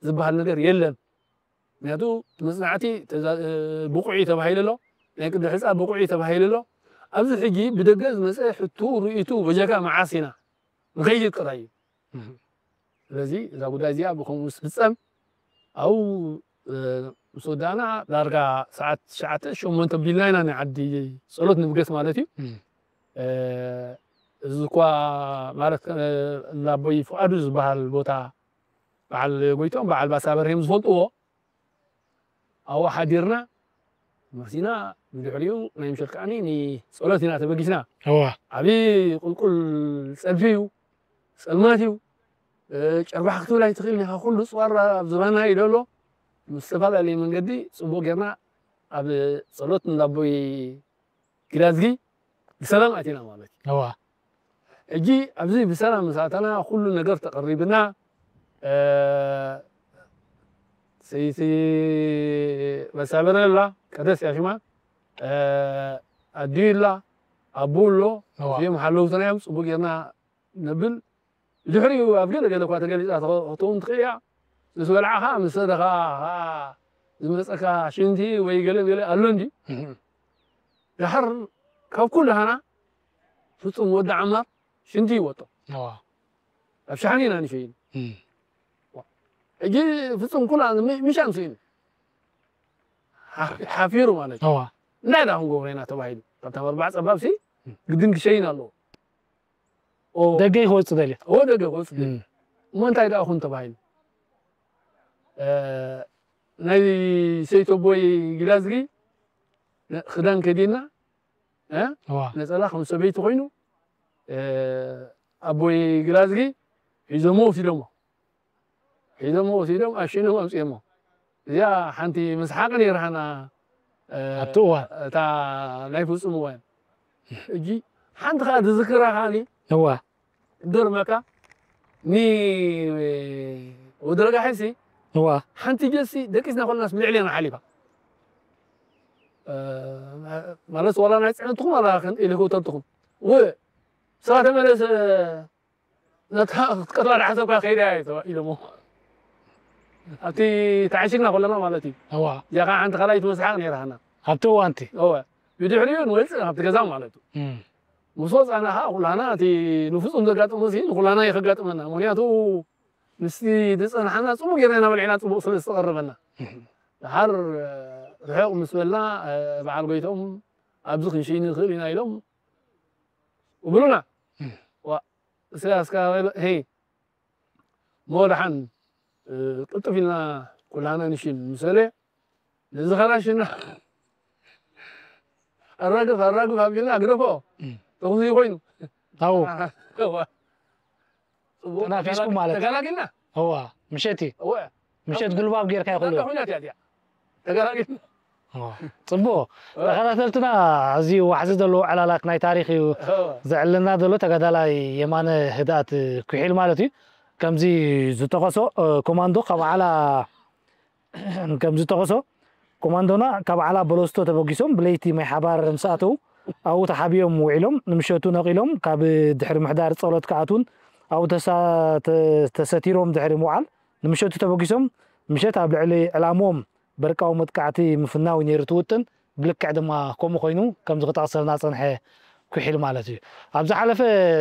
ዝበሃል ነገር የለን። ምክንያቱ መጽናዕቲ ብቑዕ እዩ ተባሂሉ ኣሎ፣ ናይ ቅዲ ሕፃ ብቑዕ እዩ ተባሂሉ ኣሎ። ኣብዚ ሕጂ ብደገ ዝመፀ ሕቱ ርእይቱ በጀካ መዓስ ኢና ንኸይድ ጥራይ እዩ። ስለዚ እዛ ጉዳይ እዚኣ ብከምኡ ምስ ፍፀም ኣብኡ ምስ ወዳእና ዳርጋ ሰዓት ትሽዓተ ሸሞንተ ቢልና ኢና ናይ ዓዲ ጸሎት ንብገስ ማለት እዩ። እዚ እኳ ማለት እንዳ ኣቦይ ፍቓዱ ዝበሃል ቦታ በዓል ጎይቶም በዓል ባሳ በርሄም ዝፈልጥዎ ኣብኡ ሓዲርና መሲና ብድሕሪኡ ናይ ምሸት ከዓኒ ንጸሎት ኢና ተበጊስና። እዋ ዓብዪ ቁልቁል ጸድፊ እዩ፣ ጸልማት እዩ። ጨርባሕ ክትብል ኣይትኽእልን ኢኻ። ኩሉ ጽዋር ኣብ ዝባና እዩ ዘሎ። ምስ ዝተፈላለየ መንገዲ ጽቡቕ ጌርና ኣብ ጸሎት እንዳቦይ ጊላዝጊ ብሰላም ኣቲና ማለት እዩ። እዋ ሕጂ ኣብዚ ብሰላም ምስ ኣተና ኩሉ ነገር ተቐሪብና ሰይቲ መሳበረ ኣላ ቀደስ ያሽማ ኣዲኡ ኣላ ኣቦ ኣሎ እዚኦም ሓለውትና እዮም። ፅቡቅ ጌርና ነብል ድሕሪኡ ኣብ ገለ ገለ እኳ ተገሊፃ ክትኸውን ትኽእል እያ። ምስ በልዓ ከዓ ምስ ሰተኻ ከዓ ዝመፀካ ሽንቲ ወይ ገለ ገለ ኣሎ እንዲ ድሓር ካብ ኩሉ ሃና ፍፁም ወዲ ዓማር ሽንቲ ይወጦ ኣብ ሸሓኒ ኢና ንሸይን ሕጂ ፍፁም ኩላ ምሻን ስኢኑ ሓፊሩ ማለት እዩ። እንታይ ደኣ ክንገብሮ ኢና ተባሂሉ ካብታ መርባዕ ፀባብ ሲ ግድን ክሸይን ኣለዎ። ደገ ክወፅእ ደልዩ እዎ ደገ ክወፅእ ደልዩ እሞ እንታይ ደኣ ኩን ተባሂሉ ናይ ሰይተቦይ ግላዝጊ ክዳን ከዲና ነፀላ ከም ሰበይቲ ኮይኑ ኣቦይ ግላዝጊ ሒዞሞ ወሲዶሞ ሒዞሞ ወሲዶም ኣሽኖም ኣምፅኦሞ እዚኣ ሓንቲ መስሓቂ ነይርሃና ኣብቲ እዋን እታ ናይ ፍፁም እዋን እጂ ሓንቲ ከዓ ዝዝክራ ከዓኒ እዋ ደርመካ ኒ ወደረጋ ሕሲ እዋ ሓንቲ ጀሲ ደቂስና ኮለናስ ብልዕሌና ሓሊፋ ማለት ዋላ ናይ ፅዕነትኩም ዋላ ሄሊኮፕተርትኩም ው ስራ ተመለሰ ነታ ክትቀትላ ዳሓሰብካ ከይዳ እያ ኢሎሞ ኣብቲ ተዓሽግና ከለና ማለት እዩ እዋ እዚኣ ከዓ ሓንቲ ካልኣይቲ መስሓቅ ነይራና ኣብቲ እዋንቲ እወ ብድሕሪኡ ንወፅእ ካብቲ ገዛ ማለት እዩ ምስ ወፃና ከዓ ኩላና እቲ ንፍፁም ዘጋጥሞ ሲ ንኩላና እዩ ከጋጥመና ምክንያቱ ምስቲ ዝፀናሓና ፅቡቅ ጌርና ኢና በሊዕና ፅቡቅ ስለ ዝተቀረበና ድሓር ርሕቅ ምስ በልና በዓል ጎይቶም ኣብዚ ክንሽይ ንክእል ኢና ኢሎም ብሉና እስያስ ከዓ ሄ እሞ ደሓን ቅልጥፍ ኢልና ኩላና ንሽን ምሰለ ነዚ ኸላሽና ኣራግፍ ኣራግፍ ኣቢልና ግደፎ ተኹሲ ኮይኑ ኣው ተናፊስኩም ማለት ተጋላጊልና እዋ ምሸት እዩ እወ ምሸት ጉልባብ ጌርካ ይኽእሉ ኩናት እያ እዚኣ ተጋላጊልና ጽቡቕ ተኸታተልትና ኣዝዩ ዋሕዚ ዘለዎ ዕላላት ናይ ታሪኽ እዩ ዘዕልና ዘሎ ተጋዳላይ የማነ ህድኣት ኩሒል ማለት እዩ ከምዚ ዝጠቐሶ ኮማንዶ ካብ ዓላ ከም ዝጠቐሶ ኮማንዶና ካብ ዓላ በለስቶ ተበጊሶም ብለይቲ ማይ ሓባር ምስ ኣተው ኣብኡ ተሓቢኦም ውዒሎም ንምሸቱ ነቒሎም ካብ ድሕሪ ምሕዳር ጸሎት ክኣትዉን ኣብኡ ተሰቲሮም ድሕሪ ምውዓል ንምሸቱ ተበጊሶም ምሸት ኣብ ልዕሊ ዕላምኦም በርቃዊ መጥቃዕቲ ምፍናው ነይሩ እቲ ውጥን ብልክዕ ድማ ከምኡ ኮይኑ ከምዚ ክጠቕሰልና ጸንሐ ኩሒል ማለት እዩ ኣብ ዝሓለፈ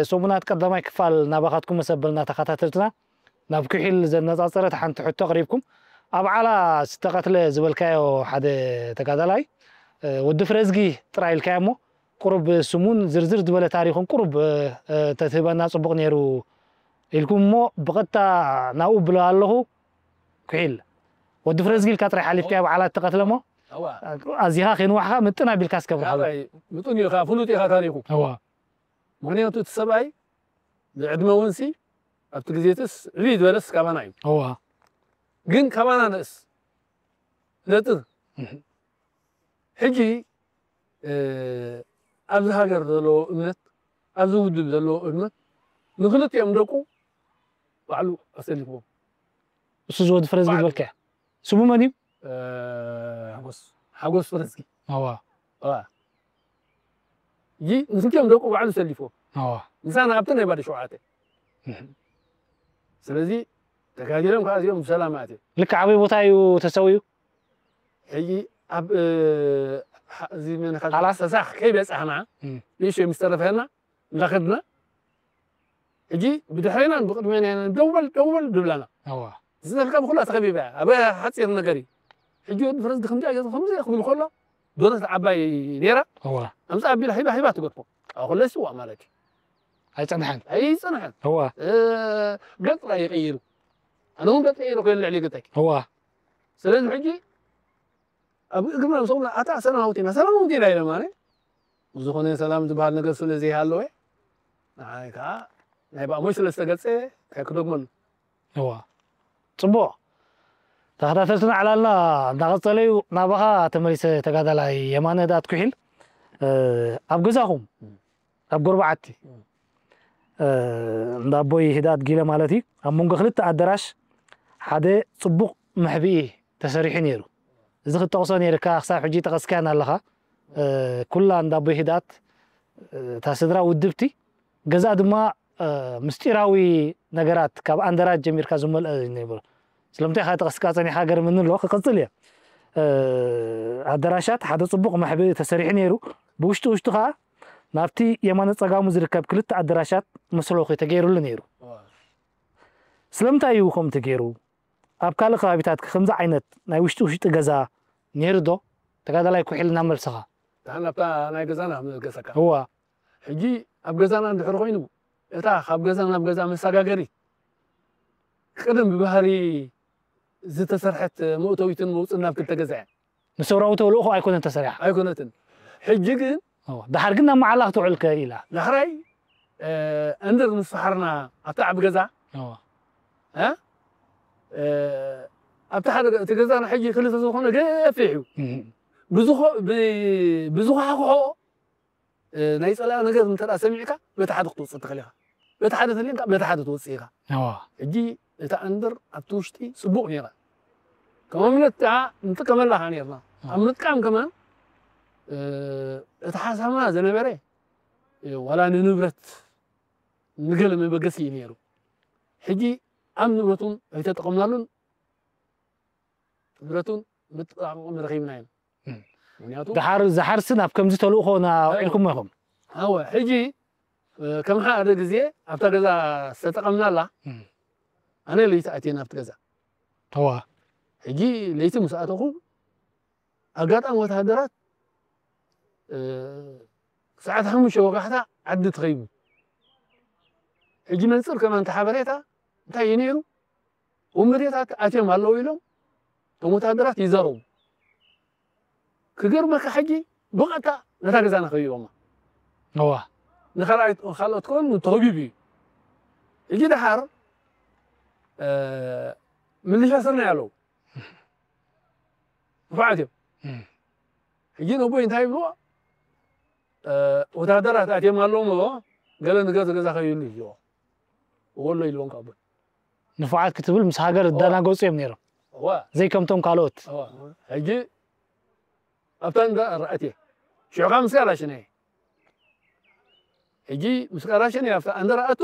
ሰሙናት ቀዳማይ ክፋል ናባኻትኩም መሰበልና ተኸታተልትና ናብ ኩሒል ዘነጻጸረት ሓንቲ ሕቶ ኣቕሪብኩም ኣብ ዓላ ዝተቐትለ ዝበልካዮ ሓደ ተጋዳላይ ወዲ ፍረዝጊ ጥራይ ኢልካዮ እሞ፣ ቁሩብ ስሙን ዝርዝር ዝበለ ታሪኹን ቁሩብ ተትህበና ጽቡቕ ነይሩ ኢልኩም እሞ፣ ብቐጥታ ናብኡ ብሎ ኣለኹ። ኩሒል፣ ወዲ ፍረዝጊ ኢልካ ጥራይ ሓሊፍካዮ፣ በዓላት ተቐትለ እሞ፣ ኣዚኻ ከይንዋሕካ ምጥን ኣቢልካ እስከ ብርሃሉ። ምጥን ኢኻ፣ ፍሉጥ ኢኻ ታሪኹ። ምኽንያቱ እቲ ሰብኣይ ብዕድመ እውን ሲ ኣብቲ ግዜትስ ዕብይ ዝበለስ ካባና እዩ። እዋ። ግን ካባና ንእስ ነጥር። ሕጂ ኣብዚ ሃገር ዘለዎ እምነት፣ ኣብዚ ውድብ ዘለዎ እምነት ንክልቲኦም ደቁ ባዕሉ ኣሰሊፍዎም። እሱ ዝወዲ ፍረዝጊ ዝበልካዮ ስሙ መን እዩ? ሓጎስ ሓጎስ ፍረዝጊ። እዋ። እዋ። እዚ ንክልቲኦም ደቁ ባዕሉ ሰሊፍዎም። እዋ። ምሳና ኣብቲ ናይ ባዶ ሸውዓተ። ስለዚ ተጋዲሎም ከዓ እዚኦም ብሰላም ኣትዮም። ልክዕ ኣበይ ቦታ እዩ ተሰዊኡ? ሕጂ ኣብ እዚ መን ቃላስ? ሰሳኽ ከይበፃሕና ንእሽተይ ምስ ተረፈና እንዳኸድና ሕጂ ብድሕሬናን ብቕድሜናን ደው በል ደው በል ድብላና። ዝነፍካ ብኩላ ተኸቢባ እያ። ኣብ ሓፂር ነገር እዩ። ሕጂ ወዲ ፍረዝጊ ከምዚኣ ገይሩ ከምዚ ክብል ከሎ ዶረት ዓባይ ነይራ። ኣምፃ ኣቢላ ሂባ ሂባ ትገድፎ። ኣብ ኩለ ይስዋእ ማለት እዩ። ኣይፀንሐን። ኣይፀንሐን። ገፅ ጥራይ ይቕይሩ። ኣነ እውን ገፅ ቀይሩ ኮይነ ልዕሊ ገፀይ። ስለዚ ሕጂ ኣብ እግርና ምስ ቆምና ኣታ ሰላማዊት ኢና ሰላማዊት ኢና ኢሎም ኣነ። ዝኾነ ሰላም ዝበሃል ነገር ስለ ዘይሃለወ ንዓይ ከዓ ናይ ብኣሞይ ስለ ዝተገልፀ እንታይ ክደግመሉ። እዋ። ፅቡቕ። ተኸታተልትና ዕላልና እንዳቐፀለ እዩ። ናባኻ ተመሊሰ ተጋዳላይ የማነ ህድኣት ኩሒል፣ ኣብ ገዛኹም ኣብ ጎረባዓቲ እንዳ ኣቦይ ህድኣት ጊለ ማለት እዩ፣ ኣብ መንጎ ክልተ ኣደራሽ ሓደ ፅቡቕ መሕብኢ ተሰሪሑ ነይሩ። እዚ ክትጠቕሶ ነይርካ፣ ክሳብ ሕጂ ጠቐስካያን ኣለኻ። ኩላ እንዳ ኣቦይ ህድኣት እታ ስድራ ውድብቲ፣ ገዛ ድማ ምስጢራዊ ነገራት ካብ ኣንደራት ጀሚርካ ዝመልአ እዩ ነይሩ። ስለምንታይ ኢኻ ጠቐስካ ጸኒሕካ ገርምኒ ኣሎ፣ ክቕጽል እየ። ኣደራሻት ሓደ ጽቡቕ መሕብኢ ተሰሪሑ ነይሩ። ብውሽጢ ውሽጢ ኸኣ ናብቲ የማነ ጸጋሙ ዝርከብ ክልተ ኣደራሻት መሰሎኺ ተገይሩሉ ነይሩ። ስለምንታይ እዩ ከምኡ ተገይሩ? ኣብ ካልእ ከባቢታት ከ ከምዚ ዓይነት ናይ ውሽጢ ውሽጢ ገዛ ነይሩ ዶ? ተጋዳላይ ኩሒል እናመልሰኻ። ደሓን ናብታ ናይ ገዛና ክምልሰካ። እዋ። ሕጂ ኣብ ገዛና እንድሕር ኮይኑ፣ እታ ካብ ገዛ ናብ ገዛ መሰጋገሪት ቅድም ብባህሪ ዝተሰርሐት መእተዊትን መውፅእን ናብ ክልተ ገዛ እያ። ንሰውራዊ ተልእኾ ኣይኮነን ተሰሪሓ። ኣይኮነትን። ሕጂ ግን እዋ፣ ደሓር ግን ናብ መዓላ ክትውዕል ከ ኢላ። ዳሕራይ፣ እ፣ እንድር ምስ ፈሓርና ኣብታ ዓቢ ገዛ፣ እዋ። እ? እ፣ ኣብቲ ሓደ ገ-፣ እቲ ገዛና ሕጂ ክልተ ዝኾነ ገፊሕ እዩ። እህ። ብዝኾ-፣ ብ-፣ ብዝኾሓኹሖ፣ እ፣ ናይ ጸላኢ ነገር እንተ ደኣ ሰሚዕካ፣ በቲ ሓደ ክትወጽእ ትኽእል ኢኻ። በቲ ሓደ ተልዩንካ፣ በቲ ሓደ ትወጽእ ኢኻ። እዋ። ሕጂ እታ እንድር ኣብቲ ውሽጢ ጽቡቕ ነይራ። ከም ኣብነት ደኣ ንጥቀመላ ኸዓ ነይርና። እዋ። ኣብ ምጥቃም ከማን፣ እ፣ እቲ ሓሳብና ዝነበረ፣ እ፣ ዋላ ንንብረት ንገለ መበገሲ እዩ ነይሩ። ሕጂ ኣብ ንብረቱን ኣይተጠቐምናሉን፣ ንብረቱን ምጥቃም ረኺብና ኢና። እም። ምኽንያቱ ደሓር፣ ዝሓርሲ ናብ ከምዚ ተልእኾ ና-፣ ኣዎ። ውዒልኩሞ ኢኹም። ኣወ፣ ሕጂ፣ እ፣ ከም ሓደ ግዜ ኣብታ ገዛ ዝተጠቐምናላ፣ እም። ኣነ ለይቲ ኣትየ ናብቲ ገዛ። እዋ። ሕጂ ለይቲ ምስ ኣተኹ፣ ኣጋጣሚ ወተሃደራት፣ እ፣ ሰዓት ሓሙሽተ ወጋሕታ ዓዲ ተኸይቡ። ሕጂ መንፅር ከማን እቲ ሓበሬታ እንታይ እዩ ነይሩ? ወንበዴታት ኣትዮም ኣለዉ ኢሎም እቶም ወተሃደራት ይዛረቡ። ክገርመካ ሕጂ ብቐጥታ ነታ ገዛና ከቢቦማ። እዋ። ንኻልኣይ፣ ካልኦት ከውን ተኸቢቡ እዩ። ሕጂ ደሓር፣ እ፣ ምልሻ ስርናይ ኣለዉ። ንፉዓት እዮም። እም። ሕጂ ነቦይ እንታይ ይብልዎ? እ፣ ወተሃደራት ኣትዮም ኣለዉ እሞ ገለ ንገዛ ገዛ ከይብሉ ይብልዎ። ወሎ ኢልዎም ካብ ኣቦይ። ንፉዓት ክትብል ምስ ሃገር እዋ። እዳናገጹ እዮም ነይሮም። እዋ። ዘይከምቶም ካልኦት። እዋ። ሕጂ ኣብታ እንዳ ኣራእት እየ። ሽዑ ከዓ ምስ ካላሽን እየ። ሕጂ ምስ ካላሽን እየ ኣብታ እንዳ ኣራእቱ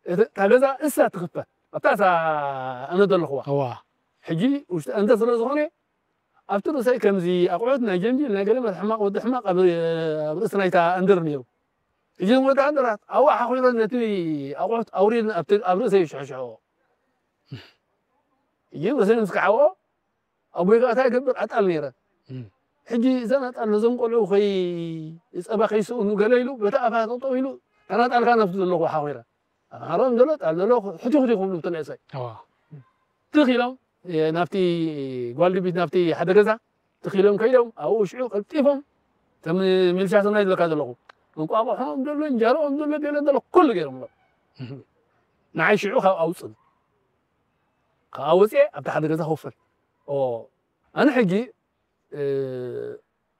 እታ ገዛ እሳ ትኽፈት። ኣብታ እሳ ኣነ ዘለኹዋ። እዋ። ሕጂ ውሽጢ እንደ ስለ ዝኾነ ኣብቲ ርእሰይ ከምዚ ኣቑሑት ናይ ጀንቢል ናይ ገለ ሕማቕ ወዲ ሕማቕ ኣብ፣ ኣብ ርእሲ ናይታ እንድር ነይሩ። ሕጂ ወተሃደራት ኣብኡ ሓኺሮን ነቲ ኣቑሑት ኣውሪድን ኣብቲ፣ ኣብ ርእሰይ ይሽሕሽሕዎ። ሕጂ ርእሰይ ምስ ከሓዎ ኣቦይ ከኣ እንታይ ይገብር? ኣጣል ነይረ። እም። ሕጂ እዛ ናጣል ነዞም ቆልዑ ከይ ጸባ ከይስእኑ ገለ ኢሉ በቲ ኣፋ ጠጠው ኢሉ፣ እታ ናጣል ከኣ ናብቲ ዘለዎ ሓኺራ። ኣምሓራኦም ዘሎ ጣል ዘሎ ሕቲ ሕቲ ክብሉ እቲ ንእሰይ። እዋ ትኽ ኢሎም ናብቲ ጓል ድቢት ናብቲ ሓደ ገዛ ትኽ ኢሎም ከይዶም ኣብኡ ሽዑ ቀልጢፎም፣ እቶም ሚልሻ ሰናይ ዝብለካ ዘለኹ፣ እንቋቑሖም ዘሎ እንጀራኦም ዘሎ ገለ ዘሎ ኩሉ ገይሮምሎም። ንዓይ ሽዑ ካብ ኣውፅእ ካብ ኣወፅኤ ኣብቲ ሓደ ገዛ ኮፈል። ኣነ ሕጂ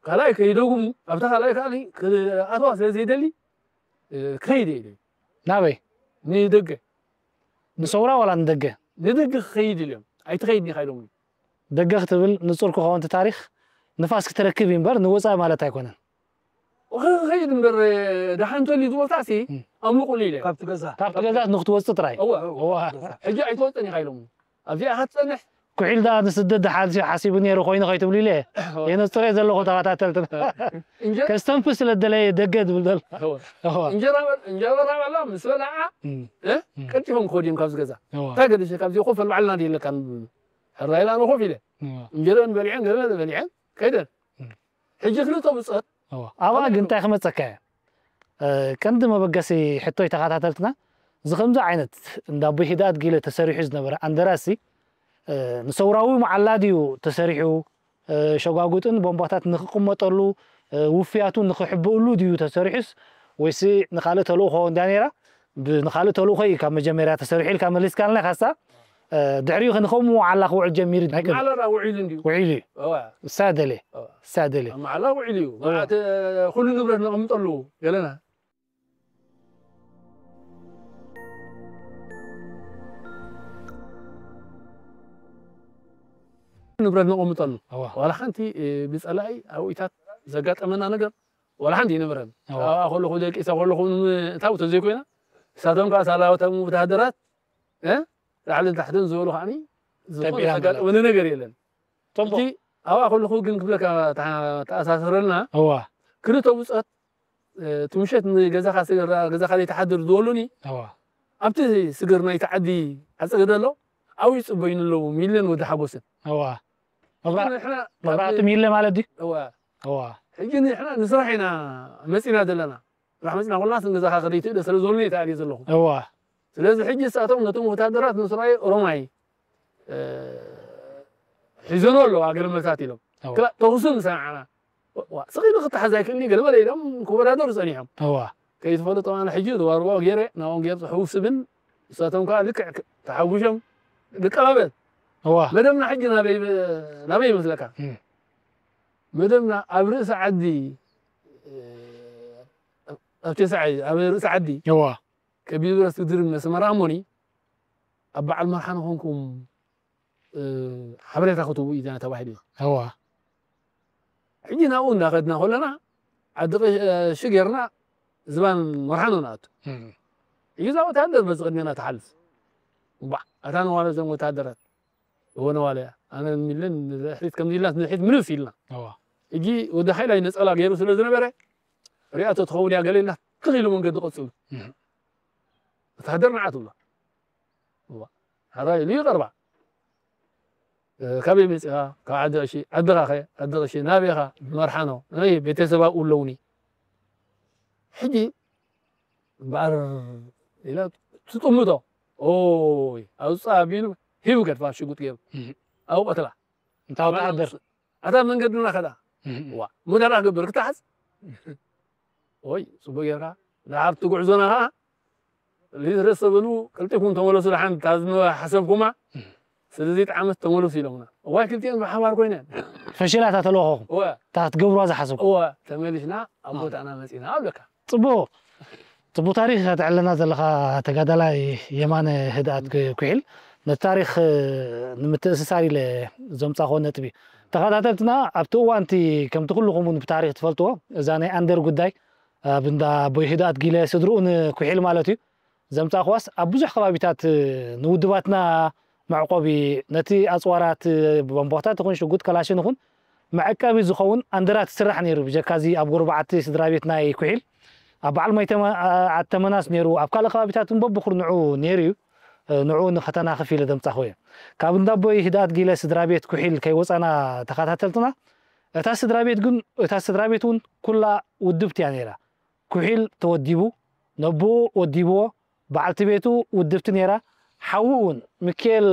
ካልኣይ ከይደጉሙ ኣብታ ካልኣይ ከዓ ክኣትዋ ስለ ዘይደሊ ክኸይድ እየ ኢለ። ናበይ? ንደገ ንሰውራ ዋላ ንደገ? ንደገ ክኸይድ ኢሎም ኣይትኸይድን ኢኻ ኢሎምኒ። ደገ ክትብል ንጹር ክኸውን እቲ ታሪኽ ንፋስ ክትረክብ እዩ እምበር ንወጻኢ ማለት ኣይኮነን። ክኸይድ እምበር ደሓን እንተልዩ ዝወጻእሲ ኣምልቑኒ ኢለ። ካብቲ ገዛ ካብቲ ገዛ ንክትወጽእ ጥራይ። እወ እወ ሕጂ ኣይትወጽእን ኢኻ ኢሎምኒ። ኣብዚኣ ኢኻ ትጸንሕ። ኩሒል ደኣ ንስደት ደሓን ሓሲቡ ነይሩ ኮይኑ ከይትብሉ ኢለ የነጽሮ እየ ዘለኹ ተኸታተልትና። ከስተንፍስ ስለ ደለየ ደገ ዝብል ዘሎ። እንጀራ በላ ምስ በልዓ ቀልጢፎም ክኸዱ እዮም ካብዚ ገዛ። እንታይ ገዲሸ ካብዚ ኮፍ በል ባዕልና ድየለካ ሕራይ ኢላ ኣነ ኮፍ ኢለ እንጀረአን በሊዐን ገለ በሊዐን ከይደን። ሕጂ ክልተ ብጾት ኣብኣ ግን እንታይ ክመጸካ እየ? ቀንዲ መበገሲ ሕቶይ ተኸታተልትና፣ እዚ ከምዚ ዓይነት እንዳ ኣቦይ ህድኣት ጊለ ተሰሪሑ ዝነበረ ኣንደራሲ ንሰውራዊ መዓላ ድዩ ተሰሪሑ? ሸጓጉጥን ቦምባታት ንክቕመጠሉ ውፍያቱ ንክሕብእሉ ድዩ ተሰሪሑስ ወይሲ ንኻልእ ተልእኾ እንድያ ነይራ? ንኻልእ ተልእኾ እዩ ካብ መጀመርያ ተሰሪሑ ኢልካ መሊስካልና ኢኻ። ድሕሪኡ ከ ንኸምኡ መዓላ ክውዕል ጀሚሩ ናይ ቅድሚ ማዕላ ዳ ውዒሉ እንድዩ። ውዒሉ እዩ። እዋ፣ እሳ ደልየ እዋ። እሳ ደልየ ኣብ መዓላ ውዒሉ እዩ። እዋ። መዓት ኩሉ ንብረት ነቐምጠሉ ገለና። ንብረት ነቐምጠሉ እዋ። ዋላ ሓንቲ እ፣ ብጸላኢ ኣብኢታት ዘጋጠመና ነገር ዋላ ሓንቲ ይነበረን። እዋ። ኣብኣ ከለኹ ደቂሰ ከለኹ ንምእታው ተዘይኮይና ንሳቶም ከዓ ሳላውቶም ወተሃደራት እ? ላዕልን ታሕትን ዝበሉ ከዓኒ ዝኾነ ጠቢዖም ዘጋጠመኒ ነገር የለን። ጽቡቕ። ሕጂ ኣብኣ ከለኹ ግን ክብለካ ተሓ- ተኣሳስረልና እዋ ክልተ ብጾት እ፣ እቲ ምሸት ንገዛኻ ስግር ገዛኻ ዘይትሓድር ዝበሉኒ እዋ ኣብቲ ስግር ናይቲ ዓዲ ዓፀገ ደሎ ኣብኡ ይፅበዩኒ ኣለዉ ሚልን ወዲ ሓጎስን እዋ መብራ- ንሕና መብራህቲ ሚለ ማለት ድዩ እዋ እዋ ሕጂ ንሕና ንስራሕ ኢና መፂና ዘለና ስራሕ መፂና ኮልና ንገዛኻ ከደይትእደ ስለ ዝበሉኒ ተኣልየ ዘለኹ እዋ ስለዚ ሕጂ ንሳቶም ነቶም ወታደራት ንስራይ ኦሮማይ እ፣ ሒዘኖ ኣለዋ ገለመልታት ኢሎም እዋ ክላ- ተኹሱ ንሰምዓና ዋ፣ ስቕ ኢሉ ክተሓዝ ኣይክእልኒ ገለ መለ ኢሎም ክወዳደሩ ጸኒሖም እዋ ከይትፈልጦ ኣነ ሕጂ ዝዋርቦ ገይረ ናብኦም ገይረ ጽሑፍ ስብን ንሳቶም ከዓ ልክዕ ክ- ተሓጉሾም ንቀባበል እዋ መደብና ሕጂ ናበይ ናበይ ይመስለካ እም። መደብና ኣብ ርእሲ ዓዲ እ፣ ኣብ ቴስዓ ኣብ ርእሲ ዓዲ እዋ ከቢድ ብረት ክድርም ነስመራ እሞኒ ኣብ በዓል መርሓ ንኾንኩም ሓበሬታ ክትህቡ እዩ ተባሂሉ እዩ። እዋ። ሕጂ ናብኡ እንዳኸድና ከለና ዓዲ ቀሺ ጌርና ዝባን መርሓኖ ንኣቱ። እም። ሕጂ እዛ ወታደር በዚ ቅድሜና ትሓልፍ። እባ ኣታ ነዋለ እዞም ወታደራት እወ ነዋለ እያ። ኣነ ሚለን ንድሕሪት ከምዚ ኢልና ንድሕሪት ምልስ ኢልና። እዋ። ሕጂ ወዲ ሓይላይ ነፀላ ገይሩ ስለ ዝነበረ ሪኣቶ ትኸውን እያ ገለ ኢልና ትኽ ኢሉ መንገዲ ቀፅሉ። እም። ወታደር ንዓ ትብሎ። እዋ። ሕራይ ኢሉ ይቐርባ። እ፣ ካበይ መፂኻ? ካብ ዓዲ ቀሺ። ዓድኻ ኸ? ዓዲ ቀሺ። ናበይ ኢኻ? መርሓኖ። ናይ ቤተሰብ ኣብኡ ኣለውኒ። ሕጂ እምበኣር ኢላ ትጥምቶ። ኦይ፣ ኣውፅኣ ኣቢሉ ሂቡ ገድፋ ሽጉጥ ገይሩ። እህ። ኣብኡ ቀትላ። እንታ ወታደር። ኣታ መንገድና ከዳ። እህ። ዋ፣ ሙዳራ ክገብር ክትሓዝ። ኦይ፣ ጽቡቕ ጌርካ። ደሓር እቲ ጉዕዞና ኸዓ ልትረስ ተበሉ ቀልጢፍኩም ተመለሱ ደሓን እታ ዝነበ ሓሰብኩማ ስለ ዘይጠዓመት ተመለሱ ኢሎምና። እዋይ ክልቲኤን ብሓባር ኮይነን ፈሽላ እታ ተልእኾኹም እወ እታ ክትገብሩዋ ዝሓሰብኩም እወ ተመሊስና ኣብ ቦታና መጺና ኣብለካ። ጽቡቕ ጽቡቕ ታሪኽ ኢኻ ተዕልለና ዘለኻ ተጋዳላይ የማነ ህድኣት ኩ- ኩሒል። ነቲ ታሪኽ ንምትእስሳር ኢለ ዘምጻእክዎ ነጥቢ እዩ። ተኸታተልትና ኣብቲ እዋን እቲ ከምቲ ኩልኹም እውን ብታሪኽ ትፈልጥዎ እዛ ናይ ኣንደር ጉዳይ ኣብ እንዳ ኣቦይ ህድኣት ጊለ ስድርኡ ንኩሒል ማለት እዩ ዘምጻእክዋስ ኣብ ብዙሕ ከባቢታት ንውድባትና መዕቆቢ ነቲ ኣጽዋራት ቦምባታት ይኹን ሽጉጥ ከላሽን ይኹን መዐቀቢ ዝኸውን ኣንደራት ይስራሕ ነይሩ። ብጀካ እዚ ኣብ ጎረባዕቲ ስድራ ቤት ናይ ኩሒል ኣብ በዓል ማይ ተመ- ዓዲ ተመናስ ነይሩ። ኣብ ካልእ ከባቢታት እውን በብኹርንዑ ነይሩ እዩ። ንዑ ንኸተናኽፍ ኢለ ዘምጻእክዎ እየ። ካብ እንዳ ኣቦይ ህድኣት ጊለ ስድራ ቤት ኩሒል ከይወጻና ተኸታተልትና እታ ስድራ ቤት ግን እታ ስድራ ቤት እውን ኩላ ውድብቲ እያ ነይራ። ኩሒል ተወዲቡ፣ ነቦኡ ወዲብዎ፣ በዓልቲ ቤቱ ውድብቲ ነይራ። ሓዉ እውን ሚካኤል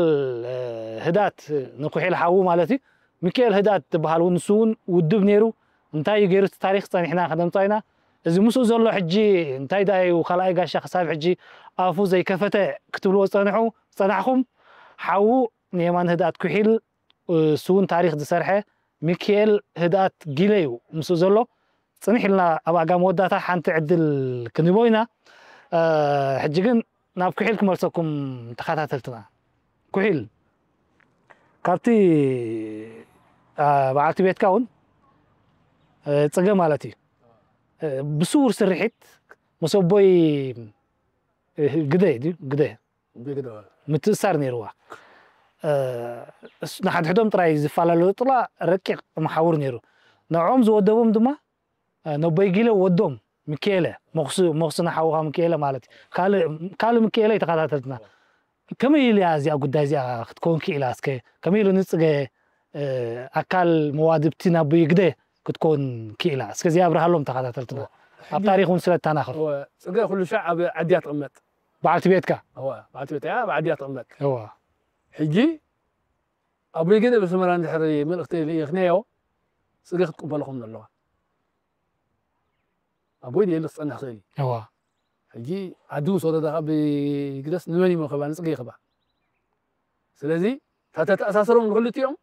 ህዳት፣ ንኩሒል ሓዉ ማለት እዩ። ሚካኤል ህዳት ዝበሃል እውን ንሱ እውን ውድብ ነይሩ። እንታይ እዩ ገይሩ እቲ ታሪኽ ጸኒሕና ከነምጻ ኢና። እዚ ምስኡ ዘሎ ሕጂ እንታይ ደኣ እዩ ካልኣይ ጋሻ ክሳብ ሕጂ ኣፉ ዘይከፈተ ክትብልዎ ጸንሑ ጸናሕኩም። ሓዉ ንየማን ህዳት ኩሒል እሱ እውን ታሪኽ ዝሰርሐ ሚካኤል ህድኣት ጊለ እዩ ምስኡ ዘሎ። ጽንሕ ኢልና ኣብ ኣጋ መወዳእታ ሓንቲ ዕድል ክንህቦ ኢና። ሕጂ ግን ናብ ኩሒል ክመልሰኩም ተኸታተልትና። ኩሒል ካብቲ በዓልቲ ቤትካ እውን ጽገ ማለት እዩ ብስውር ስርሒት መሰቦይ ግደ ግደ ምትእሳር ነይርዋ። ንሓድሕዶም ጥራይ ዝፈላለጥላ ረቂቕ መሓውር ነይሩ። ንዕኦም ዝወደቦም ድማ ነቦይ ጊለ ወዶም ምክኤለ፣ መኹሲ ንሓውኻ ምክኤለ ማለት እዩ። ካልእ ምክኤለ ይተኸታተልትና። ከመይ ኢሉ እያ እዚኣ ጉዳይ እዚኣ ክትከውን ክኢላ? እስከ ከመይ ኢሉ ንጽገ ኣካል መዋድብቲ ናቦይ ግደ ክትከውን ክኢላ? እስከ እዚኣ ኣብርሃሎም ተኸታተልትና። ኣብ ታሪኽ እውን ስለ እተናኽር። ጽገ ኩሉ ሻዕ ኣብ ዓድያ ትቕመጥ። በዓልቲ ቤትካ? እዋ፣ በዓልቲ ቤት እያ፣ ኣብ ዓድያ ትቕመጥ። እዋ። ሕጂ ኣቦይ ግን ኣብ ኣስመራ እንድሕር መልእኽቲ ልኢኽናዮ፣ ጽገ ክትቅበለኹም ኣለዋ። ኣቦይ ድየ ክጸንሕ ክእል እዩ። እዋ። ሕጂ ዓዲ ምስ ወረዳ ካብ ግደስ ንመን እዩ መኸባ? ንጽገ ይኸባ። ስለዚ እታ ተተኣሳስሮም ንክልቲኦም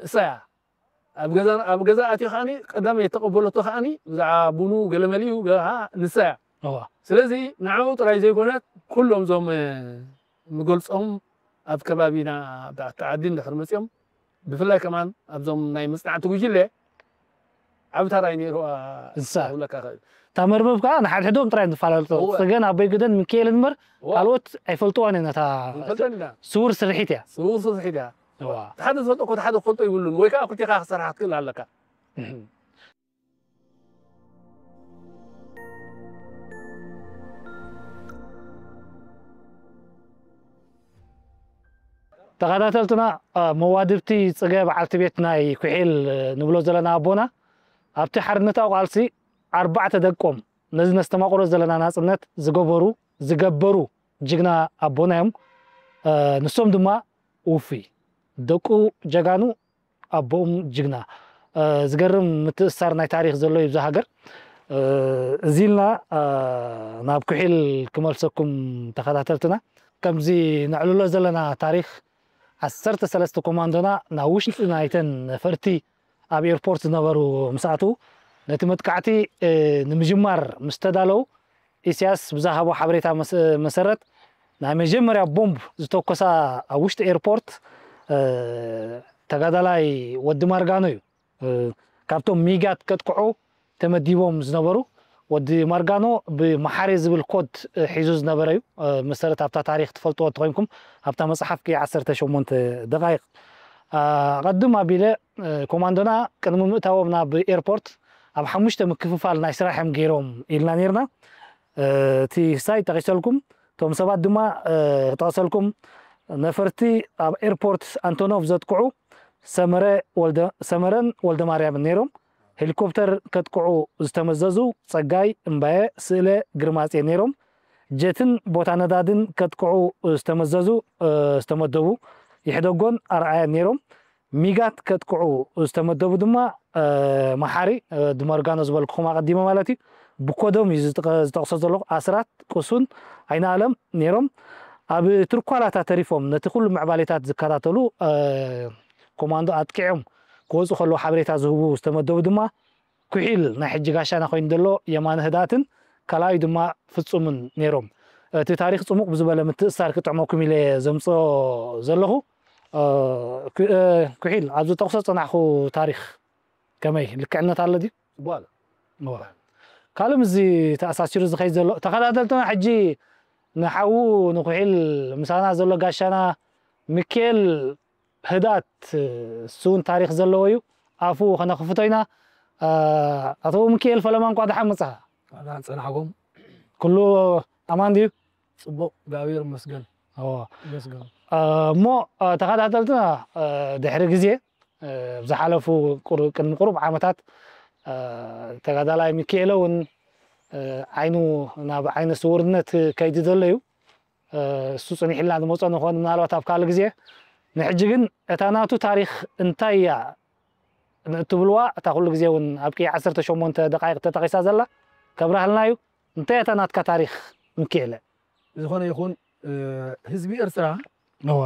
እሳ እያ። ኣብ ገዛ ኣብ ገዛ ኣትዩ ከዓኒ ቀዳም የተቐበለቶ ከዓኒ ብዛዕባ ቡኑ ገለ መሊኡ ንሳ እያ። እዋ። ስለዚ ንዕኡ ጥራይ ዘይኮነት ኩሎም እዞም ንገልጾም ኣብ ከባቢና ኣብ ታሕቲ ዓዲ እንድሕር መጺኦም ብፍላይ ከማን ኣብዞም ናይ መጽናዕቲ ጉጅለ ዓቢ ታራ እዩ ነይሩ። እንሳ። ክብለካ እኽእል። እታ መርበብ ከዓ ንሓድሕዶም ጥራይ እዮም ዝፈላለጡ። እወ። ጽገን ኣቦይ ግደን ሚካኤልን እምበር እወ። ካልኦት ኣይፈልጥዋን እዮም ነታ ንፈልጠን ኢና። ስውር ስርሒት እያ። ስውር ስርሒት እያ። እዋ። እቲ ሓደ ዝፈልጦ እኮ እቲ ሓደ ክፈልጦ ይብሉን ወይ ከዓ ክልቴኻ ክሰርሓ ክትክእል ኣለካ። እህ። ተኸታተልትና፣ መዋድብቲ ጽገ በዓልቲ ቤት ናይ ኩሒል ንብሎ ዘለና ኣቦና ኣብቲ ሓርነታዊ ቃልሲ ኣርባዕተ ደቆም ነዚ ነስተማቕሮ ዘለና ናጽነት ዝገበሩ ዝገበሩ ጅግና ኣቦና እዮም። ንሶም ድማ ውፉይ ደቁ ጀጋኑ ኣቦኦም ጅግና። ዝገርም ምትእስሳር ናይ ታሪኽ ዘሎ እዩ እዛ ሃገር። እዚ ኢልና ናብ ኩሒል ክመልሰኩም ተኸታተልትና። ከምዚ ነዕልሎ ዘለና ታሪኽ ዓሰርተ ሰለስተ ኮማንዶና ናብ ውሽጢ ናይተን ነፈርቲ ኣብ ኤርፖርት ዝነበሩ ምስ ኣትዉ ነቲ መጥቃዕቲ ንምጅማር ምስ ተዳለዉ ኢሳያስ ብዝሃቦ ሓበሬታ መሰረት ናይ መጀመርያ ቦምብ ዝተኮሳ ኣብ ውሽጢ ኤርፖርት ተጋዳላይ ወዲ ማርጋኖ እዩ። ካብቶም ሚጋት ከጥቅዑ ተመዲቦም ዝነበሩ ወዲ ማርጋኖ ብመሓሪ ዝብል ኮድ ሒዙ ዝነበረ እዩ። መሰረት ኣብታ ታሪኽ ትፈልጥዎ እንተኾይንኩም ኣብታ መፅሓፍ ዓሰርተ ሸሞንተ ደቃይቕ ኣቐድም ኣቢለ ኮማንዶና ቅድሚ ምእታዎም ናብ ኤርፖርት ኣብ ሓሙሽተ ምክፍፋል ናይ ስራሕ እዮም ገይሮም ኢልና ነርና። እቲ ሳይ ጠቂሰልኩም እቶም ሰባት ድማ ክጠቕሰልኩም ነፈርቲ ኣብ ኤርፖርት ኣንቶኖቭ ዘጥቅዑ ሰመረ ወልደ ሰመረን ወልደ ማርያምን ነይሮም። ሄሊኮፕተር ከጥቅዑ ዝተመዘዙ ጸጋይ እምባየ ስእለ ግርማጼ ነይሮም። ጀትን ቦታ ነዳድን ከጥቅዑ ዝተመዘዙ ዝተመደቡ ይሕደጎን ኣርኣያን ነይሮም። ሚጋት ከጥቅዑ ዝተመደቡ ድማ መሓሪ ድመርጋኖ ዝበልኩኹም ኣቐዲመ ማለት እዩ። ብኮዶም እዩ ዝጠቕሶ ዘለኹ። ኣስራት ቅሱን ኣይነ ኣለም ነይሮም። ኣብ ትርኳላታ ተሪፎም ነቲ ኩሉ ምዕባሌታት ዝከታተሉ ኮማንዶ ኣጥቂዖም ክወፁ ከለዉ ሓበሬታ ዝህቡ ዝተመደቡ ድማ ኩሒል ናይ ሕጂ ጋሻና ኮይኑ ዘሎ የማነ ህድኣትን ካልኣዩ ድማ ፍጹምን ነይሮም። እቲ ታሪኽ ጽሙቕ ብዝበለ ምትእስሳር ክጥዕመኩም ኢለ ዘምጽኦ ዘለኹ። ኩሒል ኣብዚ ጠቕሶ ዝጸናሕኩ ታሪኽ ከመይ ልክዕነት ኣሎ ድዩ? ጽቡቕ ኣሎ። እዋ። ካልእ ምስዚ ተኣሳሲሩ ዝኸይድ ዘሎ ተኸታተልትና ሕጂ ንሓዉ ንኩሒል ምሳና ዘሎ ጋሻና ሚካኤል ህድኣት እሱ እውን ታሪኽ ዘለዎ እዩ። ኣፉ ከነኽፍቶ ኢና። ኣቶ ሚካኤል ፈለማ እንኳዕ ደሓን መጻኻ። ደሓን ጸናሕኩም። ኩሉ ኣማን ድዩ? ጽቡቕ እግዚኣብሔር ይመስገን። እዎ። ይመስገን። እሞ ተኸታተልትና ድሕሪ ግዜ ዝሓለፉ ቅድሚ ቁሩብ ዓመታት ተጋዳላይ ሚኪኤለ እውን ዓይኑ ናብ ዓይነ ስውርነት ከይዲ ዘሎ እዩ። እሱ ፅኒሕልና ዝመፆ ንኾን ምናልባት ኣብ ካልእ ግዜ፣ ንሕጂ ግን እታ ናቱ ታሪኽ እንታይ እያ ንእትብልዋ፣ እታ ኩሉ ግዜ እውን ኣብ ቅያ ዓሰርተ ሸሞንተ ደቃይቕ ተጠቒሳ ዘላ ከብራህልና እዩ። እንታይ እታ ናትካ ታሪኽ ምኪኤለ? ዝኾነ ይኹን ህዝቢ ኤርትራ እዋ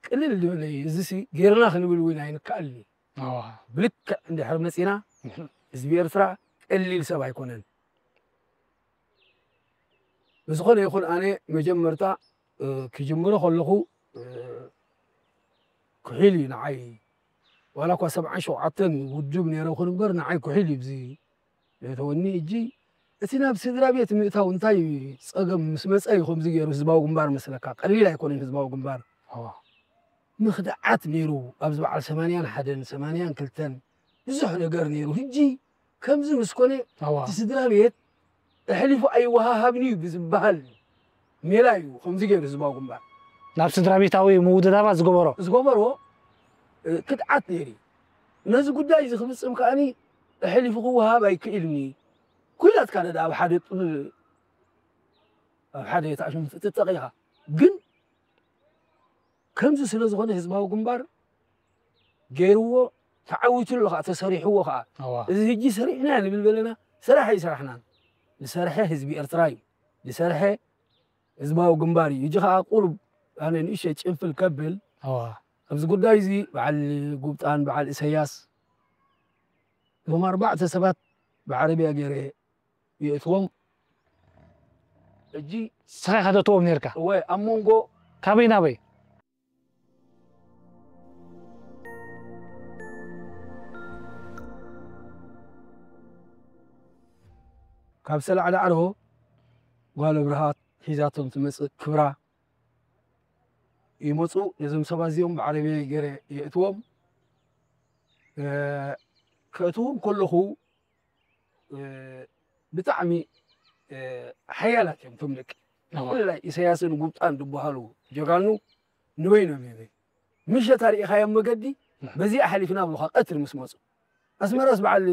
ቅልል ዝበለ እዩ። እዚ ሲ ጌርና ክንብል እውን ኣይንከኣልን እዩ። እዋ ብልክዕ እንድሕር መፂና ህዝቢ ኤርትራ ቀሊል ሰብ ኣይኮነን። ብዝኾነ ይኹን ኣነ መጀመርታ ክጅምሮ ከለኹ ክሒል እዩ ንዓይ። ዋላ እኳ ሰብዓን ሸውዓተን ውድብ ነይረ ይኹን እምበር ንዓይ ክሒል እዩ ብዚ ተወኒ እጂ እቲ ናብ ስድራ ቤት ምእታው እንታይ ጸገም ምስ መጸ እዩ ከምዚ ገይሩ ህዝባዊ ግንባር መስለካ? ቀሊል ኣይኮነን ህዝባዊ ግንባር። ምኽድዓት ነይሩ ኣብዚ በዓል ሰማንያን ሓደን ሰማንያን ክልተን ብዙሕ ነገር ነይሩ። ሕጂ ከምዚ ምስ ኮነ እቲ ስድራ ቤት ኣሕሊፉ ኣይወሃሃብን እዩ ብዝበሃል ሜላ እዩ ከምዚ ገይሩ ህዝባዊ ግንባር ናብ ስድራ ቤታዊ ምውድዳባት ዝገበሮ። ዝገበሮ ክድዓት ነይሩ። ነዚ ጉዳይ እዚ ክፍጽም ከኣኒ ኣሕሊፉ ክወሃብ ኣይክእልኒ። ኩላትካ ነዳ ኣብ ሓደ ጥብ ኣብ ሓደ ተኣሽሙ ትጥጠቕ ኢኻ። ግን ከምዚ ስለ ዝኾነ ህዝባዊ ግንባር ገይርዎ ተዓዊቱ ኣሎ ከዓ ተሰሪሕዎ ከዓ። እዚ ህጂ ሰሪሕና ንብል በለና ስራሕ ኣይሰራሕናን። ዝሰርሐ ህዝቢ ኤርትራ እዩ። ዝሰርሐ ህዝባዊ ግንባር እዩ። ህጂ ከዓ ቁሩብ ኣነ ንእሸ ጭንፍል ከብል ኣብዚ ጉዳይ እዚ በዓል ጉብጣን በዓል እሰያስ እዞም ኣርባዕተ ሰባት ብዓረብያ ገይረ የእትዎም። ሕጂ ንስኻ ኢኻ ተእትዎም ነይርካ። እወ ኣብ መንጎ ካበይ ናበይ? ካብ ሰላዕ ዳዕሮ ጓል ኣብርሃት ሒዛቶም ትመፅእ ክብራ ይመፁ። ነዞም ሰባት እዚኦም ብዓረብያ ገይረ የእትዎም። ከእትዎም ከለኹ ብጣዕሚ ሓያላት እዮም እቶም ደቂ። ብፍላይ ኢሳያስን ጉብጣን ዝበሃሉ ጀጋኑ ንበይኖም እዮም። ምሸት ኣርኢኻዮም መገዲ በዚኣ ሓሊፍና ብሉኻ ቀትሪ ምስ መፁ። ኣስመራስ በዓል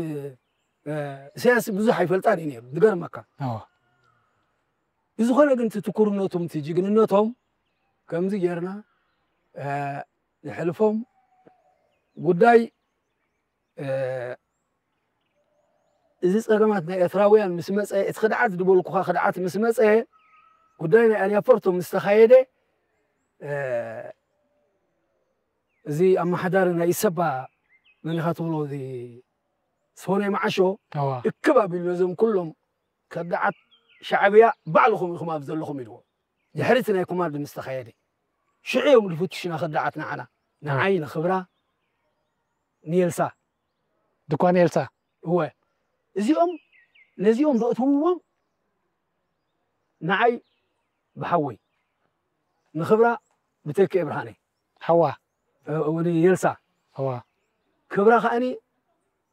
ኢሳያስ ብዙሕ ኣይፈልጣን እዩ ነይሩ ዝገርመካ። ብዝኾነ ግን እቲ ትኩርነቶም እቲ ጅግንነቶም ከምዚ ጌርና ንሕልፎም ጉዳይ እዚ ጸገማት ናይ ኤርትራውያን ምስ መጸ እቲ ክድዓት ዝበልኩኻ ክድዓት ምስ መጸ ጉዳይ ናይ ኣልያፖርቶ ምስ ተኻየደ እዚ ኣመሓዳሪ ናይ ኢሰፓ መን ኢኻ ትብሎ እዚ ሶነ መዓሾ እክብ ኣቢሉ ነዞም ኩሎም ከዳዓት ሻዕብያ ባዕልኹም ኢኹም ኣብ ዘለኹም ኢልዎ። ድሕሪ እቲ ናይ ኮማንድ ምስ ተኻየደ ሽዑ እዮም ዝፍትሹና ከዳዓት ንዓና ንዓይ ንኽብራ ንኤልሳ ድኳን ኤልሳ እወ እዚኦም ነዚኦም ዘእትውዎም ንዓይ ብሓወይ ንኽብራ ብተኪኤ ብርሃነ ሓዋ ወዲ ኤልሳ ሓዋ ክብራ ከዓኒ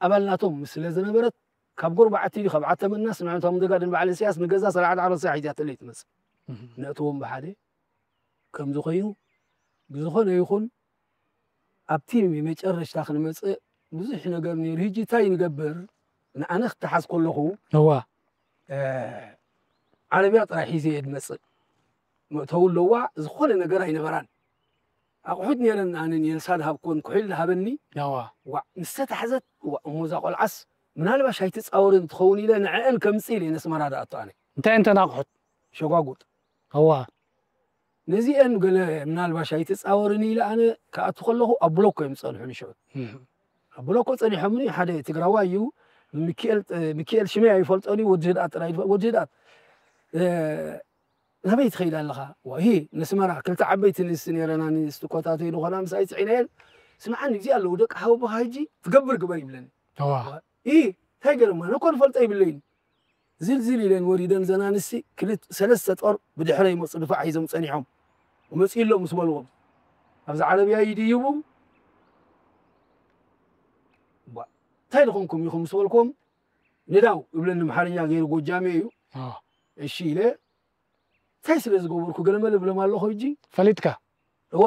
ኣባል ናቶም ስለ ዝነበረት ካብ ጎርባዕቲ ካብ ዓተመናስ ንዕቶም ደጋድን በዓል እስያስ ንገዛ ሰላዓ ዳዕሮ ስራሕ ሒዛትለይ ትመፅእ ነእትዎም ብሓደ ከምዚ ኮይኑ ብዝኾነ ይኹን ኣብቲ መጨረሽታ ክንመፅእ ብዙሕ ነገር ነይሩ። ሕጂ እንታይ ንገብር? ንኣነ ክተሓዝ ከለኹ እዋ ዓረብያ ጥራይ ሒዘ እየ ዝመፅእ። መእተዊ ኣለዋ፣ ዝኾነ ነገር ኣይነበራን። ኣቑሑት ነይረን ኣነ ንኤልሳ ዝሃብኩወን ኩሒል ዝሃበኒ። እዋ ዋዕ ምስ ተታሕዘት እዋ እሞ እዛ ቆልዓስ ምናልባሽ ኣይትፃወርን ትኸውን ኢለ ንዐአን ከምፅእ ኢለ ነስመራ ዝኣቱ ኣነ። እንታይ እንተን ኣቑሑት? ሸጓጉጥ። እዋ ነዚአን ገለ ምናልባሽ ኣይትፃወርን ኢለ ኣነ ክኣቱ ከለኹ ኣብ ብሎኮ እዮም ዝፀንሑ ንሽዑ ኣብ ብሎኮ ፀኒሖምኒ ሓደ ትግራዋይ እዩ ሚኪኤል ሚኪኤል ሽመይ ኣይፈልጦን እዩ ወዲ ህድኣት ጥራይ ወዲ ህድኣት ናበይ ትኸይድ ኣለኻ ሂ ነስመራ ክልተ ዓበይቲ ንስቲ ነረና ንስቲ ኮታተይ ዝኾና ምሳይ ፅዒነየን ስምዓኒ እዚ ኣለዉ ደቂ ሓወቦኻ ሕጂ ትገብር ግበር ይብለኒ እንታይ ገርማ ነኮ ንፈልጦ ይብለይን ዝልዝል ኢለን ወሪደን ዘናንሲ ክልተ ሰለስተ ጦር ብድሕረይ ይመፁ ድፋዕ ሒዞም ፀኒሖም መፂኡ ኣሎ ምስ በልዎም ኣብዚ ዓረብያ ይድይቡ እንታይ ዝኾንኩም ኢኹም ምስ በልኩም ንዳው እብለኒ ኣምሓርኛ ገይሩ ጎጃሜ እዩ እሺ ኢለ እንታይ ስለ ዝገበርኩ ገለመለ እብሎም ኣለኹ ሕጂ ፈሊጥካ እወ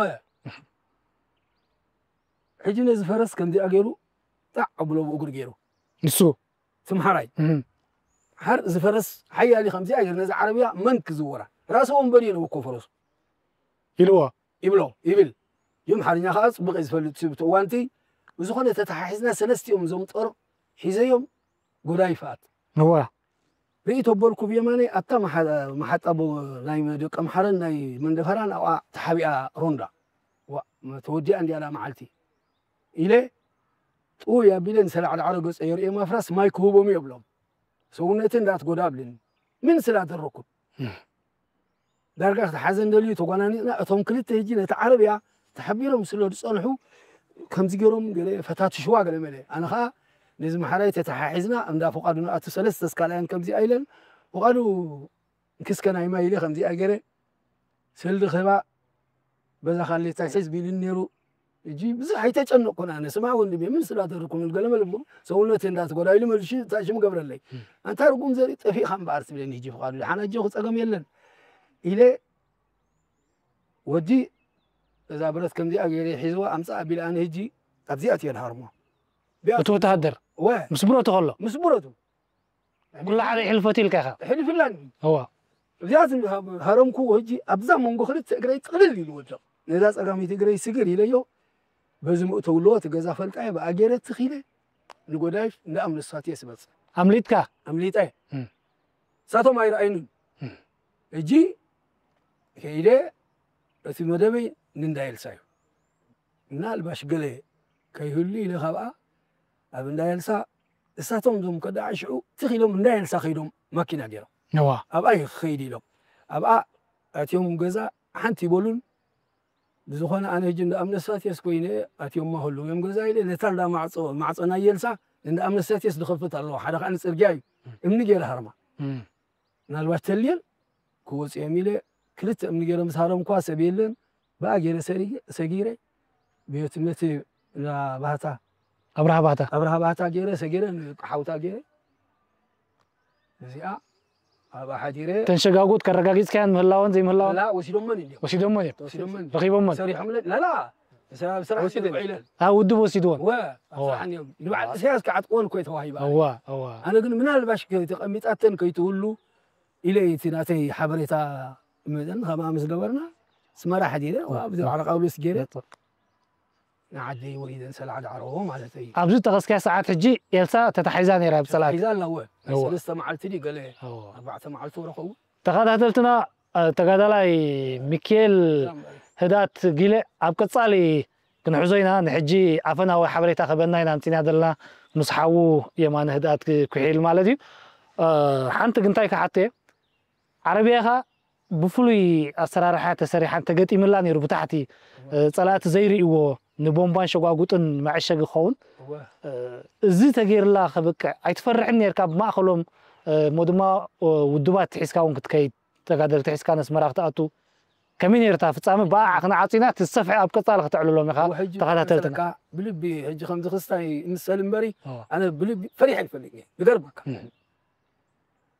ሕጂ ነዚ ፈረስ ከምዚኣ ገይሩ ጣዕ ኣብሎ ብእግሩ ገይሩ ንሱ ትምሓራይ እም፣ ሓር እዚ ፈረስ ሓያሊ ከምዚኣ ገይሩ ነዚ ዓረብያ መን ክዝወራ ራሱ ወንበር የለው እኮ ፈረሱ ኢልዎ ይብሎ ይብል። ይምሓርኛ ከዓ ፅቡቅ እዩ ዝፈልጥ እዩ። ብቲ እዋንቲ ብዝኾነ ተተሓሒዝና ሰለስቲኦም እዞም ጦር ሒዘዮም ጎዳይ ይፍኣት እዋ ርኢ ተበልኩ ብየማነይ ኣብታ መሓጣቦ ናይ ደቂ ኣምሓረን ናይ መንደፈራን ኣብኣ ተሓቢኣ ሮንዳ ተወዲኣ እንዲያላ መዓልቲ ኢለ ጥውይ ኣቢለ ንሰላዕላዕሎ ገፀ የርእዮም ኣፍራስ ማይ ክህቦም እዩ እብሎም ሰውነትን እንዳትጎዳ ኣብልኒ ምን ስላደረኩት ዳርጋ ክትሓዘን ደልዩ ተጓናኒፅና እቶም ክልተ ህጂ ነቲ ዓረብያ ተሓቢሮም ስለ ዝፀንሑ ከምዚ ገይሮም ገለ ፈታትሽዋ ገለ መለ ኣነ ከዓ ነዚ መሓራይ ተተሓሒዝና እንዳ ፍቃዱ ንኣቱ ሰለስተ ስካላያን ከምዚ ኣይለን ፍቃዱ እንክስከ ናይ ማይ ኢለ ከምዚ ኣይገረ ሰልዲ ክህባ በዛ ካሌታይ ሕዝቢ ኢልን ነይሩ ሕጂ ብዙሕ ኣይተጨነቅኩን ኣነ ስማ ወንድሜ ምን ስላደረኩም ገለ መለ ሰውነት እንዳትጎዳ ኢሉ መልሹ ታሽም ገብረለይ ኣንታ ርጉም ዘርኢ ጠፊእካ እምበኣር ትብለኒ ሕጂ ፍቃዱ ሓናጆ ክፀገም የለን ኢለ ወዲ እዛ ብረት ከምዚኣ ገይረ ሒዝዋ ኣምፃእ ኣቢለ ኣነ ሕጂ ኣብዚኣ ትየ ንሃርሞ እቲ ወተሃደር ወ ምስ ብረቱ ከሎ ምስ ብረቱ ኩሉ ሓደ ይሕልፈት ኢልካ ኢኻ ሕልፍላኒ እዋ እዚኣ ዝሃረምኩዎ ሕጂ ኣብዛ መንጎ ክልተ እግረይ ጥቕልል ኢሉ ወድቕ ነዛ ፀጋሚት እግረይ ስግር ኢለዮ በዚ ምእተውለዎ እቲ ገዛ ፈልጣየ ብኣ ገይረ ትኺለ ንጎዳይፍ እንዳ ኣምነሳት እየ ስበፅሕ ኣምሊጥካ ኣምሊጠ እም። እሳቶም ኣይረኣይኑን እም። ሕጂ ከይደ እቲ መደበይ ንእንዳ ኤልሳ እዩ ምናልባሽ ገለ ከይህሉ ኢለ ካብኣ ኣብ እንዳ ኤልሳ እሳቶም ዞም ከዳዓ ሽዑ ትኽ ኢሎም እንዳ ኤልሳ ከይዶም ማኪና ገይሮም እዋ ኣብኣ እዩ ክኸይድ ኢሎም ኣብኣ ኣትዮም ገዛ ሓንቲ ይበሉን ብዝኾነ ኣነ ሕጂ እንዳ ኣምነሳት የስ ኮይነ ኣትዮም ማህሉ እዮም ገዛ ኢለ ነታ እንዳ ማዕፆ ማዕፆ ናይ ኤልሳ እንዳ ኣምነሳት የስ ዝኸፍት ኣለዎ ሓደ ከዓ ንፅርግያ እዩ እምኒ ገይረ ሃርማ እም፣ ምናልባት ተልየን ክወፅኦም ኢለ ክልተ እምኒ ገይረ ምስ ሃረምኳ ሰብ የለን ብኣ ገይረ ሰሪገ- ሰጊረ ቤት እምነት ባህታ ኣብርሃ ባህታ ኣብርሃ ባህታ ገይረ ሰጊረ ንሓውታ ገይረ እዚኣ ኣብኣ ሓዲረ ተንሸጋጉት ከረጋጊፅካያን ምህላወን ዘይምህላወን ላ ወሲዶመን እንዲዮም ወሲዶሞ እዮም ወሲዶመን ረኺቦመን ሰሪሖም ላላ ስራሕ ውዒለን ኣብ ውድብ ወሲድዎን ወ ኣስራሕን እዮም ንበዓል እስያስ ክዓጥቅወን እኮ ተዋሂባ እዋ እዋ ኣነ ግን ምናልባሽ ተቐሚጣተን ከይትህሉ ኢለ እቲ ናተይ ሓበሬታ መጠን ከምኣ ምስ ገበርና ስመራ ሓዲረ ኣብዚ ባዕላ ቃውሎስ ገይረ ንዓደይ ወሪደን ሰላዓ ዳዕሮ ማለት እዩ ኣብዚ ተኸስካያ ሰዓት ሕጂ ኤልሳ ተታሒዛ ነይራ ብፀላት ሒዛ ኣለወ እወ። ሰለስተ መዓልቲ ድዩ ገለ እወ። ኣርባዕተ መዓልቲ ወረኸቡ ተኸታተልትና እ፣ ተጋዳላይ ሚካኤል ህዳት ጊለ ኣብ ቀጻሊ ክንሕዞ ኢና ንሕጂ ኣፈናዊ ሓበሬታ ክበና ኢና ምፅና ዘለና ምስ ሓዉ የማነ ህዳት ኩሒል ማለት እዩ እ፣ ሓንቲ ግንታይ ክሓቶ እየ ዓረብያኻ ብፍሉይ ኣሰራርሓ ተሰሪሓን ተገጢምላ ነይሩ ብታሕቲ እ፣ ፀላእቲ ዘይርእይዎ ንቦምባን ሸጓጉጥን መዐሸጊ ክኸውን እ፣ እዚ ተገይርላ ከብቅዕ ኣይትፈርሕን ነርካ ብማእኸሎም እ፣ እሞ ድማ እ፣ ውድባት ሒዝካ እውን ክትከይድ ተጋደልቲ ሒዝካ ነስመራ ክትኣቱ ከመይ ነይርታ ፍፃመ ብኣዓ ክንዓፂና እቲ ዝሰፍሐ ኣብ ቀፃሊ ከተዕልሎም ኢኻ ተኸታተልትና ብልቢ ሕጂ ከምዚ ክስታይ ምሰል እምበሪ እዋ። ኣነ ብልቢ ፈሪሐ ይፈልጥ እየ ዝገርመካ እህ።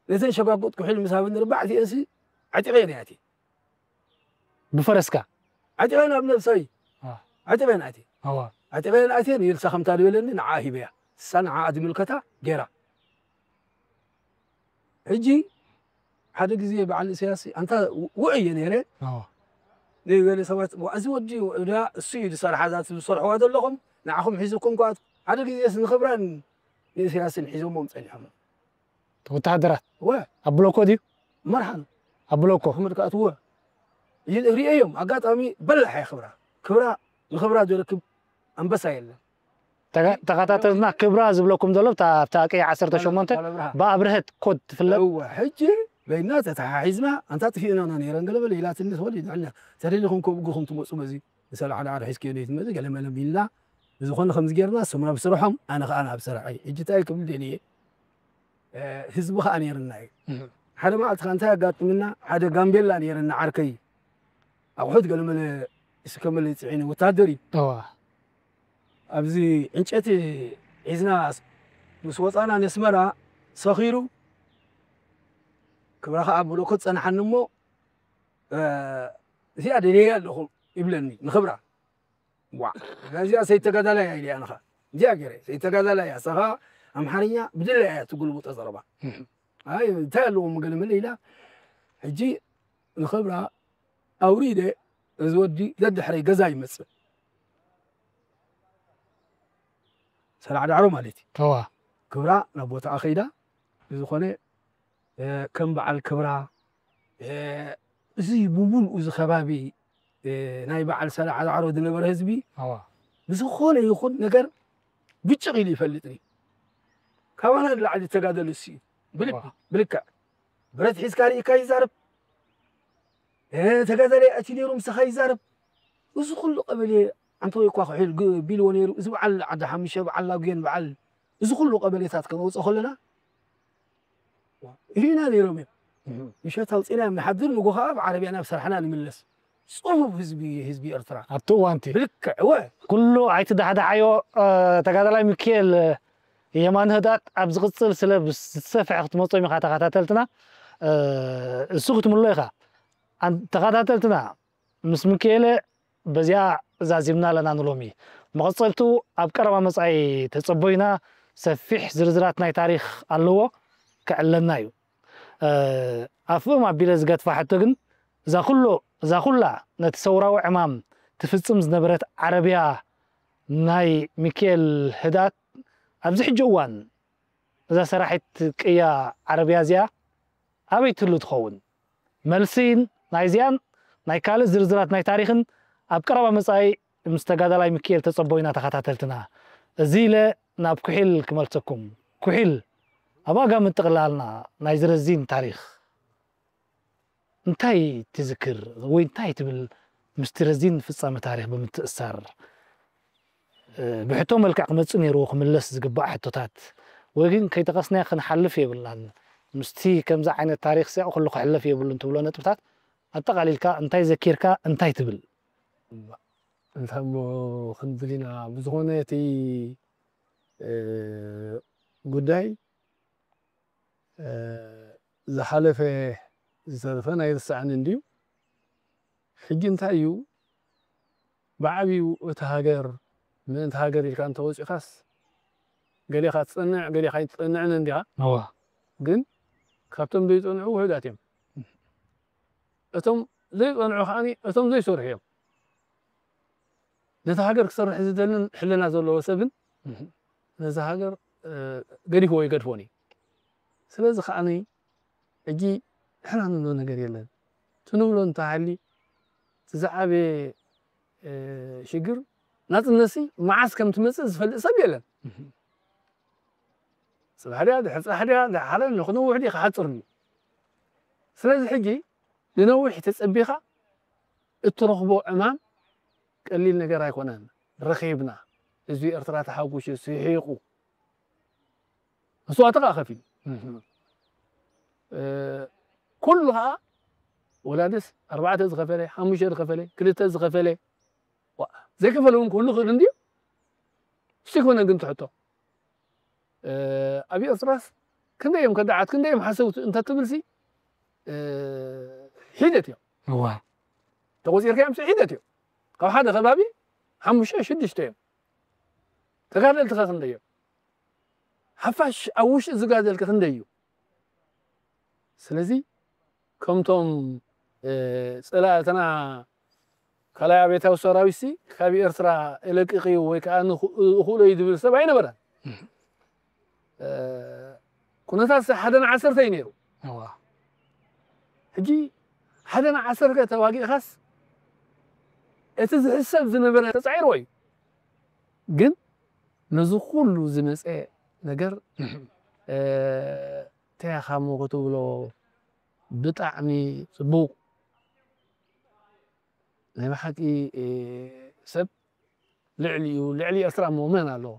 ነተን ሸጓጉጥ ኩሒል ምስ ሃበኒ ርባዕቲኤንሲ ዓጢቐ ነያቲ ብፈረስካ ዓጢቐ ናብ ነብሰይ አ። ዓጢቐ ናቲ እዋ። ዓጢቐ ናቲ ንኤልሳ ከምታ ዝበለኒ ንዓ ሂበያ እሳ ንዓ ዝምልከታ ገይራ ሕጂ ሓደ ግዜ በዓል ኢሳያስ ኣንታ ውዕ እየ ነይረ እዋ። ንገለ ሰባት "ዋ፣ እዚ ወዲ እዳ እሱ እዩ ዝሰርሓ እዛ ዝሰርሕዋ ዘለኹም ንዓኹም ሒዝኩም ከኣት ሓደ ግዜስ ንኽብራን ንኢሳያስን ሒዞሞም ፀኒሖም ወተሃደራት ወ ኣብ ብሎኮ ድዩ መርሓን ኣብ ብሎኮ ኣሕመድ ከኣትዎ ሪኤዮም ኣጋጣሚ በላሕ እየ ክብራ ክብራ ንኽብራ ዝረክብ ኣንበሳ የለን ተጋ- ተኸታተልና ክብራ ዝብለኩም ዘሎ ኣብታ ኣብታ ቀይ ዓሰርተ ሸሞንተ ብኣብርሀት ኮድ ትፍለጥ እወ ሕጂ በይና ተተሓሒዝና ኣንታ ጥፊእናና ነይረን ገለ በለ ኢላትኒ ትኾን ይድዕልና ተደሊኹም ከብግኹም ትመፁ በዚ ንሰላዕላ ኣርሒዝክዮ ነይትመፂ ገለ መለ ቢልና ብዝኾነ ከምዚ ጌርና እሶም ናብ ስርሖም ኣነ ከዓ ናብ ስርሐይ ሕጂ እንታይ ክብል ደልየ ህዝቢ ከዓ ነይርና እዩ ሓደ መዓልቲ ከዓ እንታይ ኣጋጥምና ሓደ ጋምቤላ ነይርና ዓርከይ ኣቑሑት ገለመለ እስከመለ ይፅዒኒ ወታደር እዩ ኣብዚ ዕንጨቲ ሒዝና ምስ ወፃና ነስመራ ሰኺሩ ክብራ ከዓ ብልእኮ ፀናሓኒ እሞ እዚኣ ደልየ ኣለኹ ይብለኒ ንኽብራ ዋ፣ እዚኣ ሰይተጋዳላይ እያ ኢለ ኣነኻ። እዚኣ ገይረ፣ ሰይተጋዳላይ እያ። እሳኻ ኣምሓርኛ ብድላይ እያ ትጉልብጦ ዘረባ። ኣይ፣ እንታይ ኣለዎም ገለ መለ ኢላ። ሕጂ ንኽብራ ኣውሪደ፣ እዚ ወዲ ደድሕረይ ገዛ ይመጽእ። ሰላዕ ዳዕሮ ማለት እዩ። እዋ። ክብራ ናብ ቦታኣ ከይዳ፣ ብዝኾነ፣ እ፣ ከም በዓል ክብራ፣ እ፣ እዚ ብምሉኡ እዚ ከባቢ፣ እ፣ ናይ በዓል ሰላዕ ዳዕሮ ዝነበረ ህዝቢ፣ እዋ። ብዝኾነ ይኹን ነገር ብጭቕ ኢሉ ይፈልጥኒ። ካባና ንላዕሊ ተጋደሉ እሱ እዩ። ብልቢ፣ እዋ። ብልክዕ። ብረት ሒዝካ ርኢካ ይዛረብ። እ፣ ተጋዳላይ ኣትዩ ነይሩ ምሳኻ ይዛረብ። እዚ ኩሉ ቀበሌ ኣንተ ወይ እኳ ክሕል ግ-፣ ቢልዎ ነይሩ። እዚ በዓል ዓዲ ሓሙሸ፣ በዓል ላጉየን፣ በዓል እዚ ኩሉ ቀበሌታት ከነውፅኦ ከለና፣ ይህና ነይሮም እዮም። ምሸት ኣውፂና እዮም ንሓድር፣ ንጎ ከዓ ብዓረብያ ናብ ስራሕና ንምለስ። ፅፉፍ ህዝቢ፣ ህዝቢ ኤርትራ። ኣብቲ እዋንቲ። ብልክዕ፣ እወ። ኩሉ ኣይትዳሕዳሓዮ፣ እ፣ ተጋዳላይ ሚካኤል የማነ ህዳት ኣብ ዝቕጽል ስለ ብዝሰፍሐ ክትመጾም ኢኻ ተኸታተልትና፣ እ፣ እሱ ክትምሎ ኢኻ። ኣን-፣ ተኸታተልትና ምስ ሚካኤለ በዚኣ ዛዚምና ኣለና ንሎሚ። መቐጸልቱ ኣብ ቀረባ መጻኢ ተጸቦዩና፣ ሰፊሕ ዝርዝራት ናይ ታሪኽ ኣለዎ፣ ክዕለና እዩ። እ፣ ኣፍእም ኣቢለ ዝገድፋ ሕቶ ግን፣ እዛ ኩሎ-፣ እዛ ኩላ ነቲ ሰውራዊ ዕማም ትፍጽም ዝነበረት ዓረብያ ናይ ሚካኤል ህዳት ኣብዚ ሕጂ እዋን እዛ ሰራሒት ቅያ ዓረብያ እዚኣ ኣበይ ትህሉ ትኸውን? መልሲን ናይዚኣን ናይ ካልእ ዝርዝራት ናይ ታሪኽን ኣብ ቀረባ መጻኢ ምስ ተጋዳላይ ሚካኤል ተጸቦዩና ተኸታተልትና። እዚ ኢለ ናብ ኩሒል ክመልሰኩም። ኩሒል፣ ኣብ ኣጋ ምጥቕላልና ናይዚ ረዚን ታሪኽ እንታይ ትዝክር ወይ እንታይ ትብል ምስቲ ረዚን ፍጻመ ታሪኽ ብምትእሳር? እ፣ ብሕቶ መልክዕ ክመጽእ ነይርዎ ክምለስ ዝግባእ ሕቶታት፣ ወይ ግን ከይጠቐስናዮ ክንሓልፍ የብልናን። ምስቲ ከምዚ ዓይነት ታሪኽ ሲኣ ኩሉ ክሕለፍ የብሉን ትብሎ ነጥብታት ኣጠቓሊልካ እንታይ ዘኪርካ እንታይ ትብል? እንታይ እሞ ክንብል ኢና፣ ብዝኾነ እቲ፣ እ፣ ጉዳይ፣ እ፣ ዝሓለፈ ዝተረፈን ኣይርሳዕን እንድዩ። ሕጂ እንታይ እዩ፣ ብዓብዩ እቲ ሃገር፣ ምእንቲ ሃገር ኢልካ እንተወፂኻስ፣ ገሌኻ ትፀንዕ፣ ገሌኻ ኣይትፀንዕን እንዲኻ። እዋ። ግን ካብቶም ዘይፀንዑ ውሑዳት እዮም። እቶም ዘይፀንዑ ከዓኒ እቶም ዘይሰርሑ እዮም። ነቲ ሃገር ክሰርሕ ዝደልን ሕልና ዘለዎ ሰብን እህ። ነዚ ሃገር፣ እ፣ ገዲፍዎ ይገድፎን እዩ። ስለዚ ከዓኒ ሕጂ ንሕና ንብሎ ነገር የለን። እቲ ንብሎ እንተሃሊ፣ እቲ ዝዓበየ፣ እ፣ ሽግር ናጽነትሲ መዓስ ከም ትመጽእ ዝፈልጥ ሰብ የለን። እህ። ጽባሕ ድያ፣ ድሕሪ ጽባሕ ድያ፣ ድሓረ ንኽነውሕ ድዩ ክሓጽር ድዩ? ስለዚ ሕጂ ንነዊሕ ተጸቢኻ እትረኽቦ ዕማም ቀሊል ነገር ኣይኮነን። ረኺብና፣ ህዝቢ ኤርትራ ተሓጒሱ፣ ስሒቑ፣ መስዋእቲ ከኣ ከፊሉ። እህ። እ፣ ኩሉ ከኣ ወላድስ ኣርባዕተ ዝኸፈለ፣ ሓሙሽተ ዝኸፈለ፣ ክልተ ዝኸፈለ፣ ዋ፣ ዘይከፈለ እውን ክህሉ ይኽእል እንድዩ። እሱ ኣይኮነን ግን ትሕቶ። እ፣ ኣብ ኤርትራስ ክንደይ እዮም ከዳዓት፣ ክንደይ እዮም ሓሰውቲ እንተትብልሲ፣ እ፣ ሒደት እዮም። እዋ። ተቖጺርካዮምሲ ሒደት እዮም። ካብ ሓደ ከባቢ ሓሙሽተ ሽዱሽተ እዮም። ተጋደልቲ ከ ክንደይ እዮም? ሓፋሽ ኣብ ውሽጢ ዝጋደል ከ ክንደይ እዩ? ስለዚ ከምቶም፣ እ፣ ጸላእትና ካልኣይ ኣብዮታዊ ሰራዊትሲ ካብ ኤርትራ የለቅቕ እዩ ወይ ከኣ ንኹ-፣ እኽእሎ እዩ ዝብል ሰብ ኣይነበረን። እህ። እ፣ ኩነታት ሓደ ንዓሰርተ እዩ ነይሩ። እዋ። ሕጂ ሓደ ንዓሰርተ ተዋጊእኻስ እቲ ዝሕሰብ ዝነበረ ተጻዒርዎ እዩ። ግን ነዚ ኩሉ ዝመጸ ነገር፣ እህ። እ፣ እንታይ ኢኻ እሞ ክትብሎ ብጣዕሚ ጽቡቕ። ናይ ብሓቂ፣ እ፣ ሰብ ልዕሊኡ፣ ልዕሊ ኤርትራ እሞ መን ኣለዎ?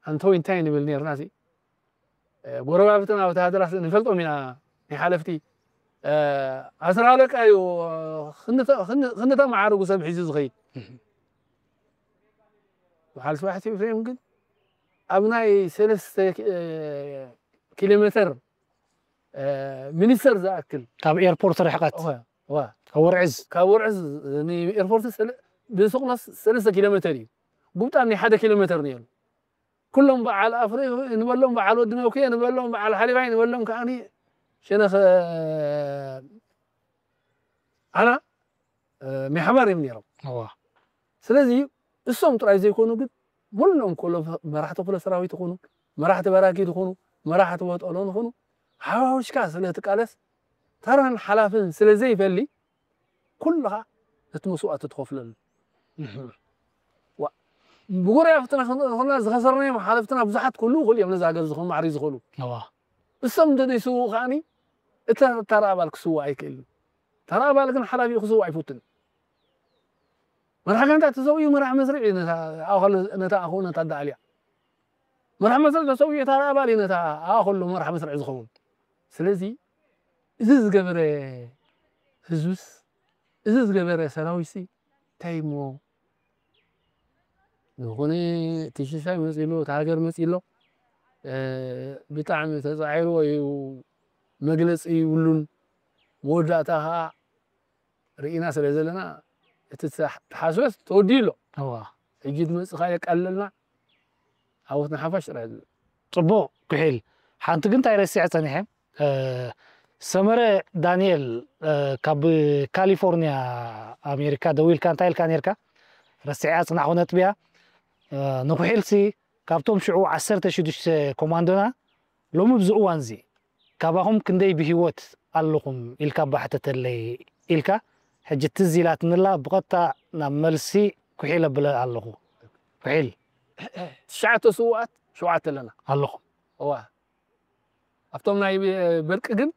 ኣንቶይ እንታይ ንብል ነርና ሲ? እ፣ ጎረባብትና ወተሃደራት ንፈልጦም ኢና፣ ናይ ሓለፍቲ። እ፣ ዓስራ ኣለቃ እዩ፣ ክንተ-፣ ክን-፣ ክንተ መዓርጉ ሰብ ሒዙ ዝኸይድ። እህ። በዓል ስብሓት ኤፍሬም ግን ኣብ ናይ ሰለስተ ኪ-፣ እ፣ ኪሎ ሜተር፣ እ፣ ሚኒስተር ዝኣክል ካብ ኤርፖርት ርሕቀት። እዋ፣ እዋ። ካብ ወርዕዝ። ካብ ወርዕዝ ንኤርፖርት ሰለ-፣ ብስቕለት ሰለስተ ኪሎ ሜተር እዩ። ጉብጣ ናይ ሓደ ኪሎ ሜተር ነይሩ። ኩሎም በዓል ኣፍሮ ንበሎም፣ በዓል ወዲ ነውክየ ንበሎም፣ በዓል ሓሊባይ ንበሎም ከዓኒ ሸነኸ ዓና፣ እ፣ ምሕባር እዮም ነይሮም። እዋ። ስለዚ እሶም ጥራይ ዘይኮኑ ግን ሙሉኦም ኮሎ መራሕቲ ክፍለ ሰራዊት ይኹኑ፣ መራሕቲ በራኪ ይኹኑ፣ መራሕቲ ወጠሎ ይኹኑ፣ ሓዋውሽካ ስለ ትቃለስ ተራን ሓላፍን ስለ ዘይፈሊ ኩልኻ እቲ መስዋእቲ ትኸፍለሉ። እህ። ዋ፣ ብጎረባብትና ዝኾና ዝኸሰርናዮም ሓለፍትና ብዙሓት ክህልዉ ይኽእሉ እዮም፣ ነዛ ሃገር ዝኾኑ ማዕሪ ዝኽእሉ። እዋ። እሶም እንተደይስውኡ ከዓኒ እቲ ተራ ኣባል ክስዋእ ኣይክእልን። ተራ ኣባል ግን ሓላፊኡ ክስዋእ ኣይፈቱን። መራሕ ጋንታ ተሰዊኡ መራሕ መስርዕ እዩ ነታ ኣኸለ-፣ ነታ ኣኸውነት ኣዳኣልያ። መራሕ መስርዕ ተሰዊኡ ተራ ኣባል እዩ ነታ ኣኸሎ መራሕ መስርዕ ዝኸውን። ስለዚ እዚ ዝገበረ ህዝብስ፣ እዚ ዝገበረ ሰራዊትሲ እንታይ እሞ ዝኾነ እቲ ሽሻይ መፂኡ ኣሎ፣ እቲ ሃገር መፂኡ ኣሎ። እ፣ ብጣዕሚ ተፃዒርዎ እዩ፣ መግለፂ ይብሉን። መወዳእታ ከዓ ርኢና ስለ ዘለና እቲ ተሓ-፣ ተሓስበስ ተወዲኡ ኣሎ። እዋ። ሕጂ ዝመፅእ ከዓ የቃልለልና። ዓወት ንሓፋሽ ጥራይ። ፅቡቕ ኩሒል። ሓንቲ ግን እንታይ ረሲዐ ፀኒሐ፣ እ፣ ሰመረ ዳንኤል፣ እ፣ ካብ ካሊፎርኒያ ኣሜሪካ ደዊልካ እንታይ ኢልካ ነርካ? ረሲዐ ኣፅናሕኩ ነጥብያ። እ፣ ንኩሒልሲ ካብቶም ሽዑ ዓሰርተ ሽዱሽተ ኮማንዶና ሎሚ ኣብዚ እዋንዚ ካባኹም ክንደይ ብህይወት ኣለኹም ኢልካ ባሕተተለይ ኢልካ፣ ሕጂ ትዝ ኢላትንላ ብቐጥታ ናብ መልሲ ኩሒል ኣብለ ኣለኹ። ኩሒል። ትሽዓተ ስዉኣት፣ ሸውዓተ ኣለና። ኣለኹም። እዋ። ኣብቶም ናይ በርቂ ግን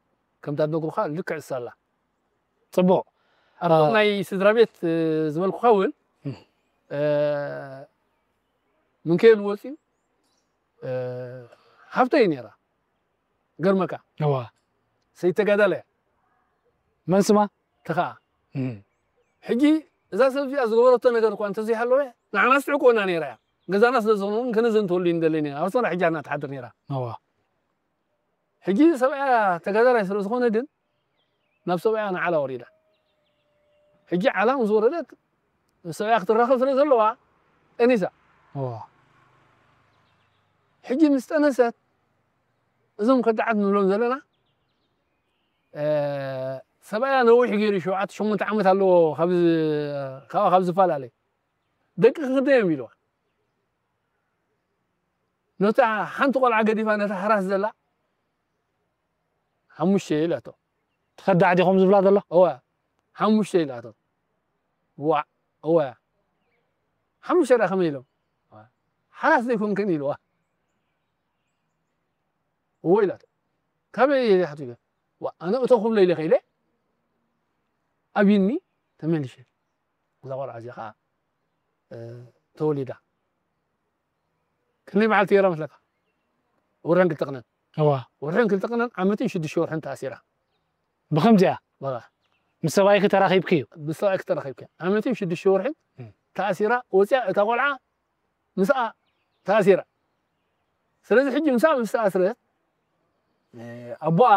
ከምታ ዝነግሩኻ ልክዕ እሳ ኣላ። ጽቡቕ። ኣብቶም እ፣ ናይ ስድራ ቤት፣ እ፣ ዝበልኩኻ እውን፣ እም። እ፣ ምንከይል ወፂኡ፣ እ፣ ሓፍተይ ነይራ። ገርመካ። እዋ። ሰይቲ ተጋዳላይ እያ። መን ስማ? ተኸኣ። እም። ሕጂ እዛ ሰብ እዚኣ ዝገበረቶ ነገር እኳ እንተዘይሃለወ፣ ንዓና ኣስዕቆና ነይራ እያ። ገዛና ስለ ዝኾነ እውን ከነዘንተወሉ እዩ ንደሊ ነይራ። ኣብ ኣስመራ ሕጂ ኣና ትሓድር ነይራ። እዋ። ሕጂ ሰብኣያ ተጋዳላይ ስለ ዝኾነ ግን ናብ ሰብኣያ ንዓላ ወሪዳ። ሕጂ ዓላ ምስ ወረደት ምስ ሰብኣያ ክትራኸብ ስለ ዘለዋ ጠኒሳ። እዋ። ሕጂ ምስ ጠነሰት እዞም ከዳዓት ንብሎም ዘለና፣ እ፣ ሰብኣያ ነዊሕ ገይሩ ሸውዓተ ሸሞንተ ዓመት ኣለዎ ካብ ዝ-፣ ካብኣ ካብ ዝፈላለ። ደቂ ክንደይ እዮም ኢልዋ። ነታ ሓንቲ ቆልዓ ገዲፋ ነታ ሓራስ ዘላ ሓሙሽተ ኢላቶ። ትኸዳዕ ዲኹም ዝብላ ዘሎ? እወ፣ ሓሙሽተ ኢላቶ። ዋዕ፣ እወ። ሓሙሽተ ደኣ ከመይ ኢሎም? ሓራስ ዘይኮንክን ኢልዋ። እወ ኢላቶ። ካበይ ኢለ ሓቱ ኢለ? ዋ፣ ኣነ እቶ ክብሎ ኢለ ከይደ፣ ኣብይኒ ተመሊሸ። እዛ ቆልዓ እዚኣ ኸዓ፣ እ፣ ተወሊዳ። ክንደይ መዓልቲ ገይራ መስለካ? ወርሕን ክልተ ቅነን። እዋ። ወርሕን ክልተ ቅነን፣ ዓመትን ሽዱሽተ ወርሕን ተኣሲራ። ብኸምዚኣ? በቃ። ምስ ሰብኣይኪ ተራኺብኪ እዩ? ምስ ሰብኣይኪ ተራኺብኪ። ዓመትን ሽዱሽተ ወርሕን እም። ተኣሲራ፣ ወፂኣ እታ ቆልዓ ምስኣ ተኣሲራ። ስለዚ ሕጂ ምስኣ ምስ ተኣስረት፣ እ፣ ኣቦኣ፣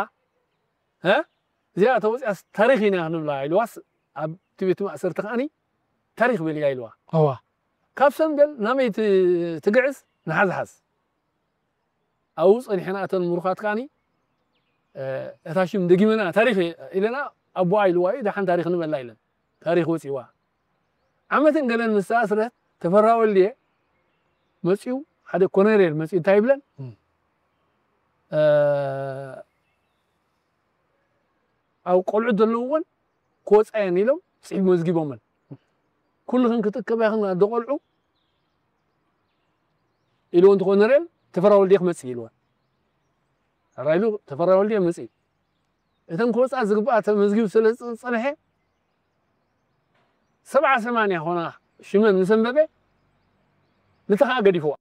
እ፣ እዚኣ ተወፂኣስ ታሪኽ ኢና ክንብላ ኢልዋስ፣ ኣብቲ ቤት ማእሰርቲ ከዓኒ ታሪኽ በልያ ኢልዋ። እዋ። ካብ ሰምበል ናበይ ት-፣ ትግዕዝ ንሓዝሓዝ። ኣብኡ ጸኒሕና እተን ምሩኻት ከዓኒ፣ እ፣ እታ ሽም ደጊመና ታሪኽ ኢለና ኣቦኣ ኢልዋ እዩ፣ ደሓን ታሪኽ ንበላ ኢለን። ታሪኽ ወጺዋ። ዓመትን ገለን ምስ ተኣስረት ተፈራ ወልድየ መጺኡ፣ ሓደ ኮነሬል መጺኡ እንታይ ይብለን? እም። እ፣ ኣብ ቆልዑት ዘለውወን ክወጻ እየን ኢሎም ጽሒፍ መዝጊቦመን። ኩልኽን ክትእከባ ኢኽን ኣደ ቆልዑ ኢልዎ እንተ ኮነሬል ተፈራ ወልድየ ክመጽእ ኢልወን። ሕራይ ኢሉ ተፈራ ወልድየ መጺኡ። እተን ክወጻ ዝግብኣ ተመዝጊቡ ስለ ዝጸንሐ ሰብዓ ሰማንያ ኾና ሽመን ምስ ኣንበበ ንታ ኸኣ ገዲፍዋ።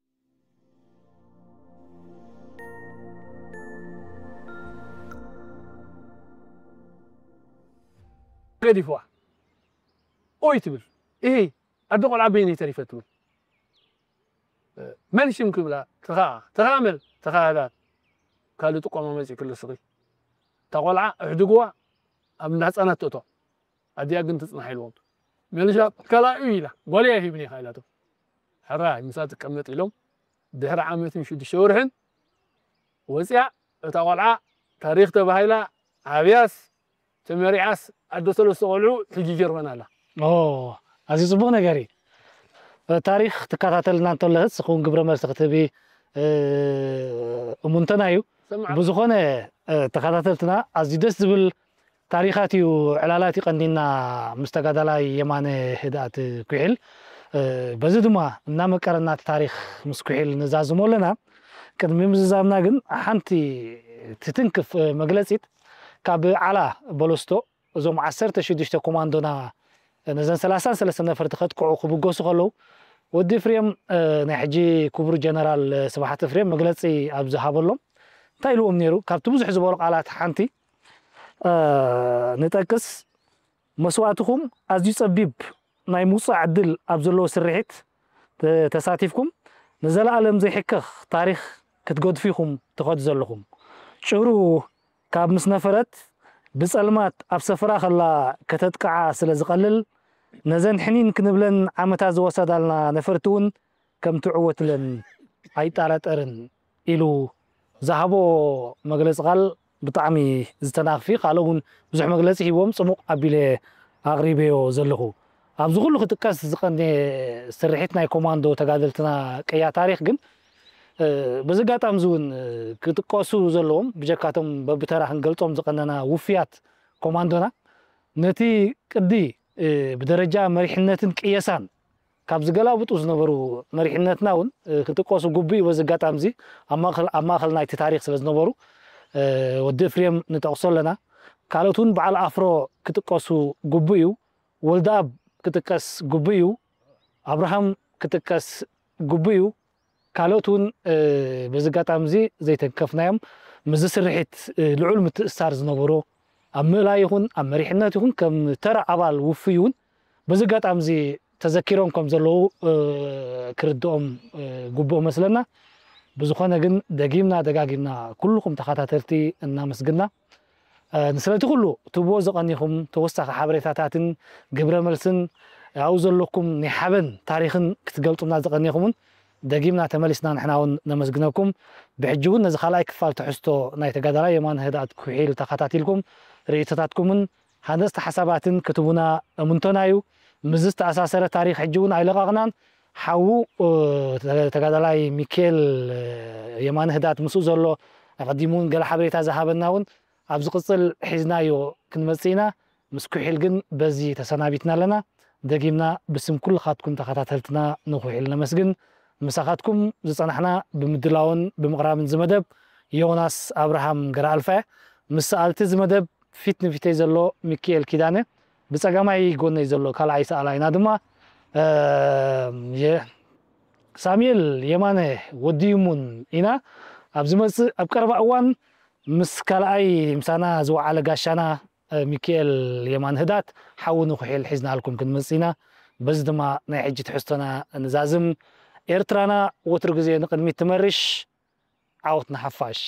ገዲፍዋ። ኦይ ትብል። እሂ፣ ኣደ ቆልዓ በይነይ ተሪፈ ትብል። መን ሽም ክብላ? ተኸኣ፣ ተኸኣ መን? ተኸኣ ህዳት። ካልእ ጥቆማ መጺኡ ክልስኺ። እታ ቆልዓ ኣሕድግዋ፣ ኣብ እንዳ ህጻናት ትእቶ። ኣዲኣ ግን ትጽናሕ ኢልዎም። ሜልሻ ካልኣዩ ኢላ ጓልያ ሂብኒ ኢኻ ኢላቶ። ሕራይ ምሳ ትቀመጥ ኢሎም ድሕሪ ዓመትን ሽዱሽተ ወርሕን ወፂኣ። እታ ቆልዓ ታሪኽ ተባሂላ ዓብያስ ተመሪዓስ ኣዶ ሰለስተ ቆልዑ ሕጂ ጀርመን ኣላ። ኣዝዩ ፅቡቅ ነገር እዩ። ታሪኽ ትከታተልና እንተለኽስ ኹን ግብረ መልሲ ክትህቢ እሙንተና እዩ። ብዝኾነ ተኸታተልትና ኣዝዩ ደስ ዝብል ታሪኻት እዩ። ዕላላት ይቐኒና ምስ ተጋዳላይ የማነ ህድኣት ኩሒል። በዚ ድማ እናመቀረና እቲ ታሪኽ ምስ ኩሒል ንዛዝሞ ኣለና። ቅድሚ ምዝዛምና ግን ሓንቲ ትትንክፍ መግለፂት ካብ ዓላ በለስቶ እዞም ዓሰርተ ሽዱሽተ ኮማንዶና ነዘን ሰላሳን ሰለስተን ነፈርቲ ከጥቅዑ ክብገሱ ከለዉ ወዲ ፍሬም ናይ ሕጂ ክቡር ጀነራል ስብሓት ፍሬም መግለፂ ኣብ ዝሃበሎም እንታይ ኢልዎም ነይሩ? ካብቲ ብዙሕ ዝበሉ ቃላት ሓንቲ ንጠቅስ፣ መስዋእትኹም ኣዝዩ ጸቢብ ናይ ምውጻእ ዕድል ኣብ ዘለዎ ስርሒት ተሳቲፍኩም ንዘለኣለም ዘይሕከኽ ታሪኽ ክትገድፉ ኢኹም ትኸዱ ዘለኹም። ጭሩ ካብ ምስ ነፈረት ብጸልማት ኣብ ሰፈራ ከላ ከተጥቅዓ ስለ ዝቐልል ነዘን ሕኒን ክንብለን ዓመታት ዝወሰዳልና ነፈርቲ እውን ከም ትዕወትለን ኣይጠራጠርን ኢሉ ዝሃቦ መግለፂ ቃል ብጣዕሚ ዝተናኽፊ ካልእ እውን ብዙሕ መግለፂ ሂቦም ፅሙቕ ኣቢለ ኣቕሪበዮ ዘለኹ። ኣብዚ ኩሉ ክጥቀስ ዝቐነ ስርሒት ናይ ኮማንዶ ተጋደልትና ቅያ ታሪኽ ግን በዚ ኣጋጣሚ እዚ እውን ክጥቀሱ ዘለዎም ብጀካቶም በብተራ ክንገልፆም ዝቐነና ውፍያት ኮማንዶና ነቲ ቅዲ ብደረጃ መሪሕነትን ቅየሳን ካብ ዝገላብጡ ዝነበሩ መሪሕነትና እውን ክጥቀሱ ግቡእ እዩ። በዚ ኣጋጣሚ እዚ ኣብ ማእኸል ናይቲ ታሪኽ ስለ ዝነበሩ ወዲ እፍሬም ንጠቕሶ ኣለና። ካልኦት እውን በዓል ኣፍሮ ክጥቀሱ ግቡእ እዩ። ወልደኣብ ክጥቀስ ግቡእ እዩ። ኣብርሃም ክጥቀስ ግቡእ እዩ። ካልኦት እውን በዚ ኣጋጣሚ እዚ ዘይተንከፍናዮም ምስዚ ስርሒት ልዑል ምትእስሳር ዝነበሮ ኣብ ምእላይ ይኹን ኣብ መሪሕነት ይኹን ከም ተራ ኣባል ውፉይ እውን በዚ ኣጋጣሚ እዚ ተዘኪሮም ከም ዘለዉ ክርድኦም ግቡእ መስለና። ብዝኾነ ግን ደጊምና ደጋጊምና ኩልኹም ተኸታተልቲ እናመስግና ንስለቲ ኩሉ ትብዎ ዝቐኒኹም ተወሳኺ ሓበሬታታትን ግብረ መልስን ኣብኡ ዘለኩም ናይ ሓበን ታሪኽን ክትገልጡና ዝቐኒኹምን ደጊምና ተመሊስና ንሕና እውን ነመስግነኩም። ብሕጂ እውን ነዚ ካልኣይ ክፋል ትሕዝቶ ናይ ተጋዳላይ የማነ ህድኣት ኩሒል ተኸታቲልኩም ርእይቶታትኩምን ሃነፅቲ ሓሳባትን ክትቡና እምንቶና እዩ። ምስዚ ዝተኣሳሰረ ታሪኽ ሕጂ እውን ኣይለቐቕናን። ሓዉ ተጋዳላይ ሚካኤል የማነ ህድኣት ምስኡ ዘሎ ኣቐዲሙ እውን ገለ ሓበሬታ ዝሃበና እውን ኣብ ዝቕፅል ሒዝናዮ ክንመፅእ ኢና። ምስ ኩሒል ግን በዚ ተሰናቢትና ኣለና። ደጊምና ብስም ኩልኻትኩም ተኸታተልትና ንኩሒል ነመስግን። ምሳኻትኩም ዝፀናሕና ብምድላውን ብምቕራብን ዝመደብ ዮናስ ኣብርሃም ገረኣልፋ፣ ምስ ሰኣልቲ ዝመደብ ፊት ንፊተይ ዘሎ ሚኪኤል ኪዳነ፣ ብፀጋማይ ጎነይ ዘሎ ካልኣይ ሰኣላይና ድማ ሳሙኤል የማነ ወዲ ይሙን ኢና። ኣብ ዝመፅእ ኣብ ቀረባ እዋን ምስ ካልኣይ ምሳና ዝወዓለ ጋሻና ሚኪኤል የማን ህዳት ሓዊ ንኩሒል ሒዝናልኩም ክንመፅእ ኢና። በዚ ድማ ናይ ሕጂ ትሕዝቶና ንዛዝም። ኤርትራና ወትሩ ግዜ ንቅድሚት ትመርሽ። ዓወት ንሓፋሽ።